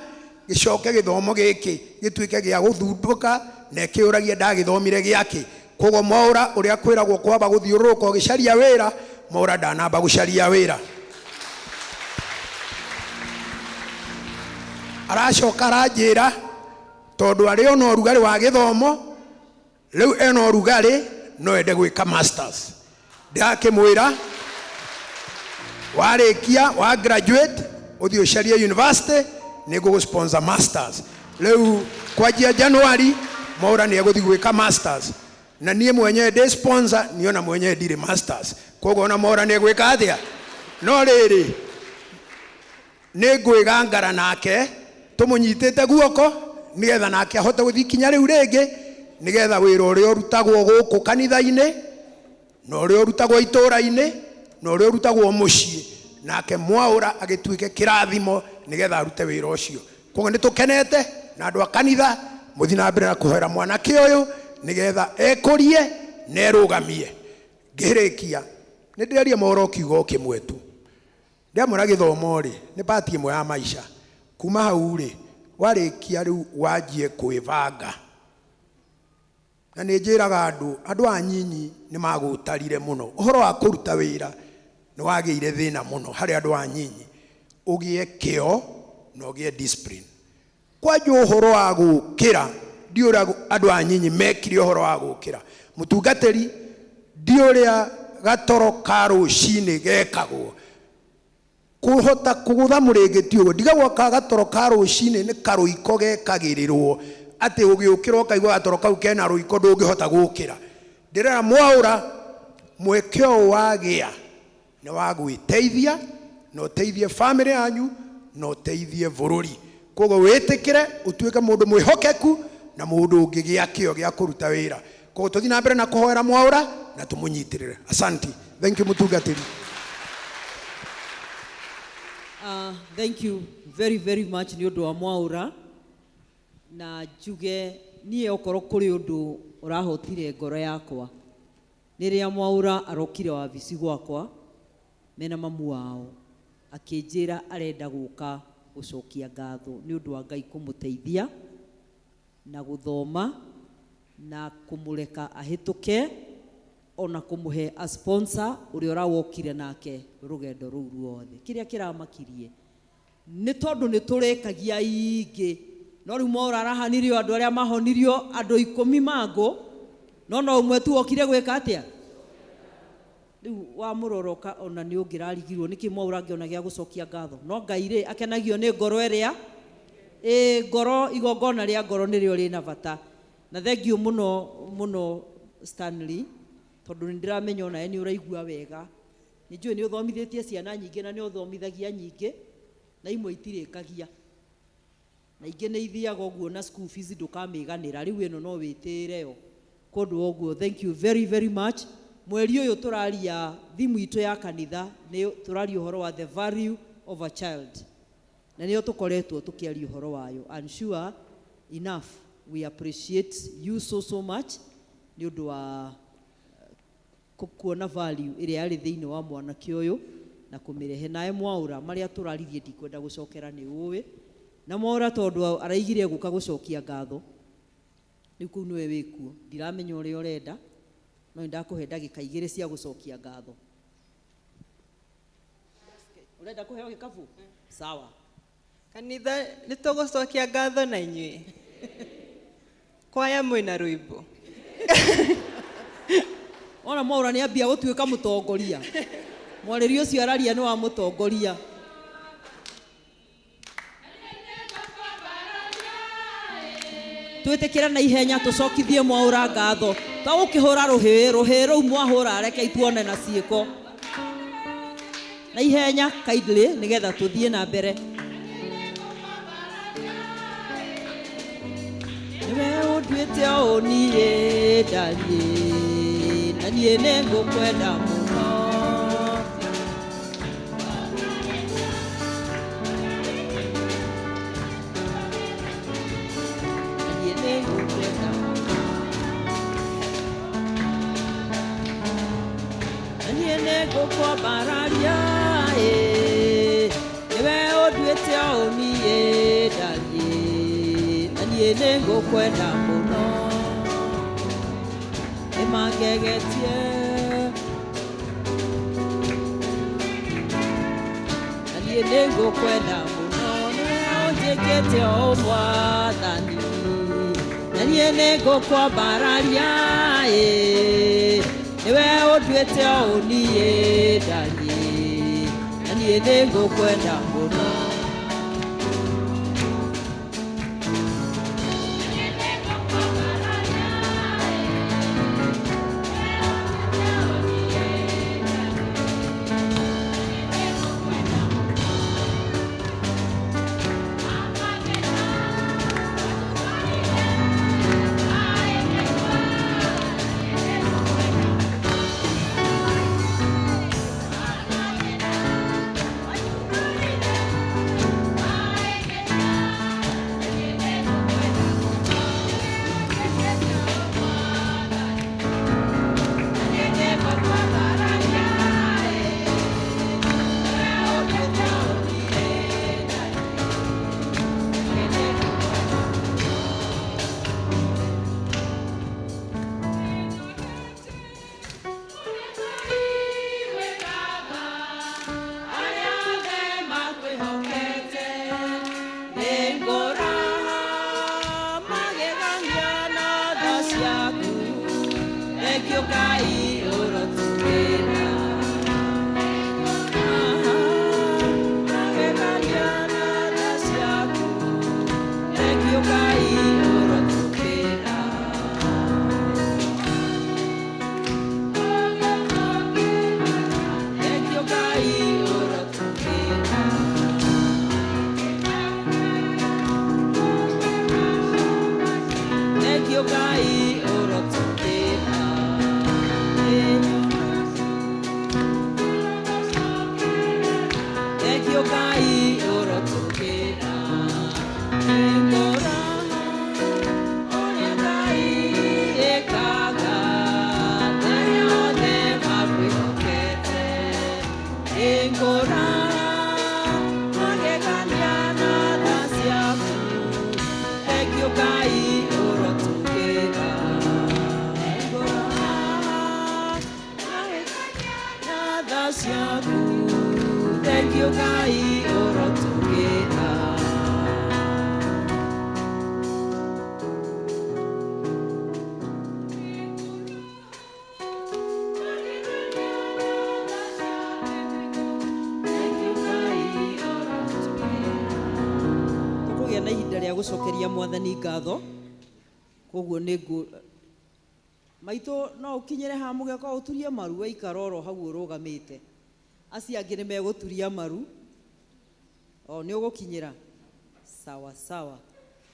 gĩcoke gĩthomo gĩkĩ gĩtuĩke gĩa gũthundũka na ĩkĩũragia ndagĩthomire gĩakĩ. Koguo Mwaũra ũrĩa kwĩragwo kwamba gũthiũrũrũka ũgĩcaria wĩra, Mwaũra ndanamba gũcaria wĩra. Aracoka aranjĩra tondũ arĩ ona ũrugarĩ wa gĩthomo, rĩu ena ũrugarĩ no ende gwĩka masters. Ndĩrakĩmwĩra warĩkia wa graduate ũthiĩ ũcarie university, nĩ ngũgũ sponsor masters. Rĩu kwanjia January Mwaũra nĩ egũthiĩ gwĩka masters, na niĩ mwenyewe ndĩ sponsor, niĩ ona mwenyewe ndirĩ masters. Koguo ona Mwaũra nĩ egwĩka atĩa? No rĩrĩ nĩ ngwĩgangara nake tũmũnyitĩte guoko nĩgetha nake ahote gũthiĩ ikinya rĩu rĩngĩ, nĩgetha wĩra ũrĩa ũrutagwo gũkũ kanitha-inĩ na ũrĩa ũrutagwo itũũra-inĩ na ũrĩa ũrutagwo mũciĩ, nake Mwaũra agĩtuĩke kĩrathimo nĩgetha arute wĩra ũcio. Koguo nĩ tũkenete na andũ a kanitha, mũthiĩ na mbere na kũhoera mwanake ũyũ nĩgetha ekũrie na erũgamie. Ngĩrĩkia nĩ ndĩraria mohoro kiugo kĩmwe tu. Ndĩramwĩra gĩthomo rĩ nĩ part ĩmwe ya maica. Kuma hau rĩ warĩkia rĩu wanjie kwĩbanga. Na nĩ njĩraga andũ, andũ aya nyinyi nĩ magũtarire mũno. Ũhoro wa kũruta wĩra nĩ wagĩire thĩna mũno harĩ andũ aya nyinyi. Ũgĩe kĩo na ũgĩe discipline. Kwanja ũhoro wa gũkĩra, ndiũĩ ũrĩa andũ aya nyinyi mekire ũhoro wa gũkĩra. Mũtungatĩri, ndiũĩ ũrĩa gatoro ka rũcinĩ gekagwo. Kũhota kũgũtha mũrĩngĩti ũguo, ndigagwo ka gatoro ka rũcinĩ nĩ karũiko gekagĩrĩrwo, atĩ ũgĩũkĩra ũkaigua gatoro kau kena rũiko ndũngĩhota gũkĩra. Ndĩrera Mwaũra, mweke ũyũ wagĩa nĩ wa gwĩteithia, na ũteithie famĩlĩ yanyu, na ũteithie bũrũri. Koguo wĩtĩkĩre ũtuĩke mũndũ mwĩhokeku na mũndũ ũngĩgĩa kĩo gĩa kũruta wĩra. Koguo tũthiĩ na mbere na kũhoera Mwaũra na tũmũnyitĩrĩre. Asanti. Thank you mũtungatĩri. Thank you very very much nĩ ũndũ wa Mwaũra. Na njuge niĩ okorwo kũrĩ ũndũ ũrahotire ngoro yakwa, rĩrĩa Mwaũra arokire wabici gwakwa mena mamu wao, akĩnjĩra arenda gũka gũcokia ngatho nĩ ũndũ wa Ngai kũmũteithia na gũthoma na kũmũreka ahĩtũke ona kũmũhe a sponsor ũrĩa ũrawokire nake rũgendo rũu ruothe. Kĩrĩa kĩramakirie nĩ tondũ nĩ tũrĩkagia ingĩ, no rĩu Mwaũra arahanirio andũ arĩa mahonirio andũ 10 mangũ, no no ũmwe tu okire gwĩka atĩa? Rĩu wamũroroka ona nĩ ũngĩrarigirwo nĩkĩ Mwaũra angĩona gĩa gũcokia ngatho. No Ngai rĩ akenagio nĩ ngoro ĩrĩa ĩ ngoro, igongona rĩa ngoro nĩrĩo rĩna bata. Na thank you mũno mũno Stanley, tondũ nĩ ndĩramenya onawe nĩ ũraigua wega. Nĩ njũĩ nĩ ũthomithĩtie ciana nyingĩ na nĩ ũthomithagia nyingĩ, na imwe itirĩkagia, na ingĩ nĩ ithiaga ũguo na school fees ndũkamĩganĩra. Rĩu ĩno no wĩtĩre yo kũndũ ũguo. Thank you very very much. Mweri ũyũ tũraria thimu itũ ya kanitha nĩ tũraria ũhoro wa the value of a child, na nĩyo tũkoretwo tũkĩaria ũhoro wayo. And sure enough, we appreciate you so so much nĩ ũndũ wa kuona value ĩrĩa yarĩ thĩinĩ wa mwanake ũyũ na kũmĩrehe. Nawe Mwaũra, marĩa tũraririe ndikwenda gũcokera, nĩ ũĩ. Na Mwaũra tondũ araigire gũka gũcokia ngatho, rĩu kũu nĩwe wĩkuo, ndiramenya ũrĩa ũrenda, no nĩndakũhe ndagĩka 2 cia gũcokia ngatho. Ũrenda kũheo gĩkabu? Sawa. Kanitha nĩ tũgũcokia ngatho na inyuĩ. Kwaya mwĩna rwĩmbo. Ona Mwaũra nĩ ambia gũtuĩka mũtongoria. Mwarĩrio ũcio araria nĩ wa mũtongoria. Twĩtĩkĩre na ihenya tũcokithie Mwaũra ngatho. Ta ũkĩhũra rũhĩ, rũhĩ rũu mwahũra reke ituone na ciĩko. Na ihenya kindly nĩgetha tũthiĩ na mbere. Nĩwe ũnduĩte ũũ niĩ ndariĩ, na niĩ nĩngũkwenda mũno. Na niĩ nĩngũkwenda mũno. Na niĩ nĩngũkwambararia, ĩ, nĩwe ũnduĩte ũũ niĩ ndariĩ, na niĩ nĩngũkwenda mũno. Nĩmangegetie. Na niĩ nĩngũkwenda mũno, nĩwe ũnjĩkĩte ũũ Mwathani. Na niĩ nĩngũkwambararia, ĩ, nĩwe ũnduĩte ũũ niĩ ndariĩ, na niĩ nĩngũkwenda mũno. Tũkũgĩa na ihinda rĩa gũcokeria Mwathani ngatho, koguo nĩ ngũ maitũ no ũkinyĩre haha mũgeka ũturie maru waikara oro hau ũrũgamĩte. Acio angĩ nĩ megũturia maru. O nĩ ũgũkinyĩra. Sawa sawa.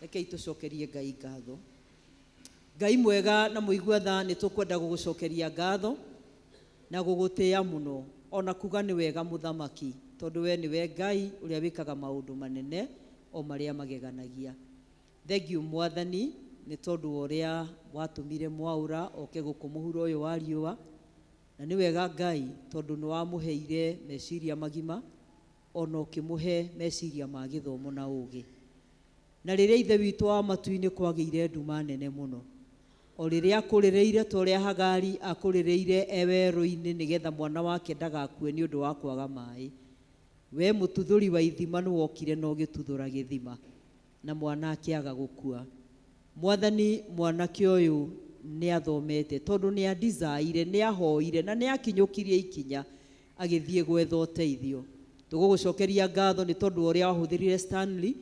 Rekei tũcokerie Ngai ngatho. Ngai mwega na mũigua tha, nĩ tũkwenda gũgũcokeria ngatho na gũgũtĩĩa mũno, ona kuga nĩ wega mũthamaki, tondũ we nĩwe Ngai ũrĩa wĩkaga maũndũ manene o marĩa mageganagia. Thengiũ Mwathani nĩ tondũ wa ũrĩa watũmire Mwaũra oke gũkũ mũhuro ũyũ wa riũa, na nĩ wega Ngai tondũ nĩ wamũheire meciria magima, ona ũkĩmũhe meciria ma gĩthomo na ũgĩ. Na rĩrĩa Ithe witũ wa matu-inĩ kwagĩire nduma nene mũno, o rĩrĩa akũrĩrĩire ta ũrĩa Hagari akũrĩrĩire e werũ-inĩ nĩgetha mwana wake ndagakue nĩ ũndũ wa kwaga maĩ, we mũtuthũri wa ithima nĩ wokire na ũgĩtuthũra gĩthima na mwana akĩaga gũkua. Mwathani, mwanake ũyũ nĩ athomete tondũ nĩ adizaire, nĩ ahoire na nĩ akinyũkirie ikinya agĩthiĩ gwetha ũteithio. Tũgũgũcokeria ngatho nĩ tondũ wa ũrĩa wahũthĩrire Stanley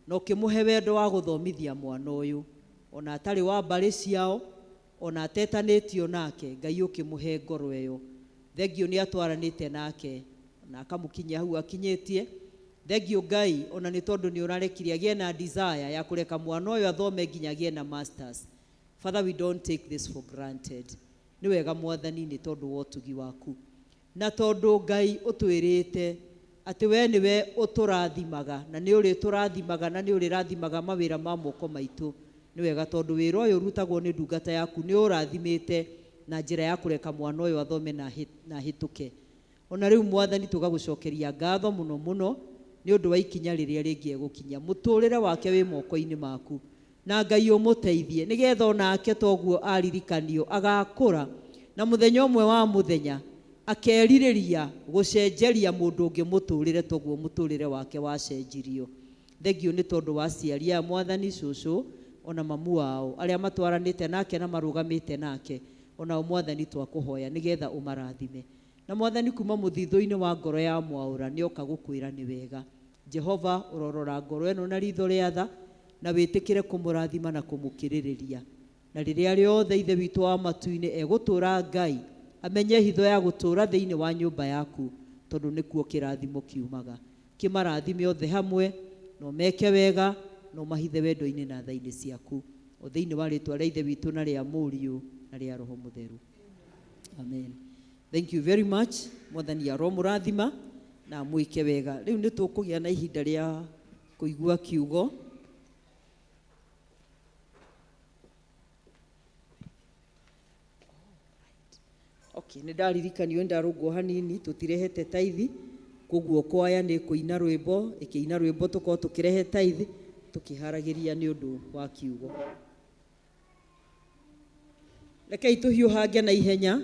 na ũkĩmũhe wendo wa gũthomithia mwana ũyũ, ona atarĩ wa mbarĩ ciao, ona atetanĩtio nake, Ngai ũkĩmũhe ngoro ĩyo. Thengiũ nĩ atwaranĩte nake na akamũkinyia hau akinyĩtie. Thengiũ Ngai ona nĩ tondũ nĩ ũrarekire agĩe na desire ya kũreka mwana ũyũ athome nginya agĩe na masters. Father, we don't take this for granted. Nĩ wega Mwathani nĩ tondũ wa ũtugi waku, na tondũ Ngai ũtwĩrĩte atĩ we nĩwe ũtũrathimaga na nĩ ũrĩtũrathimaga na nĩ ũrĩrathimaga mawĩra ma moko maitũ. Nĩ wega tondũ wĩra ũyũ ũrutagwo nĩ ndungata yaku nĩ ũrathimĩte na njĩra ya kũreka mwana ũyũ athome na ahĩtũke. Ona rĩu Mwathani tũgagũcokeria ngatho mũno mũno nĩ ũndũ wa ikinya rĩrĩa rĩngĩ egũkinya. Mũtũrĩre wake wĩ moko-inĩ maku, na Ngai ũmũteithie nĩgetha onake toguo aririkanio agakũra, na mũthenya ũmwe wa mũthenya akerirĩria gũcenjeria mũndũ ũngĩ mũtũrĩre toguo mũtũrĩre wake wacenjirio. Thengiũ nĩ tondũ wa aciari aya Mwathani, cũcũ ona mamu wao arĩa matwaranĩte nake na marũgamĩte nake, onao Mwathani twakũhoya nĩgetha ũmarathime. Na Mwathani kuma mũthithũ-inĩ wa ngoro ya Mwaũra nĩoka gũkwĩra nĩ wega. Jehova ũrorora ngoro ĩno na ritho rĩa tha, na wĩtĩkĩre kũmũrathima na kũmũkĩrĩrĩria. Na rĩrĩa rĩothe Ithe witũ wa matu-inĩ egũtũra Ngai amenye hitho ya gũtũra thĩinĩ wa nyũmba yaku, tondũ nĩkuo kĩrathimo kiumaga. Kĩmarathime othe hamwe, na ũmeke wega, na ũmahithe wendo-inĩ na tha-inĩ ciaku, o thĩinĩ wa rĩtwa rĩa Ithe witũ na rĩa Mũriũ na rĩa Roho Mũtheru. Amen. Thank you very much. Mwathani aromũrathima na mwĩke wega. Rĩu nĩ tũkũgĩa na ihinda rĩa kũigua kiugo. Okay, nĩ ndaririkanio nĩ ndarũngwo hanini tũtirehete taithi, koguo kwaya nĩ kũina rwĩmbo, ĩkĩina rwĩmbo tũkorwo tũkĩrehe taithi tũkĩharagĩria nĩ ũndũ wa kiugo. Rekei tũhiũhange na ihenya.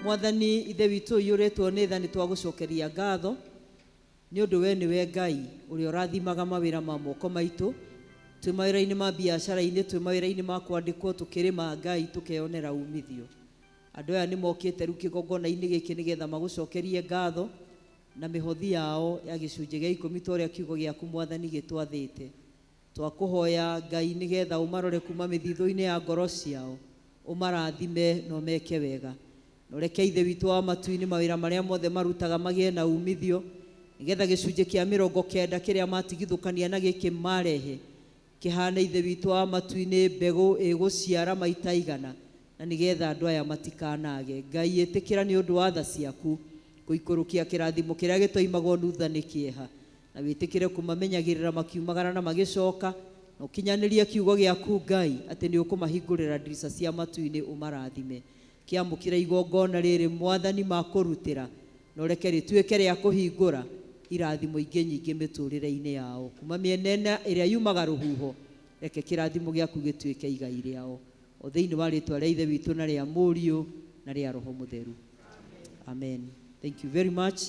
Mwathani Ithe witũ ũiyũrĩtwo nĩ tha, nĩ twagũcokeria ngatho nĩ ũndũ we nĩwe Ngai ũrĩa ũrathimaga mawĩra ma moko maitũ. Twĩ mawĩra-inĩ ma biacara-inĩ, twĩ mawĩra-inĩ ma kwandĩkwo, tũkĩrĩma Ngai tũkeyonera umithio. Andũ aya nĩ mokĩte rĩu kĩgongona-inĩ gĩkĩ nĩgetha magũcokerie ngatho na mĩhothi yao ya gĩcunjĩ gĩa 10 ta ũrĩa kiugo gĩaku Mwathani gĩtwathĩte. Twakũhoya Ngai nĩgetha ũmarore kuma mĩthithũ-inĩ ya ngoro ciao, ũmarathime na ũmeke wega. Na ũreke Ithe witũ wa matu-inĩ mawĩra marĩa mothe marutaga magĩe na umithio, nĩgetha gĩcunjĩ kĩa 90 kĩrĩa matigithũkania na gĩkĩ marehe kĩhane Ithe witũ wa matu-inĩ mbegũ ĩgũciara maita igana, na nĩgetha andũ aya matikanage. Ngai ĩtĩkĩra nĩ ũndũ wa tha ciaku gũikũrũkia kĩrathimo kĩrĩa gĩtoimagwo nutha nĩ kĩeha, na wĩtĩkĩre kũmamenyagĩrĩra makiumagara na magĩcoka, na ũkinyanĩrie kiugo gĩaku Ngai atĩ nĩ ũkũmahingũrĩra ndirica cia matu-inĩ ũmarathime. Kĩamũkĩra igongona rĩrĩ Mwathani makũrutĩra, na ũreke rĩtuĩke rĩa kũhingũra irathimo ingĩ nyingĩ mĩtũrĩre-inĩ yao. Kuma mĩena ĩna ĩrĩa yumaga rũhuho, reke kĩrathimo gĩaku gĩtuĩke igai rĩao. O thĩinĩ wa rĩtwa rĩa Ithe witũ na rĩa Mũriũ na rĩa Roho Mũtheru. Amen. Thank you very much.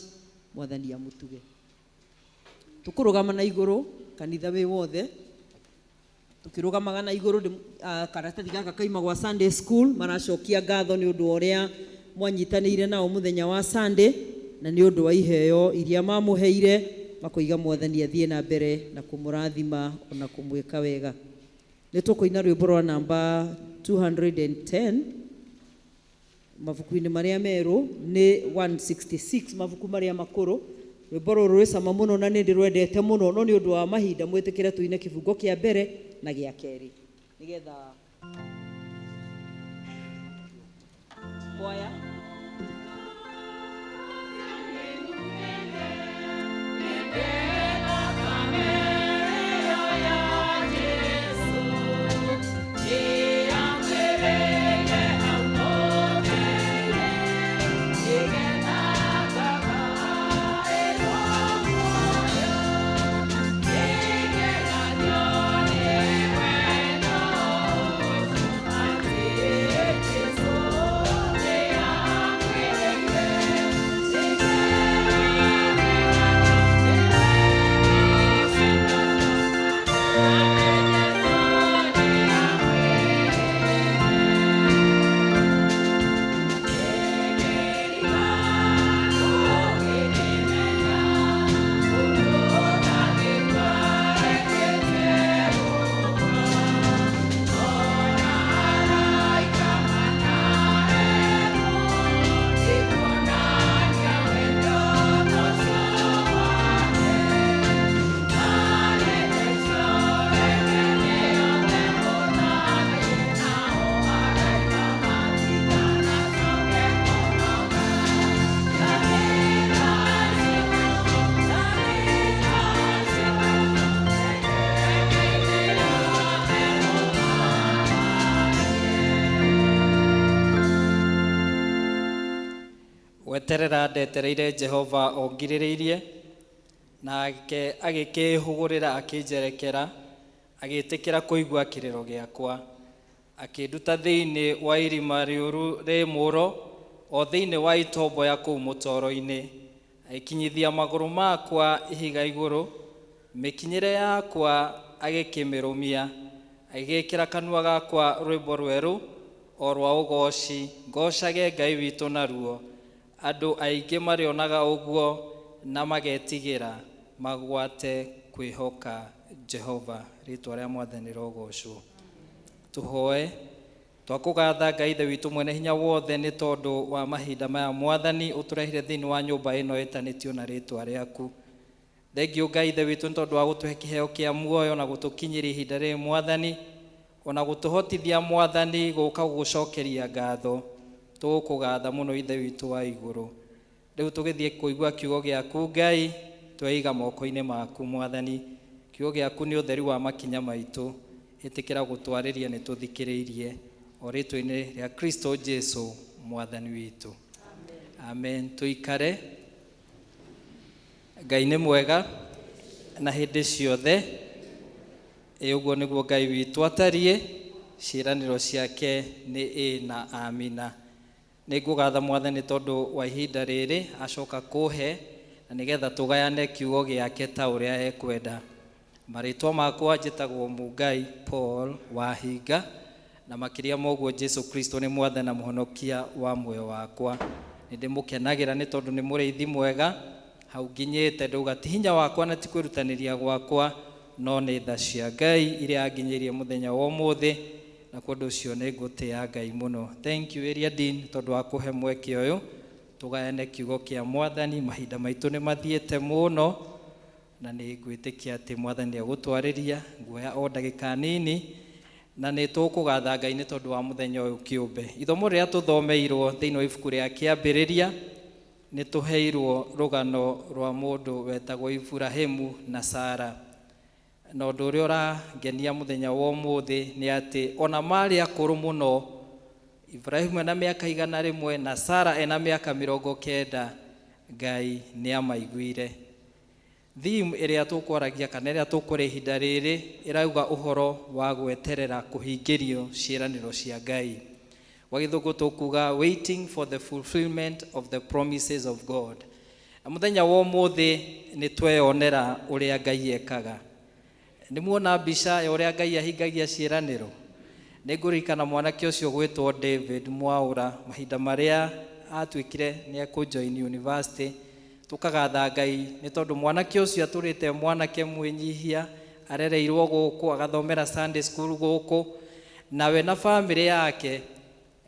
Mwathani amũtuge. Tũkũrũgama na igũrũ kanitha wĩ wothe, tukirugamaga na igũrũ karatathi gaka kaima gwa Sunday school, maracokia ngatho nĩ ũndũ wa ũrĩa mwanyitanĩire nao mũthenya wa Sunday, na nĩ ũndũ wa iheo iria mamũheire, makoiga Mwathani athiĩ na mbere na kũmũrathima ona kũmwĩka wega. Nĩ tũkũina rwĩmbo rwa namba 210 mabuku-inĩ marĩa merũ nĩ 166 mabuku marĩa makũrũ. Rwĩmbo rũrũ rwĩ cama mũno na nĩ ndĩrwendete mũno, no nĩ ũndũ wa mahinda mwĩtĩkĩre tũine kĩbungo kĩa mbere na gĩa kerĩ nĩgetha kwaya. Gweterera ndetereire Jehova ongirĩrĩirie, nake agĩkĩĩhũgũrĩra akĩnjerekera, agĩĩtĩkĩra kũigua kĩrĩro gĩakwa, akĩnduta thĩinĩ wa irima rĩũru rĩ mũro, o thĩinĩ wa itombo ya kũu mũtoro-inĩ, agĩkinyithia magũrũ makwa ihiga igũrũ, mĩkinyĩre yakwa agĩkĩmĩrũmia, agĩgĩkĩra kanua gakwa rwĩmbo rwerũ o rwa ũgooci, ngocage Ngai witũ naruo. Andũ aingĩ marĩonaga ũguo na magetigĩra, magwate kwĩhoka Jehova. Rĩtwa rĩa Mwathani rĩrogoocwo. Tũhoe. Twakũgatha Ngai Ithe witũ mwene hinya wothe nĩ tondũ wa mahinda maya Mwathani ũtũrehire thĩinĩ wa nyũmba ĩno ĩtanĩtio na rĩtwa rĩaku. Thengiũ Ngai Ithe witũ nĩ tondũ wa gũtũhe kĩheo kĩa muoyo na gũtũkinyĩria ihinda rĩrĩ Mwathani, ona gũtũhotithia Mwathani gũka gũgũcokeria ngatho. Tũgũkũgatha mũno Ithe witũ wa igũrũ. Rĩu tũgĩthiĩ kũigua kiugo gĩaku Ngai, tweiga moko-inĩ maku Mwathani. Kiugo gĩaku nĩ ũtheri wa makinya maitũ, ĩtĩkĩra gũtwarĩria nĩ tũthikĩrĩirie, o rĩtwa-inĩ rĩa Kristo Jesu Mwathani witũ. Amen. Tũikare. Ngai nĩ mwega na hĩndĩ ciothe. Ĩ ũguo nĩguo Ngai witũ atariĩ, ciĩranĩro ciake nĩ ĩ na amina. Nĩ ngũgatha Mwathani tondũ wa ihinda rĩrĩ acoka kũhe, na nĩgetha tũgayane kiugo gĩake ta ũrĩa ekwenda. Marĩtwa makwa njĩtagwo Mungai Paul Wahinga, na makĩria ma ũguo Jesu Kristo nĩ Mwathani na Mũhonokia wa muoyo wakwa. Nĩ ndĩmũkenagĩra nĩ tondũ nĩ mũrĩithi mwega, hau nginyĩte ndauga ti hinya wakwa na ti kwĩrutanĩria gwakwa, No nĩ tha cia Ngai iria anginyĩirie mũthenya wa ũmũthĩ, na kwa ũndũ ũcio nĩ ngũtĩa Ngai mũno. Thank you area dean tondũ wa kũhe mweke ũyũ tũgayane kiugo kĩa Mwathani. Mahinda maitũ nĩ mathiĩte mũno, na nĩ ngwĩtĩkia atĩ Mwathani nĩ egũtwarĩria. Nguoya o ndagĩka nini, na nĩ tũkũgatha Ngai nĩ tondũ wa mũthenya ũyũ kĩũmbe. Ithomo rĩrĩa tũthomeirwo thĩinĩ wa ibuku rĩa Kĩambĩrĩria, nĩ tũheirwo rũgano rwa mũndũ wetagwo Iburahimu na Sara. Na ũndũ ũrĩa ũrangenia mũthenya wa ũmũthĩ nĩ atĩ ona marĩ akũrũ mũno, Ibrahimu ena mĩaka 100 na Sara ena mĩaka 90, Ngai nĩ amaiguire. Theme ĩrĩa tũkwaragia kana ĩrĩa tũkũrĩa ihinda rĩrĩ ĩrauga ũhoro wa gweterera kũhingĩrio ciĩranĩro cia Ngai. Gwa gĩthũngũ tũkuga waiting for the fulfillment of the promises of God. Na mũthenya wa ũmũthĩ nĩ tweyonera ũrĩa Ngai ekaga. Nĩ muona mbica ya ũrĩa Ngai ahingagia ciĩranĩro. Nĩ ngũririkana mwanake ũcio gwĩtwo David Mwaũra, mahinda marĩa atuĩkire nĩ ekũjoin university, tũkagatha Ngai nĩ tondũ mwanake ũcio atũrĩte mwanake mwĩnyihia, arereirwo gũkũ, agathomera Sunday school gũkũ, nawe na famĩlĩ yake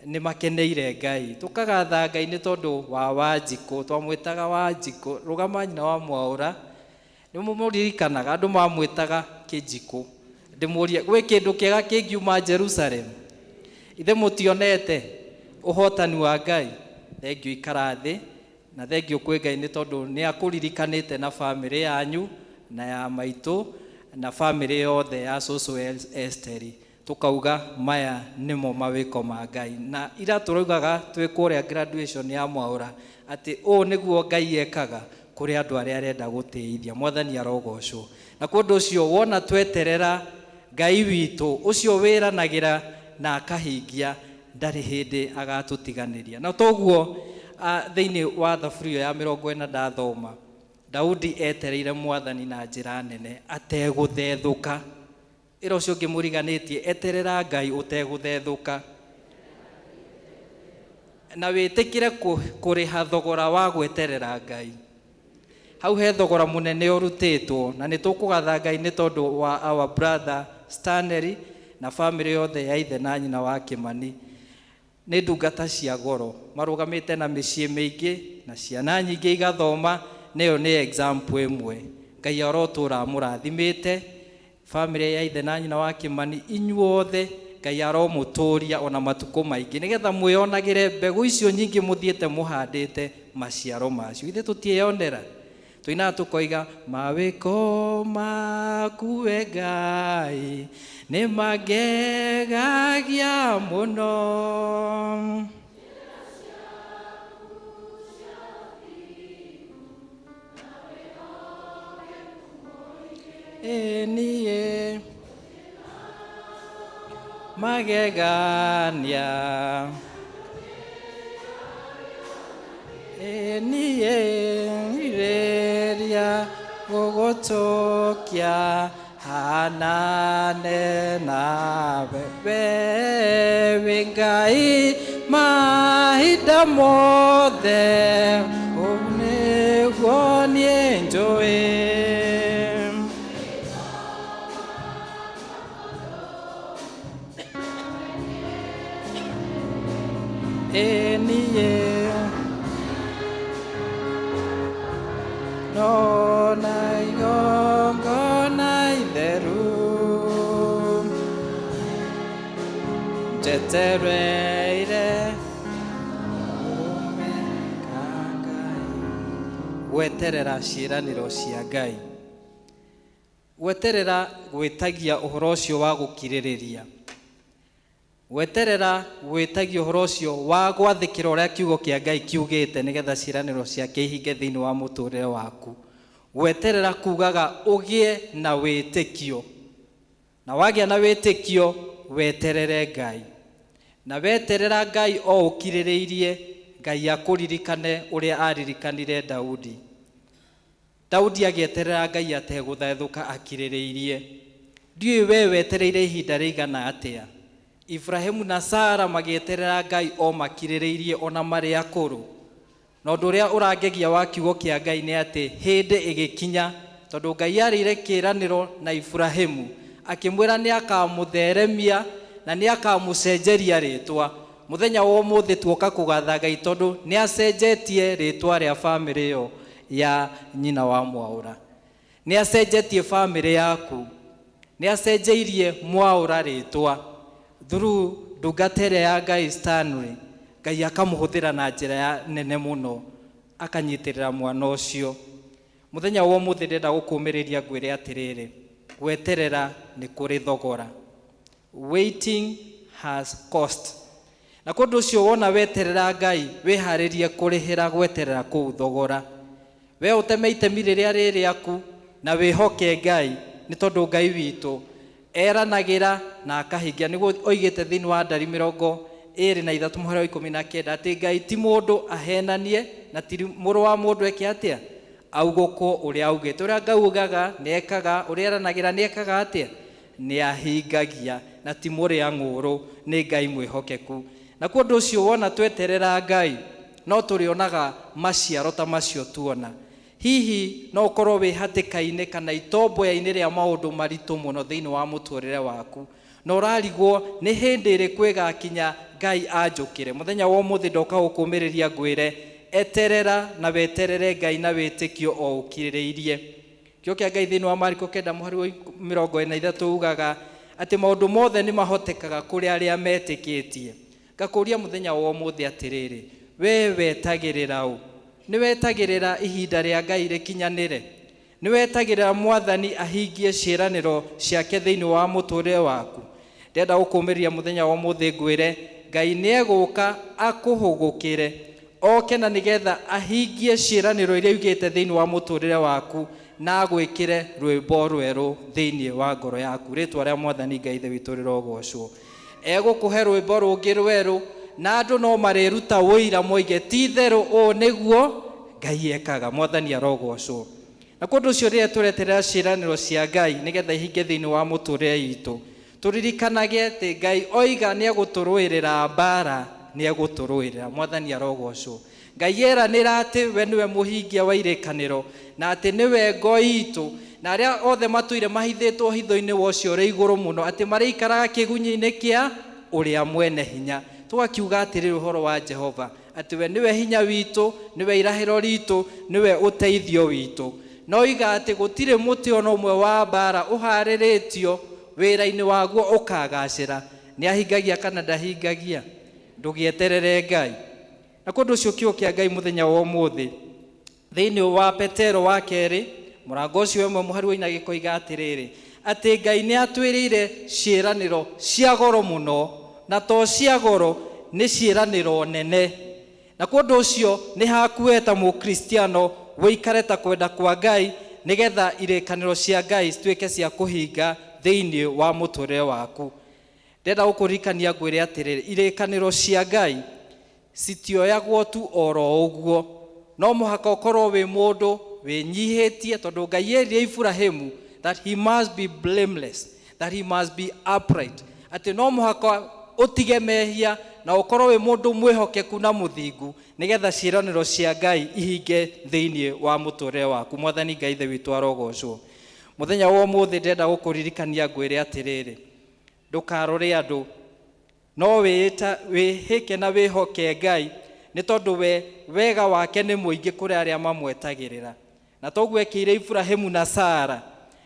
nĩ makeneire Ngai. Tũkagatha Ngai nĩ tondũ wa Wanjikũ, twamwĩtaga Wanjikũ, rũgama nyina wa Mwaũra, nĩ mũmũririkanaga, andũ mamwĩtaga Kĩnjikũ. Ndĩmũrie, gwĩ kĩndũ kĩega kĩngiuma Jerusalem? Ithe mũtionete ũhotani wa Ngai? Thengiũ ikara thĩ, na thengiũ kwĩ Ngai nĩ tondũ nĩ akũririkanĩte na famĩlĩ yanyu na ya maitũ na famĩlĩ yothe ya cũcũ Esteri. Tũkauga maya nĩmo mawĩko ma Ngai. Na ira tũraugaga twĩ kũrĩa graduation ya Mwaũra atĩ ũũ nĩguo Ngai ekaga kũrĩ andũ arĩa arenda gũtĩithia. Mwathani arogocwo. Na kwa ũndũ ũcio wona tweterera Ngai witũ ũcio wĩranagĩra na akahingia, ndarĩ hĩndĩ agatũtiganĩria. Na toguo thĩinĩ wa thaburi ĩyo ya 40 ndathoma, Daudi etereire Mwathani na njĩra nene ategũthethũka. Ĩra ũcio ũngĩ mũriganĩtie, eterera Ngai ũtegũthethũka. Na wĩtĩkĩre kũrĩha thogora wa gweterera Ngai. Hau he thogora mũnene ũrutĩtwo, na nĩ tũkũgatha Ngai nĩ tondũ wa our brother Stanley na famĩlĩ yothe ya ithe na nyina wa Kĩmani. Nĩ ndungata cia goro, marũgamĩte na mĩciĩ mĩingĩ na ciana nyingĩ igathoma, nĩyo nĩ example ĩmwe. Ngai arotũra amũrathimĩte, famĩlĩ ya ithe na nyina wa Kĩmani, inyuothe Ngai aromũtũria ona matukũ maingĩ, nĩgetha mwĩonagĩre mbegũ icio nyingĩ mũthiĩte mũhandĩte maciaro macio. Ithe tũtiĩyonera, tũinaga tũkoiga mawĩko maku we Ngai nĩ mangegagia mũno. Ĩ niĩ magegania, ĩ niĩ rĩrĩa gũgũtũkia hanane nawe, we wĩ Ngai mahinda mothe, ũũ nĩguo niĩ njũĩ. Ĩ niĩ no na igongona itheru njetereire ume ka Ngai. Gweterera ciĩranĩro cia Ngai, gweterera gwĩtagia ũhoro ũcio wa gũkirĩrĩria, gweterera gwĩtagia ũhoro ũcio wa gwathĩkĩra ũrĩa kiugo kĩa Ngai kiugĩte nĩgetha ciĩranĩro ciake ihinge thĩinĩ wa mũtũrĩre waku. Gweterera kugaga ũgĩe na wĩtĩkio, na wagĩa na wĩtĩkio weterere Ngai, na weterera Ngai o ũkirĩrĩirie, Ngai akũririkane ũrĩa aririkanire Daudi. Daudi agĩeterera Ngai ategũthethũka akirĩrĩirie. Ndiũĩ we wetereire ihinda rĩigana atĩa. Ibrahimu na Sara magĩeterera Ngai o makirĩrĩirie ona marĩ akũrũ. Na ũndũ ũrĩa ũrangegia wa kiugo kĩa Ngai nĩ atĩ hĩndĩ ĩgĩkinya, Tondũ Ngai arĩire kĩĩranĩro na Iburahimu, akĩmwĩra nĩ akamũtheremia na nĩ akamũcenjeria rĩtwa. Mũthenya wa ũmũthĩ tuoka kũgatha Ngai tondũ nĩ acenjetie rĩtwa rĩa bamĩrĩ ĩyo ya nyina wa Mwaũra. Nĩ acenjetie bamĩrĩ yaku, nĩ acenjeirie Mwaũra rĩtwa through ndungata ĩrĩa ya Ngai Stanley. Ngai akamũhũthĩra na njĩra ya nene mũno, akanyitĩrĩra mwana ũcio. Mũthenya wa ũmũthĩ ndĩrenda gũkũmĩrĩria ngwĩre atĩrĩrĩ, gweterera nĩ kũrĩ thogora. Waiting has cost. Na kũndũ ũcio wona weterera Ngai, wĩharĩrie kũrĩhĩra gweterera kũu thogora. We ũteme itemi rĩrĩa rĩ rĩaku na wĩhoke Ngai, nĩ tondũ Ngai witũ eranagĩra na akahingia. Nĩguo oigĩte thĩinĩ wa Ndari 23 mũhari wa 19 atĩ Ngai ti mũndũ ahenanie, na ti mũrũ wa mũndũ eke atĩa, augũkwo ũrĩa augĩte. Ũrĩa Ngai ugaga nĩ ekaga, ũrĩa eranagĩra nĩ ekaga atĩa, nĩ ahingagia, na ti mũrĩa ng'ũrũ, nĩ Ngai mwĩhokeku. Na kwa ũndũ ũcio wona tweterera Ngai, no tũrĩonaga maciaro ta macio tuona. Hihi no ũkorwo wĩ hatĩka-inĩ kana itomboya-inĩ rĩa maũndũ maritũ mũno thĩinĩ wa mũtũrĩre waku, na ũrarigwo nĩ hĩndĩ ĩrĩkũ ĩgakinya Ngai anjũkĩre. Mũthenya wa ũmũthĩ ndoka gũkũmĩrĩria ngwĩre, eterera na weterere Ngai na wĩtĩkio o ũkirĩrĩirie. Kĩo kĩa Ngai thĩinĩ wa Mariko 9 mũhari wa 43 ugaga atĩ maũndũ mothe nĩ mahotekaga kũrĩ arĩa metĩkĩtie. Ngakũria mũthenya wa ũmũthĩ atĩrĩrĩ, we wetagĩrĩra ũ? Nĩ wetagĩrĩra ihinda rĩa Ngai rĩkinyanĩre? Nĩ wetagĩrĩra Mwathani ahingie ciĩranĩro ciake thĩinĩ wa mũtũrĩre waku? Ndĩrenda gũkũmĩrĩria mũthenya wa ũmũthĩ ngwĩre, Ngai nĩ egũka akũhũgũkĩre, oke na nĩgetha ahingie ciĩranĩro iria augĩte thĩinĩ wa mũtũrĩre waku, na agwĩkĩre rwĩmbo rwerũ thĩinĩ wa ngoro yaku. Rĩtwa rĩa Mwathani Ngai Ithe witũ rĩrogocwo. Egũkũhe rwĩmbo rũngĩ rwerũ, na andũ no marĩruta ũira moige ti itherũ ũũ nĩguo Ngai ekaga. Mwathani arogocwo. Na kwa ũndũ ũcio rĩrĩa tũreterera ciĩranĩro cia Ngai nĩgetha ihinge thĩinĩ wa mũtũrĩre witũ, tũririkanage atĩ Ngai oiga nĩ egũtũrũĩrĩra mbara, nĩ egũtũrũĩrĩra. Mwathani arogocwo. Ngai eranĩra atĩ we nĩwe mũhingia wa irĩkanĩro, na atĩ nĩwe ngo itũ, na arĩa othe matũire mahithĩtwo hitho-inĩ wa ũcio ũrĩ igũrũ mũno, atĩ marĩikaraga kĩgunyĩ-inĩ kĩa ũrĩa mwene hinya. Tũgakiuga atĩrĩrĩ ũhoro wa Jehova, atĩ we nĩwe hinya witũ, nĩwe irahĩro ritũ, nĩwe ũteithio witũ. Na oiga atĩ gũtirĩ mũtĩ ona ũmwe wa mbara ũharĩrĩtio wĩra-inĩ waguo ũkagacĩra. Nĩ ahingagia kana ndahingagia? Ndũgĩeterere Ngai. Na kwa ũndũ ũcio kiugo kĩa Ngai mũthenya wa ũmũthĩ thĩinĩ wa Petero wa kerĩ mũrango ũcio ĩmwe mũhari wa inya gĩkoiga atĩrĩrĩ, atĩ Ngai nĩ atwĩrĩire ciĩranĩro cia goro mũno, na to cia goro, nĩ ciĩranĩro nene. Na kwa ũndũ ũcio nĩ hakuwe ta mũkristiano wĩikare ta kwenda kwa Ngai, nĩgetha irĩkanĩro cia Ngai cituĩke cia kũhinga thĩinĩ wa mũtũrĩre waku. Ndĩrenda gũkũririkania ngwĩre atĩrĩrĩ, irĩkanĩro cia Ngai citioyagwo tu oro ũguo. No mũhaka ũkorwo wĩ mũndũ wĩnyihĩtie, tondũ Ngai erire Iburahĩmu that he must be blameless, that he must be upright, atĩ no mũhaka ũtige mehia na ũkorwo wĩ mũndũ mwĩhokeku na mũthingu, nĩgetha ciĩranĩro cia Ngai ihinge thĩinĩ wa mũtũrĩre waku. Mwathani Ngai Ithe witũ arogocwo. Mũthenya wa ũmũthĩ ndĩrenda gũkũririkania ngwĩre atĩrĩrĩ, ndũkarore andũ, no wĩhĩke na wĩhoke Ngai, nĩ tondũ we wega wake nĩ mũingĩ kũrĩ arĩa mamwetagĩrĩra. Na toguo ekĩire Iburahĩmu na Sara,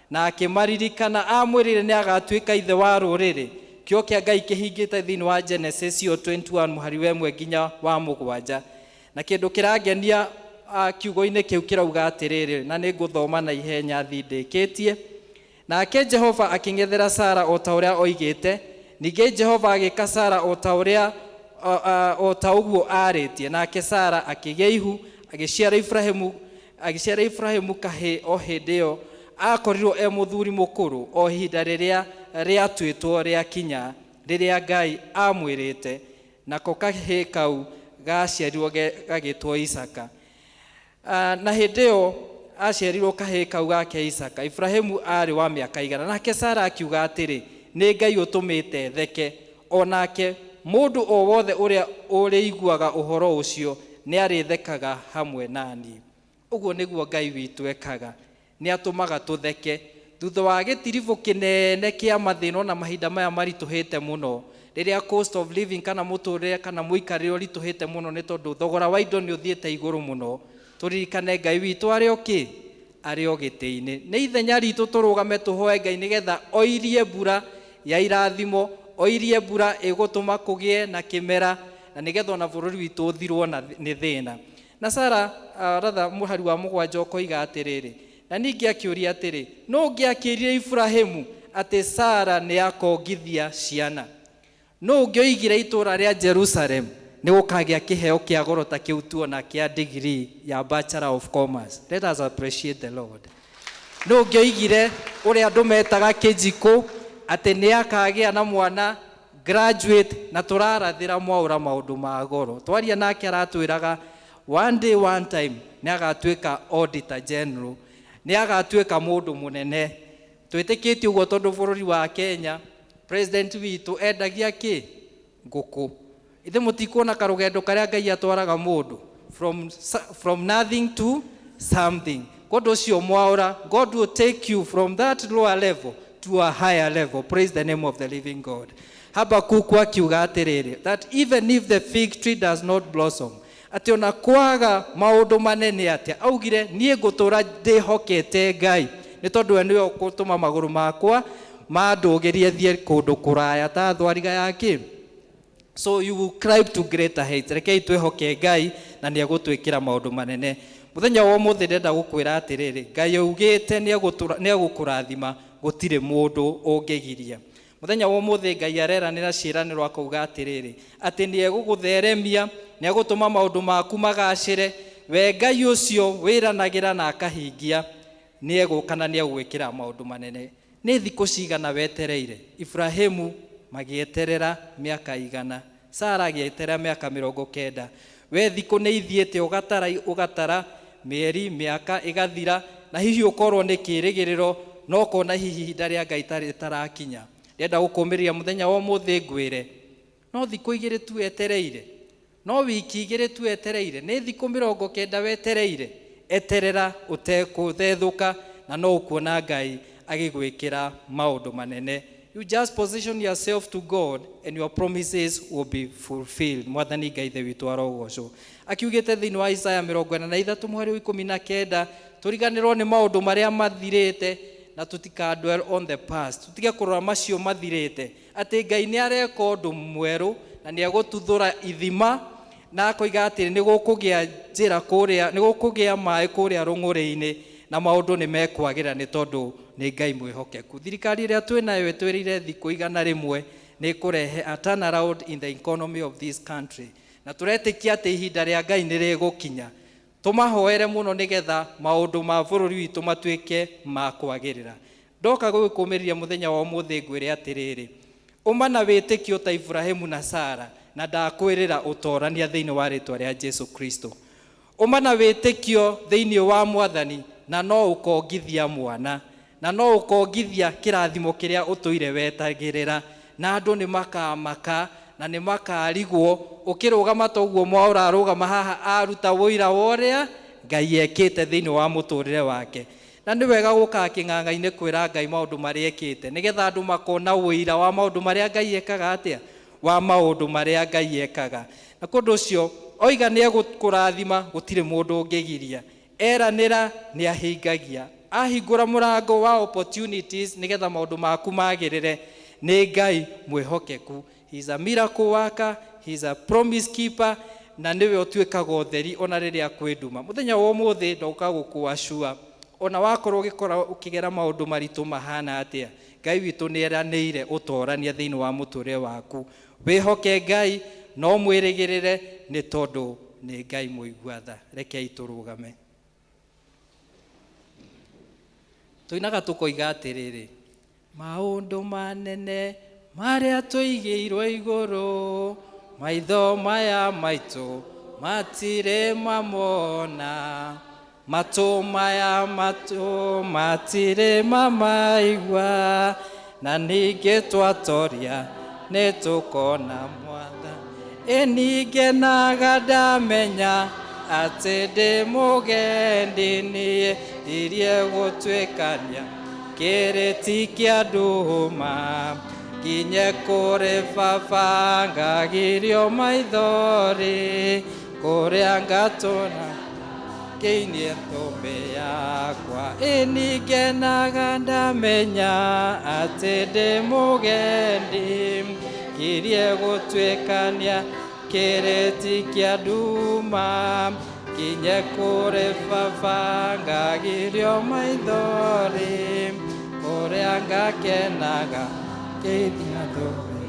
na akĩmaririkana, amwĩrire nĩ agatuĩka ithe wa rũrĩrĩ. Kĩo kĩa Ngai kĩhingĩte thĩinĩ wa Genesis 21 mũhari wa 1 nginya wa 7. Na kĩndũ kĩrangenia kiugo-inĩ kĩu kĩrauga atĩrĩrĩ, na nĩ ngũthoma na ihenya thi ndĩkĩtie. Nake Jehova akĩng'ethera Sara o ta ũrĩa oigĩte, ningĩ Jehova agĩka Sara o ta ũrĩa o ta ũguo aarĩtie. Nake Sara akĩgĩa ihu, agĩciara Ibrahimu kahĩĩ o hĩndĩ ĩyo akorirwo e mũthuri mũkũrũ, o ihinda rĩrĩa rĩatuĩtwo rĩakinya, rĩrĩa Ngai aamwĩrĩte. Nako kahĩĩ kau gaciarirwo gagĩtwo Isaka. Na hĩndĩ ĩyo aciarirwo kahĩĩ kau gake Isaka, Ibrahimu aarĩ wa mĩaka 100. Nake Sara akiuga atĩrĩ, nĩ Ngai ũtũmĩte theke, o nake mũndũ o wothe ũrĩa ũrĩiguaga ũhoro ũcio nĩ arĩthekaga hamwe na niĩ. Ũguo nĩguo Ngai witũ ekaga. Nĩ atũmaga tũtheke thutha wa gĩtiribũ kĩnene kĩa mathĩna, ona mahinda maya maritũhĩte mũno, rĩrĩa cost of living kana mũtũrĩre kana mũikarĩre ũritũhĩte mũno, nĩ tondũ thogora wa indo nĩ ũthiĩte igũrũ mũno. Tũririkane Ngai witũ arĩ o kĩ arĩ o gĩtĩ-inĩ. Nĩ ithenya ritũ tũrũgame tũhoe Ngai nĩgetha oirie mbura ya irathimo, oirie mbura ĩgũtũma kũgĩe na kĩmera, na nĩgetha ona bũrũri witũ ũthirwo na nĩ thĩna. Na Sara ratha mũhari wa 7 ũkoiga atĩrĩrĩ, na ningĩ akĩũria atĩrĩ, nũ ũngĩ akĩrire Iburahĩmu atĩ Sara nĩ akongithia ciana? Nũ ũngĩ oigire itũũra rĩa Jerusalem nĩ gũkagĩa kĩheo kĩa goro ta kĩu tuona kĩa degree ya Bachelor of Commerce? Let us appreciate the Lord. Nũ ũngĩ oigire ũrĩa andũ metaga kĩnjikũ atĩ nĩ akagĩa na mwana graduate? Na tũrarathĩra Mwaũra maũndũ ma goro. Twaria nake aratwĩraga one day, one time nĩ agatuĩka auditor general, nĩ agatuĩka mũndũ mũnene. Twĩtĩkĩtie ũguo tondũ bũrũri wa Kenya president witũ endagia kĩ ngũkũ. Ithe mũtikuona karũgendo karĩa Ngai atwaraga mũndũ from nothing to something. Kũndũ ũcio Mwaũra, God will take you from that lower level to a higher level. Praise the name of the living God. Habakuku akiuga atĩrĩrĩ, that even if the fig tree does not blossom, atĩ ona kwaga maũndũ manene atĩa, augire niĩ ngũtũra ndĩhokete Ngai, nĩ tondũ we nĩwe ũgũtũma magũrũ makwa mandũgĩrie thiĩ kũndũ kũraya ta thwariga ya kĩ. So you will climb to greater heights. Rekei twĩhoke Ngai na nĩ egũtwĩkĩra maũndũ manene. Mũthenya wa ũmũthĩ ndĩrenda gũkwĩra atĩrĩrĩ, Ngai augĩte nĩ egũkũrathima, gũtirĩ mũndũ ũngĩgiria. Mũthenya wa ũmũthĩ Ngai areranĩra ciĩranĩro akauga atĩrĩrĩ, atĩ nĩ egũgũtheremia, nĩ egũtũma maũndũ maku magacĩre. We Ngai ũcio wĩranagĩra na akahingia, nĩ egũka na nĩ egũgwĩkĩra maũndũ manene. Nĩ thikũ cigana wetereire? Ibrahimu magĩeterera mĩaka 100, Sara agĩeterera mĩaka 90. We thikũ nĩ ithiĩte, ũgatara ũgatara mĩeri, mĩaka ĩgathira, na hihi ũkorwo nĩ kĩrĩgĩrĩro no ũkona hihi ihinda rĩa Ngai rĩtarakinya. Ndĩrenda gũkũmĩrĩria mũthenya wa ũmũthĩ ngwĩre, no thikũ 2 tu wetereire, no wiki 2 tu wetereire, nĩ thikũ 90 wetereire. Eterera ũtekũthethũka na no ũkuona Ngai agĩgwĩkĩra maũndũ manene. You just position yourself to God and your promises will be fulfilled. Mwathani Ngai Ithe witũ arogocwo. Akiugĩte thĩinĩ wa Isaya 43 mũhari wa 19, tũriganĩrwo nĩ maũndũ marĩa mathirĩte na tũtika dwell on the past. Tũtige kũrora macio mathirĩte, atĩ Ngai nĩ areka ũndũ mwerũ na nĩ egũtuthũra ithima, na akoiga atĩ nĩ gũkũgĩa njĩra kũrĩa, nĩ gũkũgĩa maĩ kũrĩa rũng'ũrĩ-inĩ, na maũndũ nĩ mekwagĩra nĩ tondũ nĩ Ngai mwĩhokeku. Thirikari ĩrĩa twĩnayo ĩtwĩrĩire thikũ 100 nĩ ĩkũrehe a turnaround in the economy of this country, na tũretĩkia atĩ ihinda rĩa Ngai nĩ rĩgũkinya. Tũmahoere mũno nĩgetha maũndũ ma bũrũri witũ matuĩke ma kwagĩrĩra. Ndoka gũgĩkũmĩrĩria mũthenya wa ũmũthĩ ngwĩre atĩrĩrĩ, ũma na wĩtĩkio ta Ibrahimu na Sara, na ndakwĩrĩra ũtorania thĩinĩ wa rĩtwa rĩa Jesu Kristo. Ũma na wĩtĩkio thĩinĩ wa Mwathani na no ũkongithia mwana, na no ũkongithia kĩrathimo kĩrĩa ũtũire wetagĩrĩra, na andũ nĩ makamaka na nĩ makarigwo ũkĩrũgama ta ũguo Mwaũra arũgama haha aruta ũira wa ũrĩa Ngai ekĩte thĩinĩ wa mũtũrĩre wake. Na nĩ wega gũkaga kĩng'ang'a-inĩ kwĩra Ngai maũndũ marĩa ekĩte, nĩgetha andũ makona ũira wa maũndũ marĩa Ngai ekaga atĩa, wa maũndũ marĩa Ngai ekaga. Na kũndũ ũcio oiga nĩ egũkũrathima, gũtirĩ mũndũ ũngĩgiria. Eranĩra nĩ ahingagia, ahingũra mũrango wa opportunities nĩgetha maũndũ maku magĩrĩre. Nĩ Ngai mwĩhokeku. He is a miracle worker, he is a promise keeper, na nĩwe ũtuĩkaga ũtheri ona rĩrĩa kwĩ nduma. Mũthenya wa ũmũthĩ ndoka gũkũacua, ona wakorwo ũgĩkora ũkĩgera maũndũ maritũ mahana atĩa, Ngai witũ nĩ eranĩire ũtorania thĩinĩ wa mũtũrĩre waku. Wĩhoke Ngai no mwĩrĩgĩrĩre, nĩ tondũ nĩ Ngai mũigua tha. Rekei tũrũgame. Tũinaga tũkoiga atĩrĩrĩ, maũndũ manene marĩa tũigĩirwo igũrũ, maitho maya maitũ matirĩ mamona, matũ maya matũ matirĩ mamaigua, na ningĩ twatoria nĩ tũkona Mwathani. Ĩ ningĩ naga ndamenya Atĩ ndĩ mũgendi niĩ ndirie gũtuĩkania kĩrĩti kĩa nduma nginye kũrĩ baba ngagirio maithori kũrĩa ngatũra ngĩinie thũmbĩ yakwa. Ĩni ngenaga ndamenya atĩ ndĩ mũgendi ngirie gũtuĩkania kĩrĩti kĩa nduma nginye kũrĩ baba ngagirio maithori kũrĩa ngakenaga ngĩinia thũmbĩ.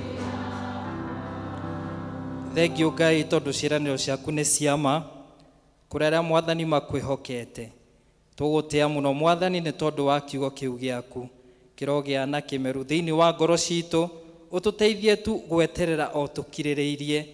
Thengiũ Ngai tondũ ciĩranĩro ciaku nĩ ciama kũrĩ arĩa Mwathani makwĩhokete. Tũgũtĩa mũno Mwathani nĩ tondũ wa kiugo kĩu gĩaku kĩrogĩa na kĩmeru thĩinĩ wa ngoro citũ, ũtũteithie tu gweterera o tũkirĩrĩirie,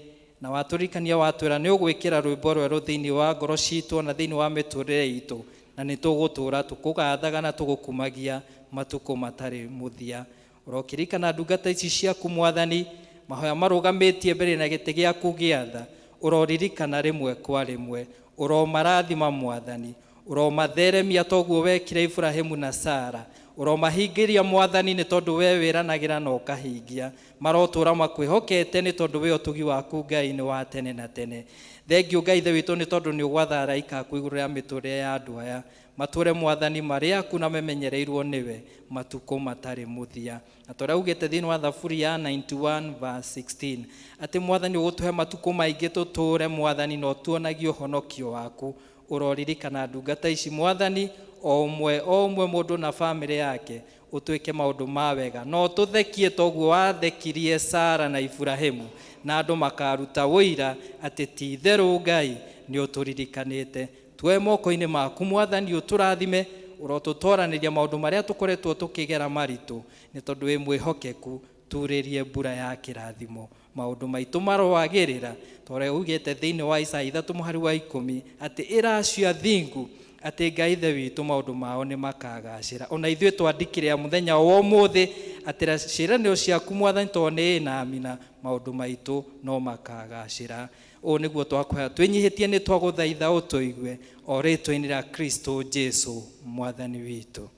na watũririkania watwĩra nĩ ũgwĩkĩra rwĩmbo rwerũ thĩinĩ wa ngoro citũ na thĩinĩ wa mĩtũrĩre itũ, na nĩ tũgũtũra tũkũgathaga na tũgũkumagia matukũ matarĩ mũthia. Ũrokĩririkana ndungata ici ciaku Mwathani, mahoya marũgamĩtie mbere na gĩtĩ gĩaku gĩa tha, ũroririkana rĩmwe kwa rĩmwe, ũromarathima Mwathani, ũromatheremia toguo wekire Ibrahimu na Sara, ũromahingĩria Mwathani nĩ tondũ we wĩranagĩra na ũkahingia, marotũra makwĩhokete nĩ tondũ we ũtugi waku Ngai nĩ wa tene na tene. Thengiũ Ngai Ithe witũ nĩ tondũ nĩ ũgwatha araika aku igũrũ rĩa mĩtũrĩre ya andũ aya, matũre Mwathani marĩ aku na memenyereirwo nĩwe matukũ matarĩ mũthia. Na torĩa ugĩte thĩinĩ wa Thaburi ya 91 verse 16 atĩ Mwathani ũgũtũhe matukũ maingĩ tũtũre Mwathani na ũtuonagie ũhonokio waku. Ũroririkana ndungata ici Mwathani, o ũmwe o ũmwe mũndũ na bamĩrĩ yake, ũtwĩke maũndũ ma wega no tũthekie toguo wathekirie Sara na Ibrahimu, na andũ makaruta ũira atĩ ti itherũ Ngai nĩ ũtũririkanĩte. Tuoe moko-inĩ maku Mwathani, ũtũrathime, ũrotũtoranĩria maũndũ marĩa tũkoretwo tũkĩgera maritũ, nĩ tondũ wĩ mwĩhokeku, turĩrie mbura ya kĩrathimo. Maũndũ maitũ maroagĩrĩra torĩa ugĩte thĩinĩ wa Isaya 3 mũhari wa 10 atĩ ĩra acio athingu atĩ Ngai Ithe witũ maũndũ mao nĩ makagacĩra. Ona ithuĩ twandĩkĩre mũthenya wa ũmũthĩ atĩ ciĩranĩro ciaku Mwathani tondũ nĩ ĩ na amina, maũndũ maitũ no makagacĩra. Ũũ nĩguo twakũhoya twĩnyihĩtie, nĩ twagũthaitha ũtũigue o rĩtwa-inĩ rĩa Kristo Jesu Mwathani witũ.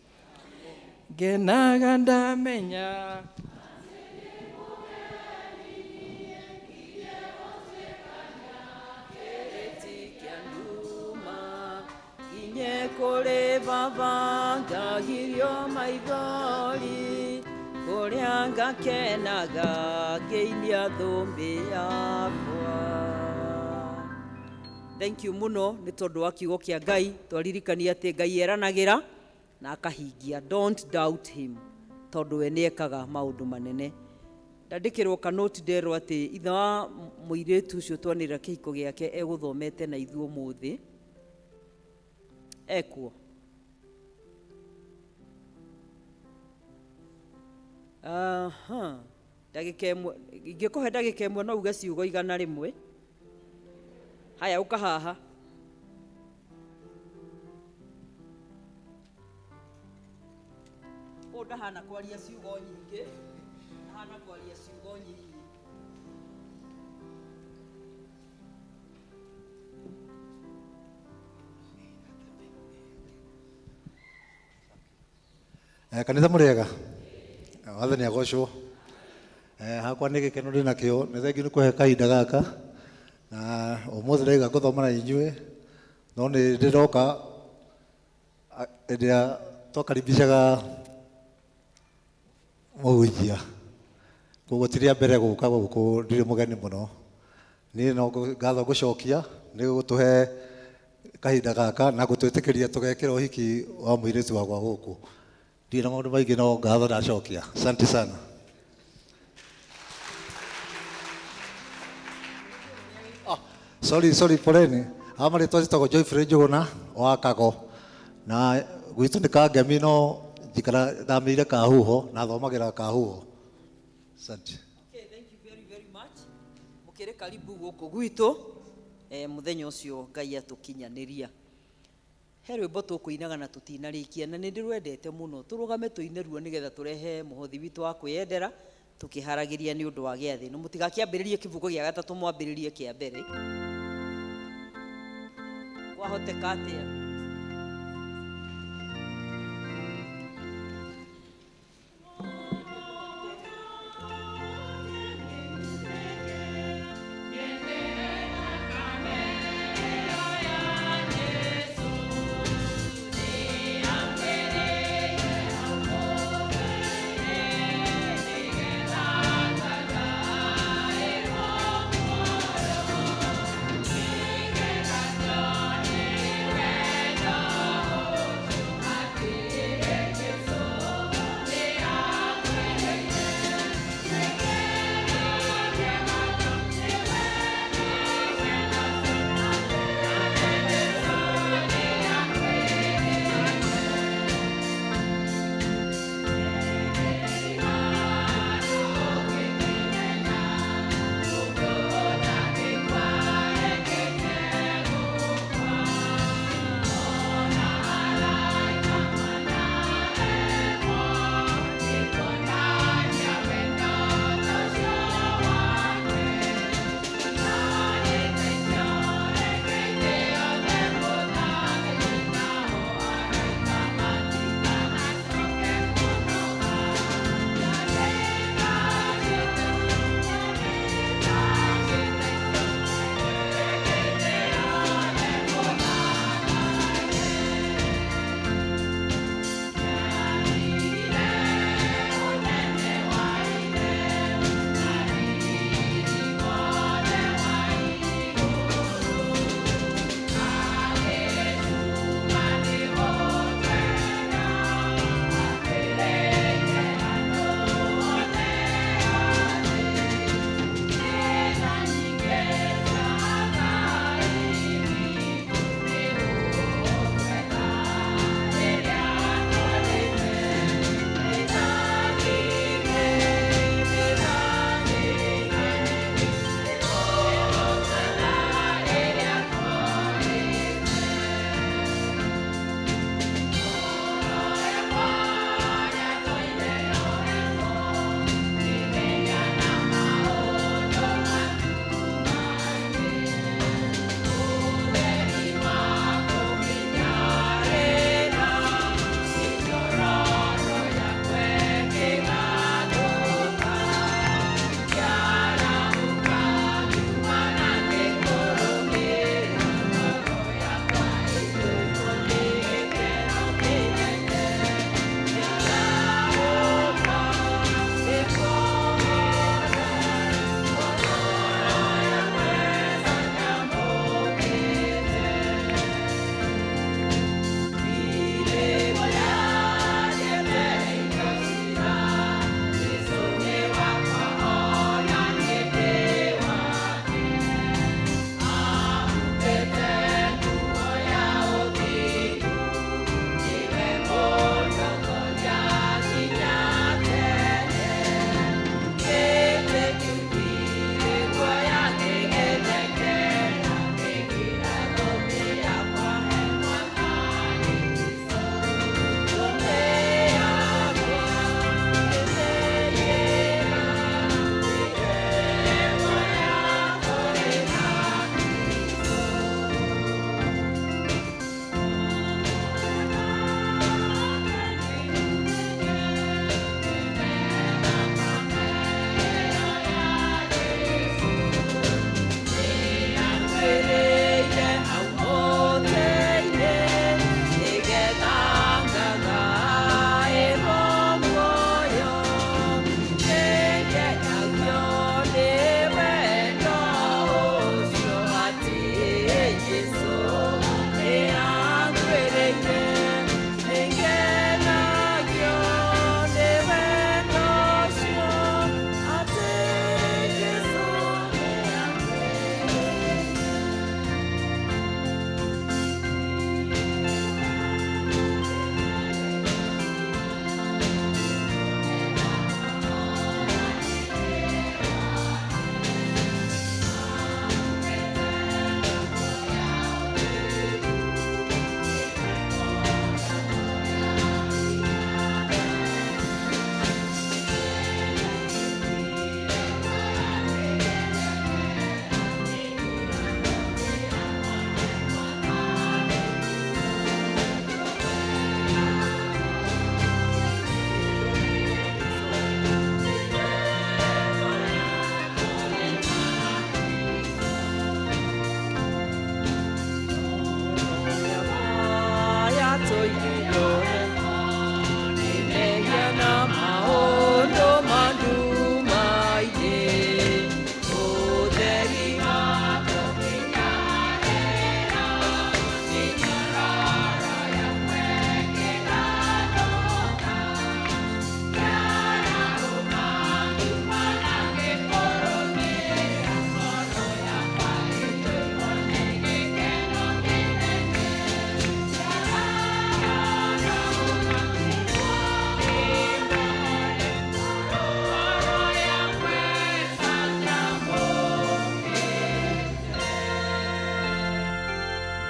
Ngenaga ndamenya nginye kũrĩ baba ngagirio maithori kũrĩa ngakenaga ngĩinia thũmbĩ yakwa. Thank you mũno nĩ tondũ wa kiugo kĩa Ngai. Twaririkania atĩ Ngai eranagĩra na akahingia. Don't doubt him tondũ we nĩ ekaga maũndũ manene. Ndandĩkĩrwo kanoti nderwo atĩ ithe wa mũirĩtu ũcio twanĩrĩra kĩhiko gĩake egũthomete na ithuĩ ũmũthĩ ekuo. Aha, ndagĩka ĩmwe ingĩkũhe ndagĩka ĩmwe no uge ciugo 100. Haya, ũka haha. Ũũ ndahana kwaria ciugo nyingĩ, ahana kwaria ciugo nyinyi. Kanitha mũrĩega, Mwathani agocwo. Hakwa nĩ gĩkeno ndĩ nakĩo, nĩ thengiũ nĩ kũhe kahinda gaka, na ũmũthĩ ndaiga ngũthoma na inyuĩ, no nĩ ndĩroka hĩndĩ ĩrĩa twakaribishaga mũhunjia, koguo ti rĩa mbere gũka gũkũ, ndirĩ mũgeni mũno. Niĩ no ngatho ngũcokia nĩ gũtũhe kahinda gaka na gũtwĩtĩkĩria tũgekĩra ũhiki wa mũirĩtu wakwa gũkũ. Ndirĩ na maũndũ maingĩ no ngatho ndacokia. Asante sana. Sorry, sorry, poleni. Haha marĩtwa njĩtagwo Joyfrey Njũgũna wa Kago. Na gwitũ nĩ Kangemi no njikara thamĩire Kahuho na thomagĩra Kahuho. Asante. Okay, thank you very, very much. Mũkĩrĩ karibu gũkũ gwitũ mũthenya ũcio Ngai atũkinyanĩria. He rwĩmbo tũkũinaga na tũtinarĩkia na nĩ ndĩrwendete mũno. Tũrũgame tũine ruo nĩgetha tũrehe mũhothi witũ wa kwĩyendera tũkĩharagĩria nĩ ũndũ wa gĩathĩ. Na mũtigakĩambĩrĩrie kĩbungo gĩa gatatũ, mwambĩrĩrie kĩa mbere. Kwahoteka atia?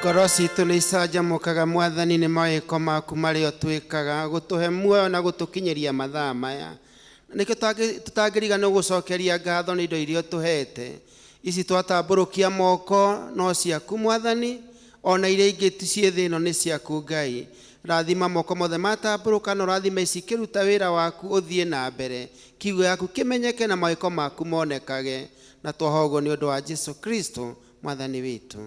Ngoro citũ nĩ icanjamũkaga Mwathani nĩ mawĩko maku marĩa ũtwĩkaga gũtũhe muoyo na gũtũkinyĩria mathaa maya. Na nĩkĩo tũtangĩriganĩrwo gũcokeria ngatho nĩ indo iria ũtũhete. Ici twatambũrũkia moko no ciaku Mwathani, ona iria ingĩ ciĩ thĩ ĩno nĩ ciaku Ngai. Rathima moko mothe matambũrũka na ũrathime ici ikĩruta wĩra waku ũthiĩ na mbere. Kiugo gĩaku kĩmenyeke na mawĩko maku monekage. Na twahoya ũguo nĩ ũndũ wa Jesu Kristo Mwathani witũ.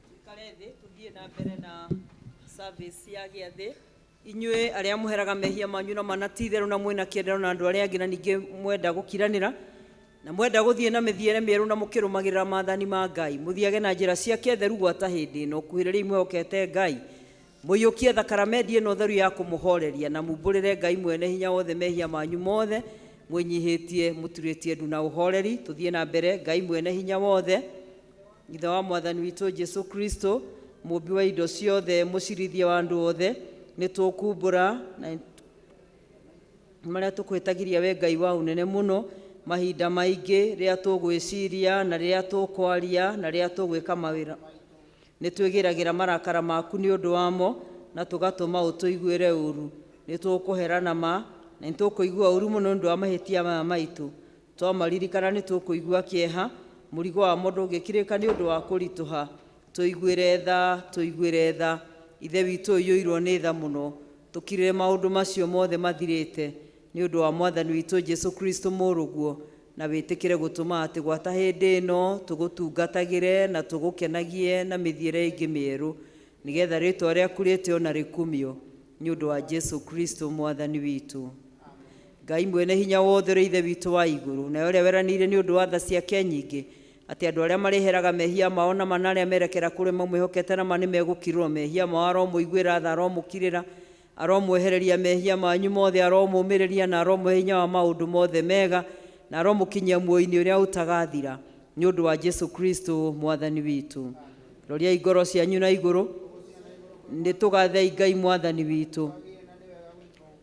Tuikare thĩ tuthiĩ na mbere na service ya gĩathĩ. Inyuĩ arĩa mũheraga mehia manyu na mana ti itherũ na mwĩna kĩendero na andũ arĩa angĩ na ningĩ mwenda gũkiranĩra na mwenda gũthiĩ na mĩthiĩre mĩerũ na mũkĩrũmagĩrĩra maathani ma Ngai, mũthiage na njĩra ciake theru gwata hĩndĩ ĩno, kuhĩrĩriai mwĩhokete Ngai, mũiyũkie thakaramendi ĩno theru ya kũmũhoreria na mumbũrĩre Ngai mwene hinya wothe mehia manyu mothe, mwĩnyihĩtie mũturĩtie ndu na ũhoreri. Tũthiĩ na mbere. Ngai mwene hinya wothe, Ithe wa Mwathani witũ Jesu Kristo, mũmbi wa indo ciothe, mũcirithia wa andũ othe, nĩ tũkumbũra na marĩa tũkwĩtagiria we Ngai wa ũnene mũno mahinda maingĩ rĩrĩa tũgwĩciria na rĩrĩa tũkwaria na rĩrĩa tũgwĩka mawĩra. Nĩ twĩgĩragĩra marakara maku nĩ ũndũ wamo na tũgatũma ũtũiguĩre ũru. Nĩ tũkũherana ma na nĩ tũkũigua ũru mũno nĩ ũndũ wa mahĩtia maya maitũ. Twamaririkana nĩ tũkũigua kĩeha, mũrigo wamo ndũngĩkirĩka nĩ ũndũ wa kũritũha. Tũiguĩre tha, tũiguĩre tha. Ithe witũ ũiyũirwo nĩ tha mũno, tũkirĩre maũndũ macio mothe mathirĩte nĩ ũndũ wa Mwathani witũ Jesu Kristo mũrũguo, na wĩtĩkĩre gũtũma atĩ gwata hĩndĩ ĩno tũgũtungatagĩre na tũgũkenagie na mĩthiĩre ĩngĩ mĩerũ, nĩgetha rĩtwa rĩaku rĩtĩo na rĩkumio nĩ ũndũ wa Jesu Kristo Mwathani witũ. Ngai mwene hinya wothe ũrĩ Ithe witũ wa igũrũ, nawe ũrĩa weranĩire nĩ ũndũ wa tha ciake nyingĩ atĩ andũ arĩa marĩheraga mehia mao na mana arĩa merekera kũrĩ mamwĩhokete na ma nĩ megũkirĩrwo mehia mao, aromũiguĩra tha, aromũkirĩra, aromwehereria mehia manyu mothe, aromũmĩrĩria na aromũhe hinya wa maũndũ mothe mega, na aromũkinyia muoyo-inĩ ũrĩa ũtagathira nĩ ũndũ wa Jesu Kristo Mwathani witũ. Roriai ngoro cianyu na igũrũ, nĩ tũgathei Ngai Mwathani witũ.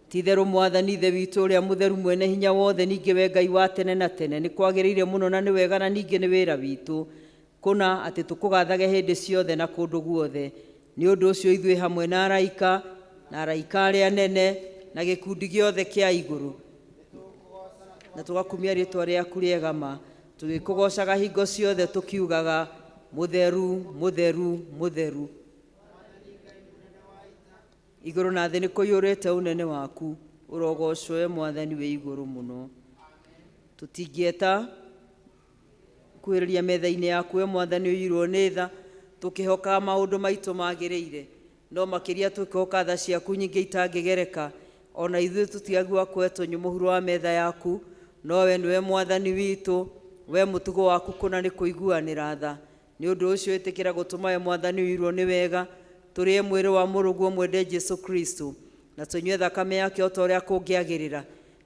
Ti itherũ Mwathani Ithe witũ ũrĩa mũtheru mwene hinya wothe, ningĩ we Ngai wa tene na tene, nĩ kwagĩrĩire mũno na nĩ wega na ningĩ nĩ wĩra witũ kũna atĩ tũkũgathage hĩndĩ ciothe na kũndũ guothe. Nĩ ũndũ ũcio ithuĩ hamwe na araika na araika arĩa anene na gĩkundi gĩothe kĩa igũrũ na tũgakumia rĩtwa rĩaku rĩega ma, tũgĩkũgoocaga hingo ciothe tũkiugaga mũtheru, mũtheru, mũtheru. Igũrũ na thĩ nĩ kũiyũrĩte ũnene waku, ũrogocwo we Mwathani wĩ igũrũ mũno. Tũtingĩeta kuhĩrĩria metha-inĩ yaku we Mwathani ũiyũirwo nĩ tha, tũkĩhokaga maũndũ maitũ magĩrĩire, no makĩria tũkĩhoka tha ciaku nyingĩ itangĩgereka. Ona ithuĩ tũtiagua kwetwo mũhuro wa metha yaku, no we nĩwe Mwathani witũ, we mũtugo waku kũna nĩ kũiguanĩra tha. Nĩ ũndũ ũcio ĩtĩkĩra gũtũma we Mwathani ũiyũirwo nĩ wega, tũrĩe mwĩrĩ wa mũrũguo mwende Jesu Kristo, na tũnyue thakame yake o ta ũrĩa kũngĩagĩrĩra,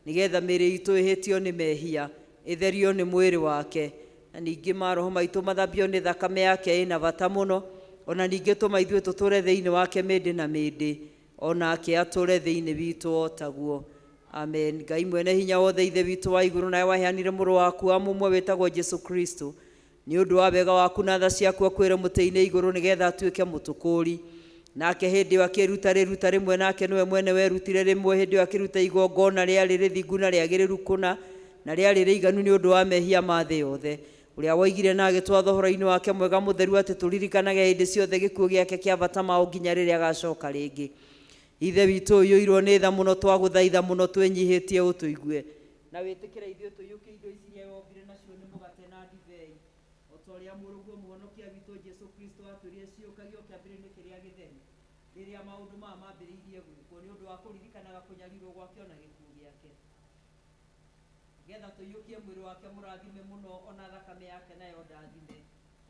nĩgetha mĩĩrĩ itũ ĩhĩtio nĩ mehia ĩtherio nĩ mwĩrĩ wake, na ningĩ maroho maitũ mathambio nĩ thakame yake ĩna bata mũno. Ona ningĩ tũma ithuĩ tũtũre thĩinĩ wake mĩndĩ na mĩndĩ, onake atũre thĩinĩ witũ o taguo. Amen. Ngai mwene hinya wothe Ithe witũ wa igũrũ, nawe waheanire mũrũ waku wa mũmwe wĩtagwo Jesu Kristo nĩ ũndũ wa wega waku na tha ciaku akwĩre mũtĩ-inĩ igũrũ nĩgetha atuĩke mũtũkũri. Nake hĩndĩ ĩyo akĩruta rĩruta rĩmwe, nake nĩwe mwene werutire rĩmwe hĩndĩ ĩyo akĩruta igongona rĩarĩ rĩthingu na rĩagĩrĩru kũna na rĩarĩ rĩiganu nĩ ũndũ wa mehia ma thĩ yothe, ũrĩa woigire na agĩtwatha ũhoro-inĩ wake mwega mũtheru atĩ tũririkanage hĩndĩ ciothe gĩkuũ gĩake kĩa bata mao nginya rĩrĩa agacoka rĩngĩ. Ithe witũ ũiyũirwo nĩ tha mũno, twagũthaitha mũno twĩnyihĩtie ũtũigue na wĩtĩkĩre ithuĩ tũiyũkie indo ici iria wombire nacio nĩ mũgate na ndibei. O ta Ta ũrĩa mũrũguo mũhonokia witũ Jesũ Kristo atwĩrire ciũkagio kĩambĩrĩrio-inĩ kĩrĩa gĩtheru rĩrĩa maũndũ maya mambĩrĩirie gwĩkwo nĩ ũndũ wa kũririkanaga kũnyarirwo gwake ona gĩkuũ gĩake, nĩgetha tũiyũkie mwĩrĩ wake mũrathime mũno ona thakame yake nayo ndathime,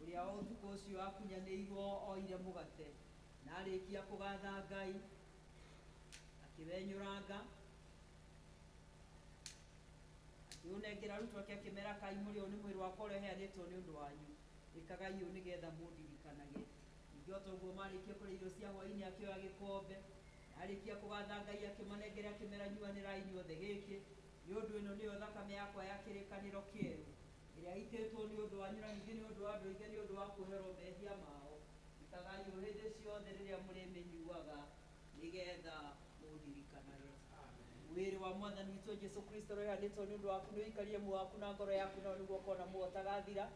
ũrĩa o ũtukũ ũcio akunyanĩirwo oire mũgate na arĩkia kũgatha Ngai akĩwenyũranga akĩũnengera arutwo ake akĩmera, kai mũrĩ ũyũ nĩ mwĩrĩ wakwa ũrĩa ũheanĩtwo nĩ ũndũ wanyu, ĩkagai ũũ nĩgetha mũndirikanage. Ningĩ o ta ũguo marĩkia kũrĩa irio cia hwaĩ-inĩ akĩoya gĩkombe na arĩkia kũgatha Ngai akĩmanengera akĩmera, nyuanĩrai inyuothe gĩkĩ, nĩ ũndũ ĩno nĩyo thakame yakwa ya kĩrĩkanĩro kĩerũ ĩrĩa ĩitĩtwo nĩ ũndũ wanyu na ningĩ nĩ ũndũ wa andũ aingĩ nĩ ũndũ wa kuoherwo mehia mao. Ĩkagai ũũ hĩndĩ ciothe rĩrĩa mũrĩmĩnyuaga nĩgetha mũndirikanage. Mwĩrĩ wa mwathani witũ Jesũ Kristo ũrĩa ũheanĩtwo nĩ ũndũ waku nĩ ũikarie muoyo waku na ngoro yaku nao nĩguo ũkona muoyo ũtagathira.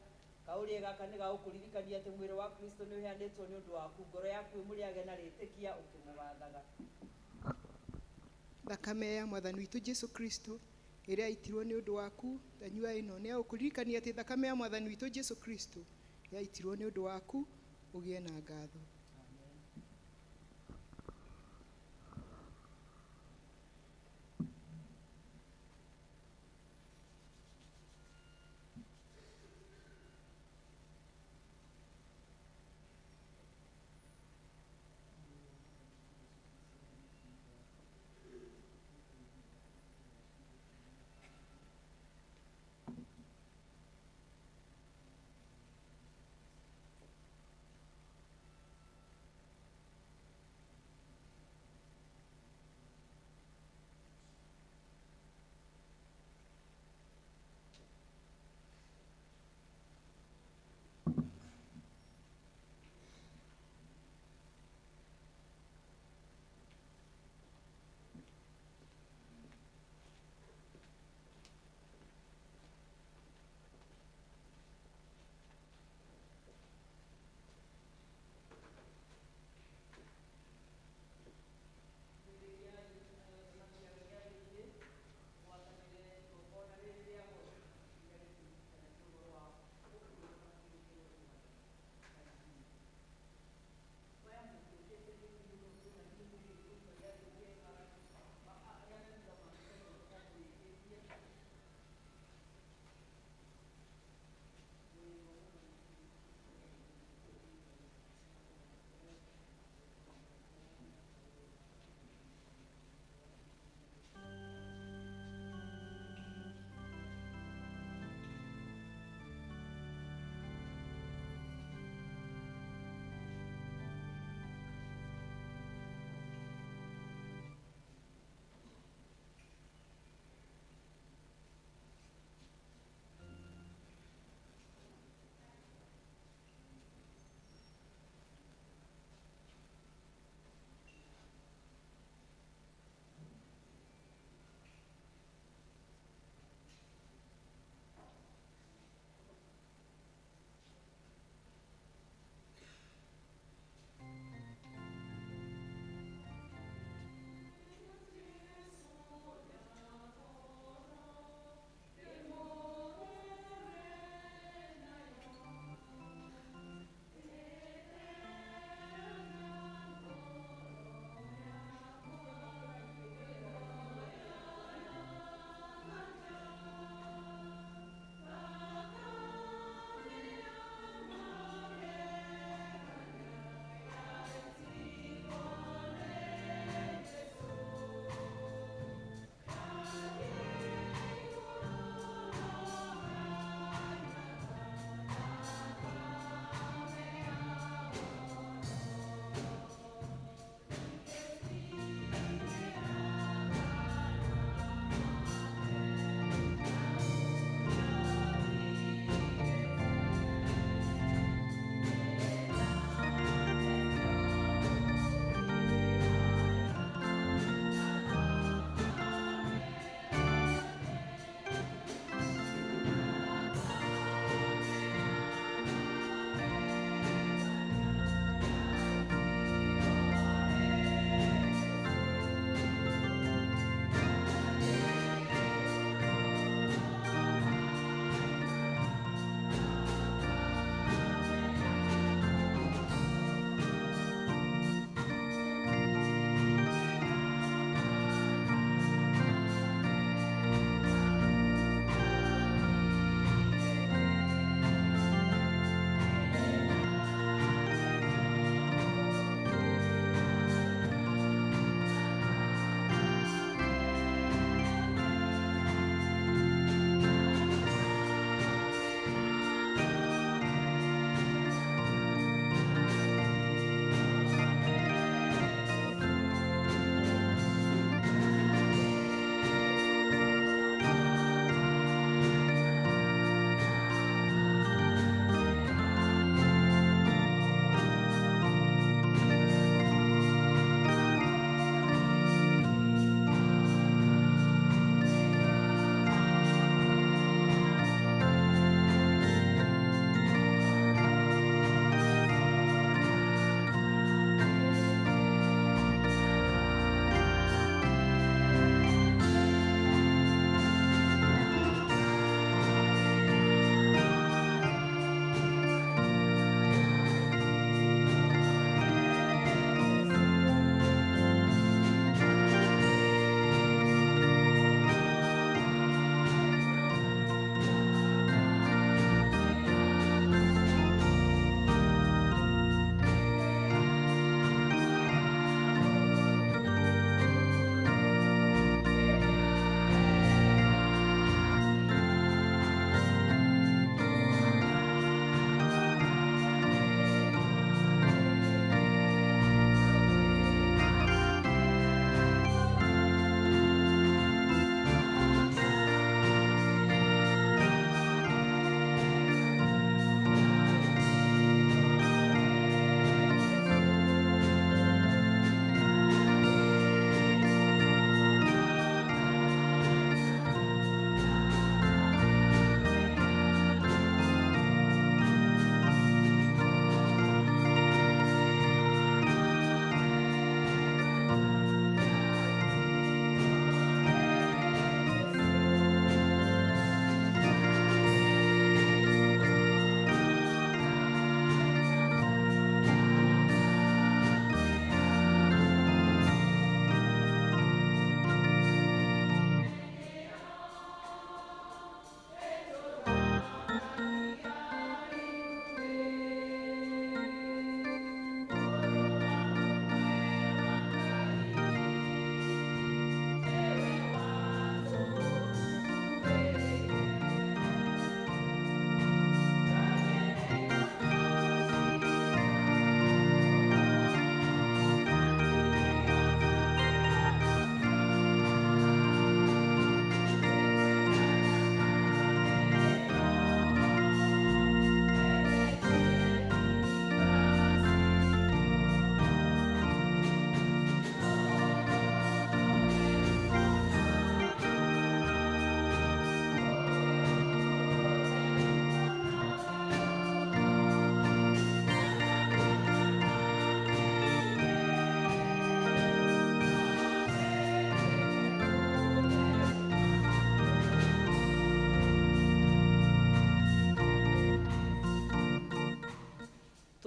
Kaũrĩe gaka nĩ gagũkũririkania atĩ mwĩrĩ wa Kristo nĩ ũheanĩtwo nĩ ũndũ waku, ngoro yaku ĩmũrĩage na rĩtĩkia ũkĩmũgathaga. Thakame ya mwathani witũ Jesu Kristo ĩrĩa yaitirwo nĩ ũndũ waku tanyua ĩno nĩ ya gũkũririkania atĩ thakame ya mwathani witũ Jesu Kristo yaitirwo nĩ ũndũ waku ũgĩe na ngatho.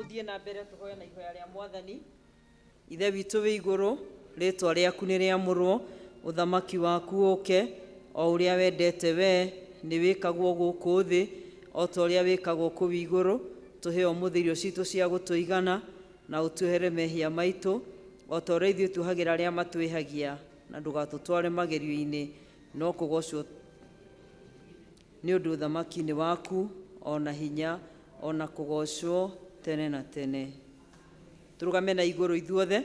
Tũthiĩ na mbere tũhoe na ihoya rĩa Mwathani. Ithe witũ wĩ igũrũ, rĩtwa rĩaku nĩ rĩamũrwo, ũthamaki waku ũke, o ũrĩa wendete we nĩ wĩkagwo gũkũ thĩ o ta ũrĩa wĩkagwo kũu igũrũ. Tũhe ũmũthĩ irio citũ cia gũtũigana, na ũtuohere mehia maitũ o ta ũrĩa ithuĩ tuohagĩra arĩa matwĩhagia, na ndũgatũtware magerio-inĩ, no kũgocwo nĩ ũndũ ũthamaki nĩ waku, o na hinya, o na kũgocwo tene na tene. Tũrũgame na igũrũ ithuothe.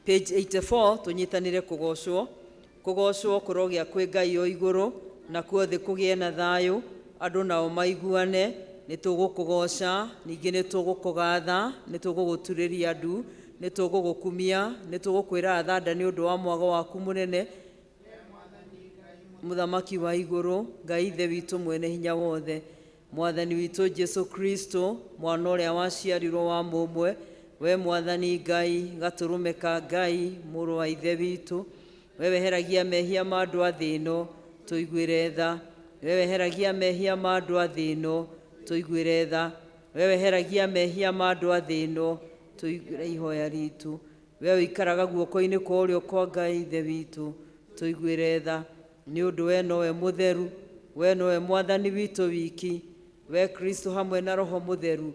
Page 84, tũnyitanĩre kũgocwo. Kũgocwo kũrogĩa kwĩ Ngai o igũrũ, nakuo thĩ kũgĩe na thayũ, andũ nao maiguane. Nĩ tũgũkũgoca, ningĩ nĩ tũgũkũgatha, nĩ tũgũgũturĩria ndu, nĩ tũgũgũkumia, nĩ tũgũkwĩra athanda nĩ ũndũ wa mwago waku mũnene, Mũthamaki wa igũrũ, Ngai Ithe witũ mwene hinya wothe, Mwathani witũ Jesu Kristo, mwana ũrĩa waciarirwo wa mũmwe, we Mwathani Ngai, gatũrũme ka Ngai, mũrũ wa Ithe witũ, we weheragia mehia ma andũ a thĩ ĩno, tũiguĩre tha. We weheragia mehia ma andũ a thĩ ĩno, tũiguĩre tha. We weheragia mehia ma andũ a thĩ ĩno, tũiguĩre ihoya ritũ. We ũikaraga guoko-inĩ kwa ũrĩo kwa Ngai Ithe witũ, tũiguĩre tha. Nĩ ũndũ we nowe mũtheru, we nowe Mwathani witũ wiki, we Kristo hamwe na Roho Mũtheru,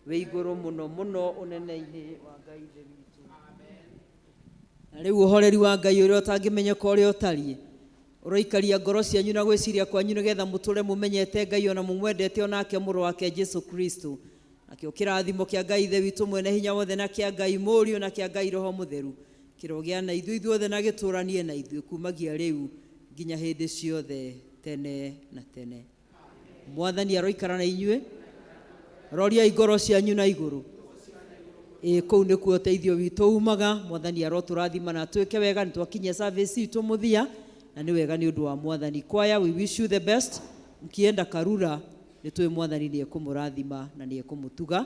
wĩ igũrũ mũno mũno ũnene-inĩ wa Ngai Ithe witũ. Na rĩu ũhoreri wa Ngai ũrĩa ũtangĩmenyeka ũrĩa ũtariĩ, ũroikaria ngoro cianyu na gwĩciria kwanyu, nĩgetha mũtũre mũmenyete Ngai ona mũmwendete, onake mũrũ wake Jesu Kristo. Nakĩo kĩrathimo kĩa Ngai Ithe witũ mwene hinya wothe, na kĩa Ngai Mũriũ, na kĩa Ngai Roho Mũtheru kĩrogĩa na ithuĩ ithuothe na gĩtũranie na ithuĩ kumagia rĩu nginya hĩndĩ ciothe tene na tene. Mwathani aroikara na inyuĩ. Roriai ngoro cianyu na igũrũ. Ĩĩ, kũu nĩkuo ũteithio witũ umaga. Mwathani arotũrathima na twĩke wega. Nĩ twakinyia service itũ mũthia, na nĩ wega nĩ ũndũ wa Mwathani. Kwaya, we wish you the best. Mkienda Karura, nĩ tũĩ Mwathani nĩ ekũmũrathima na nĩ ekũmũtuga.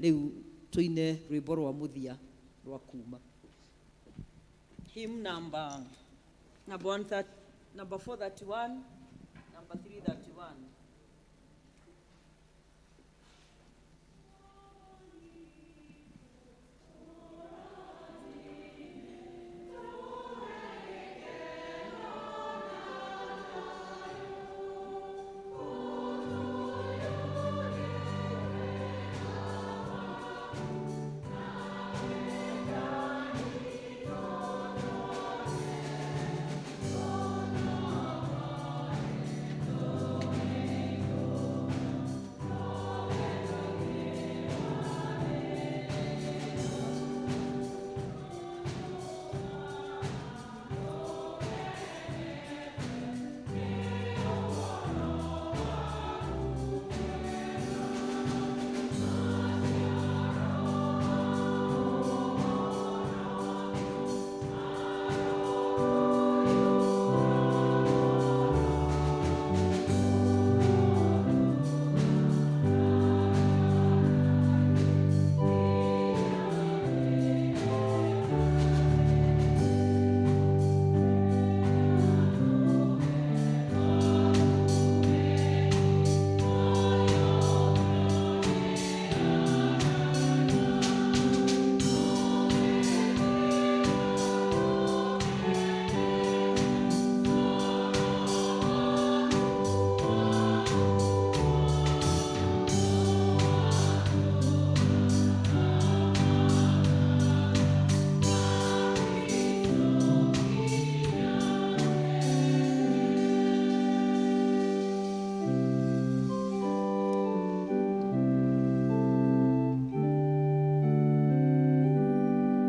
Rĩu tũine rwĩmbo rwa mũthia rwa kuma hymn number 130, number 431, number 331.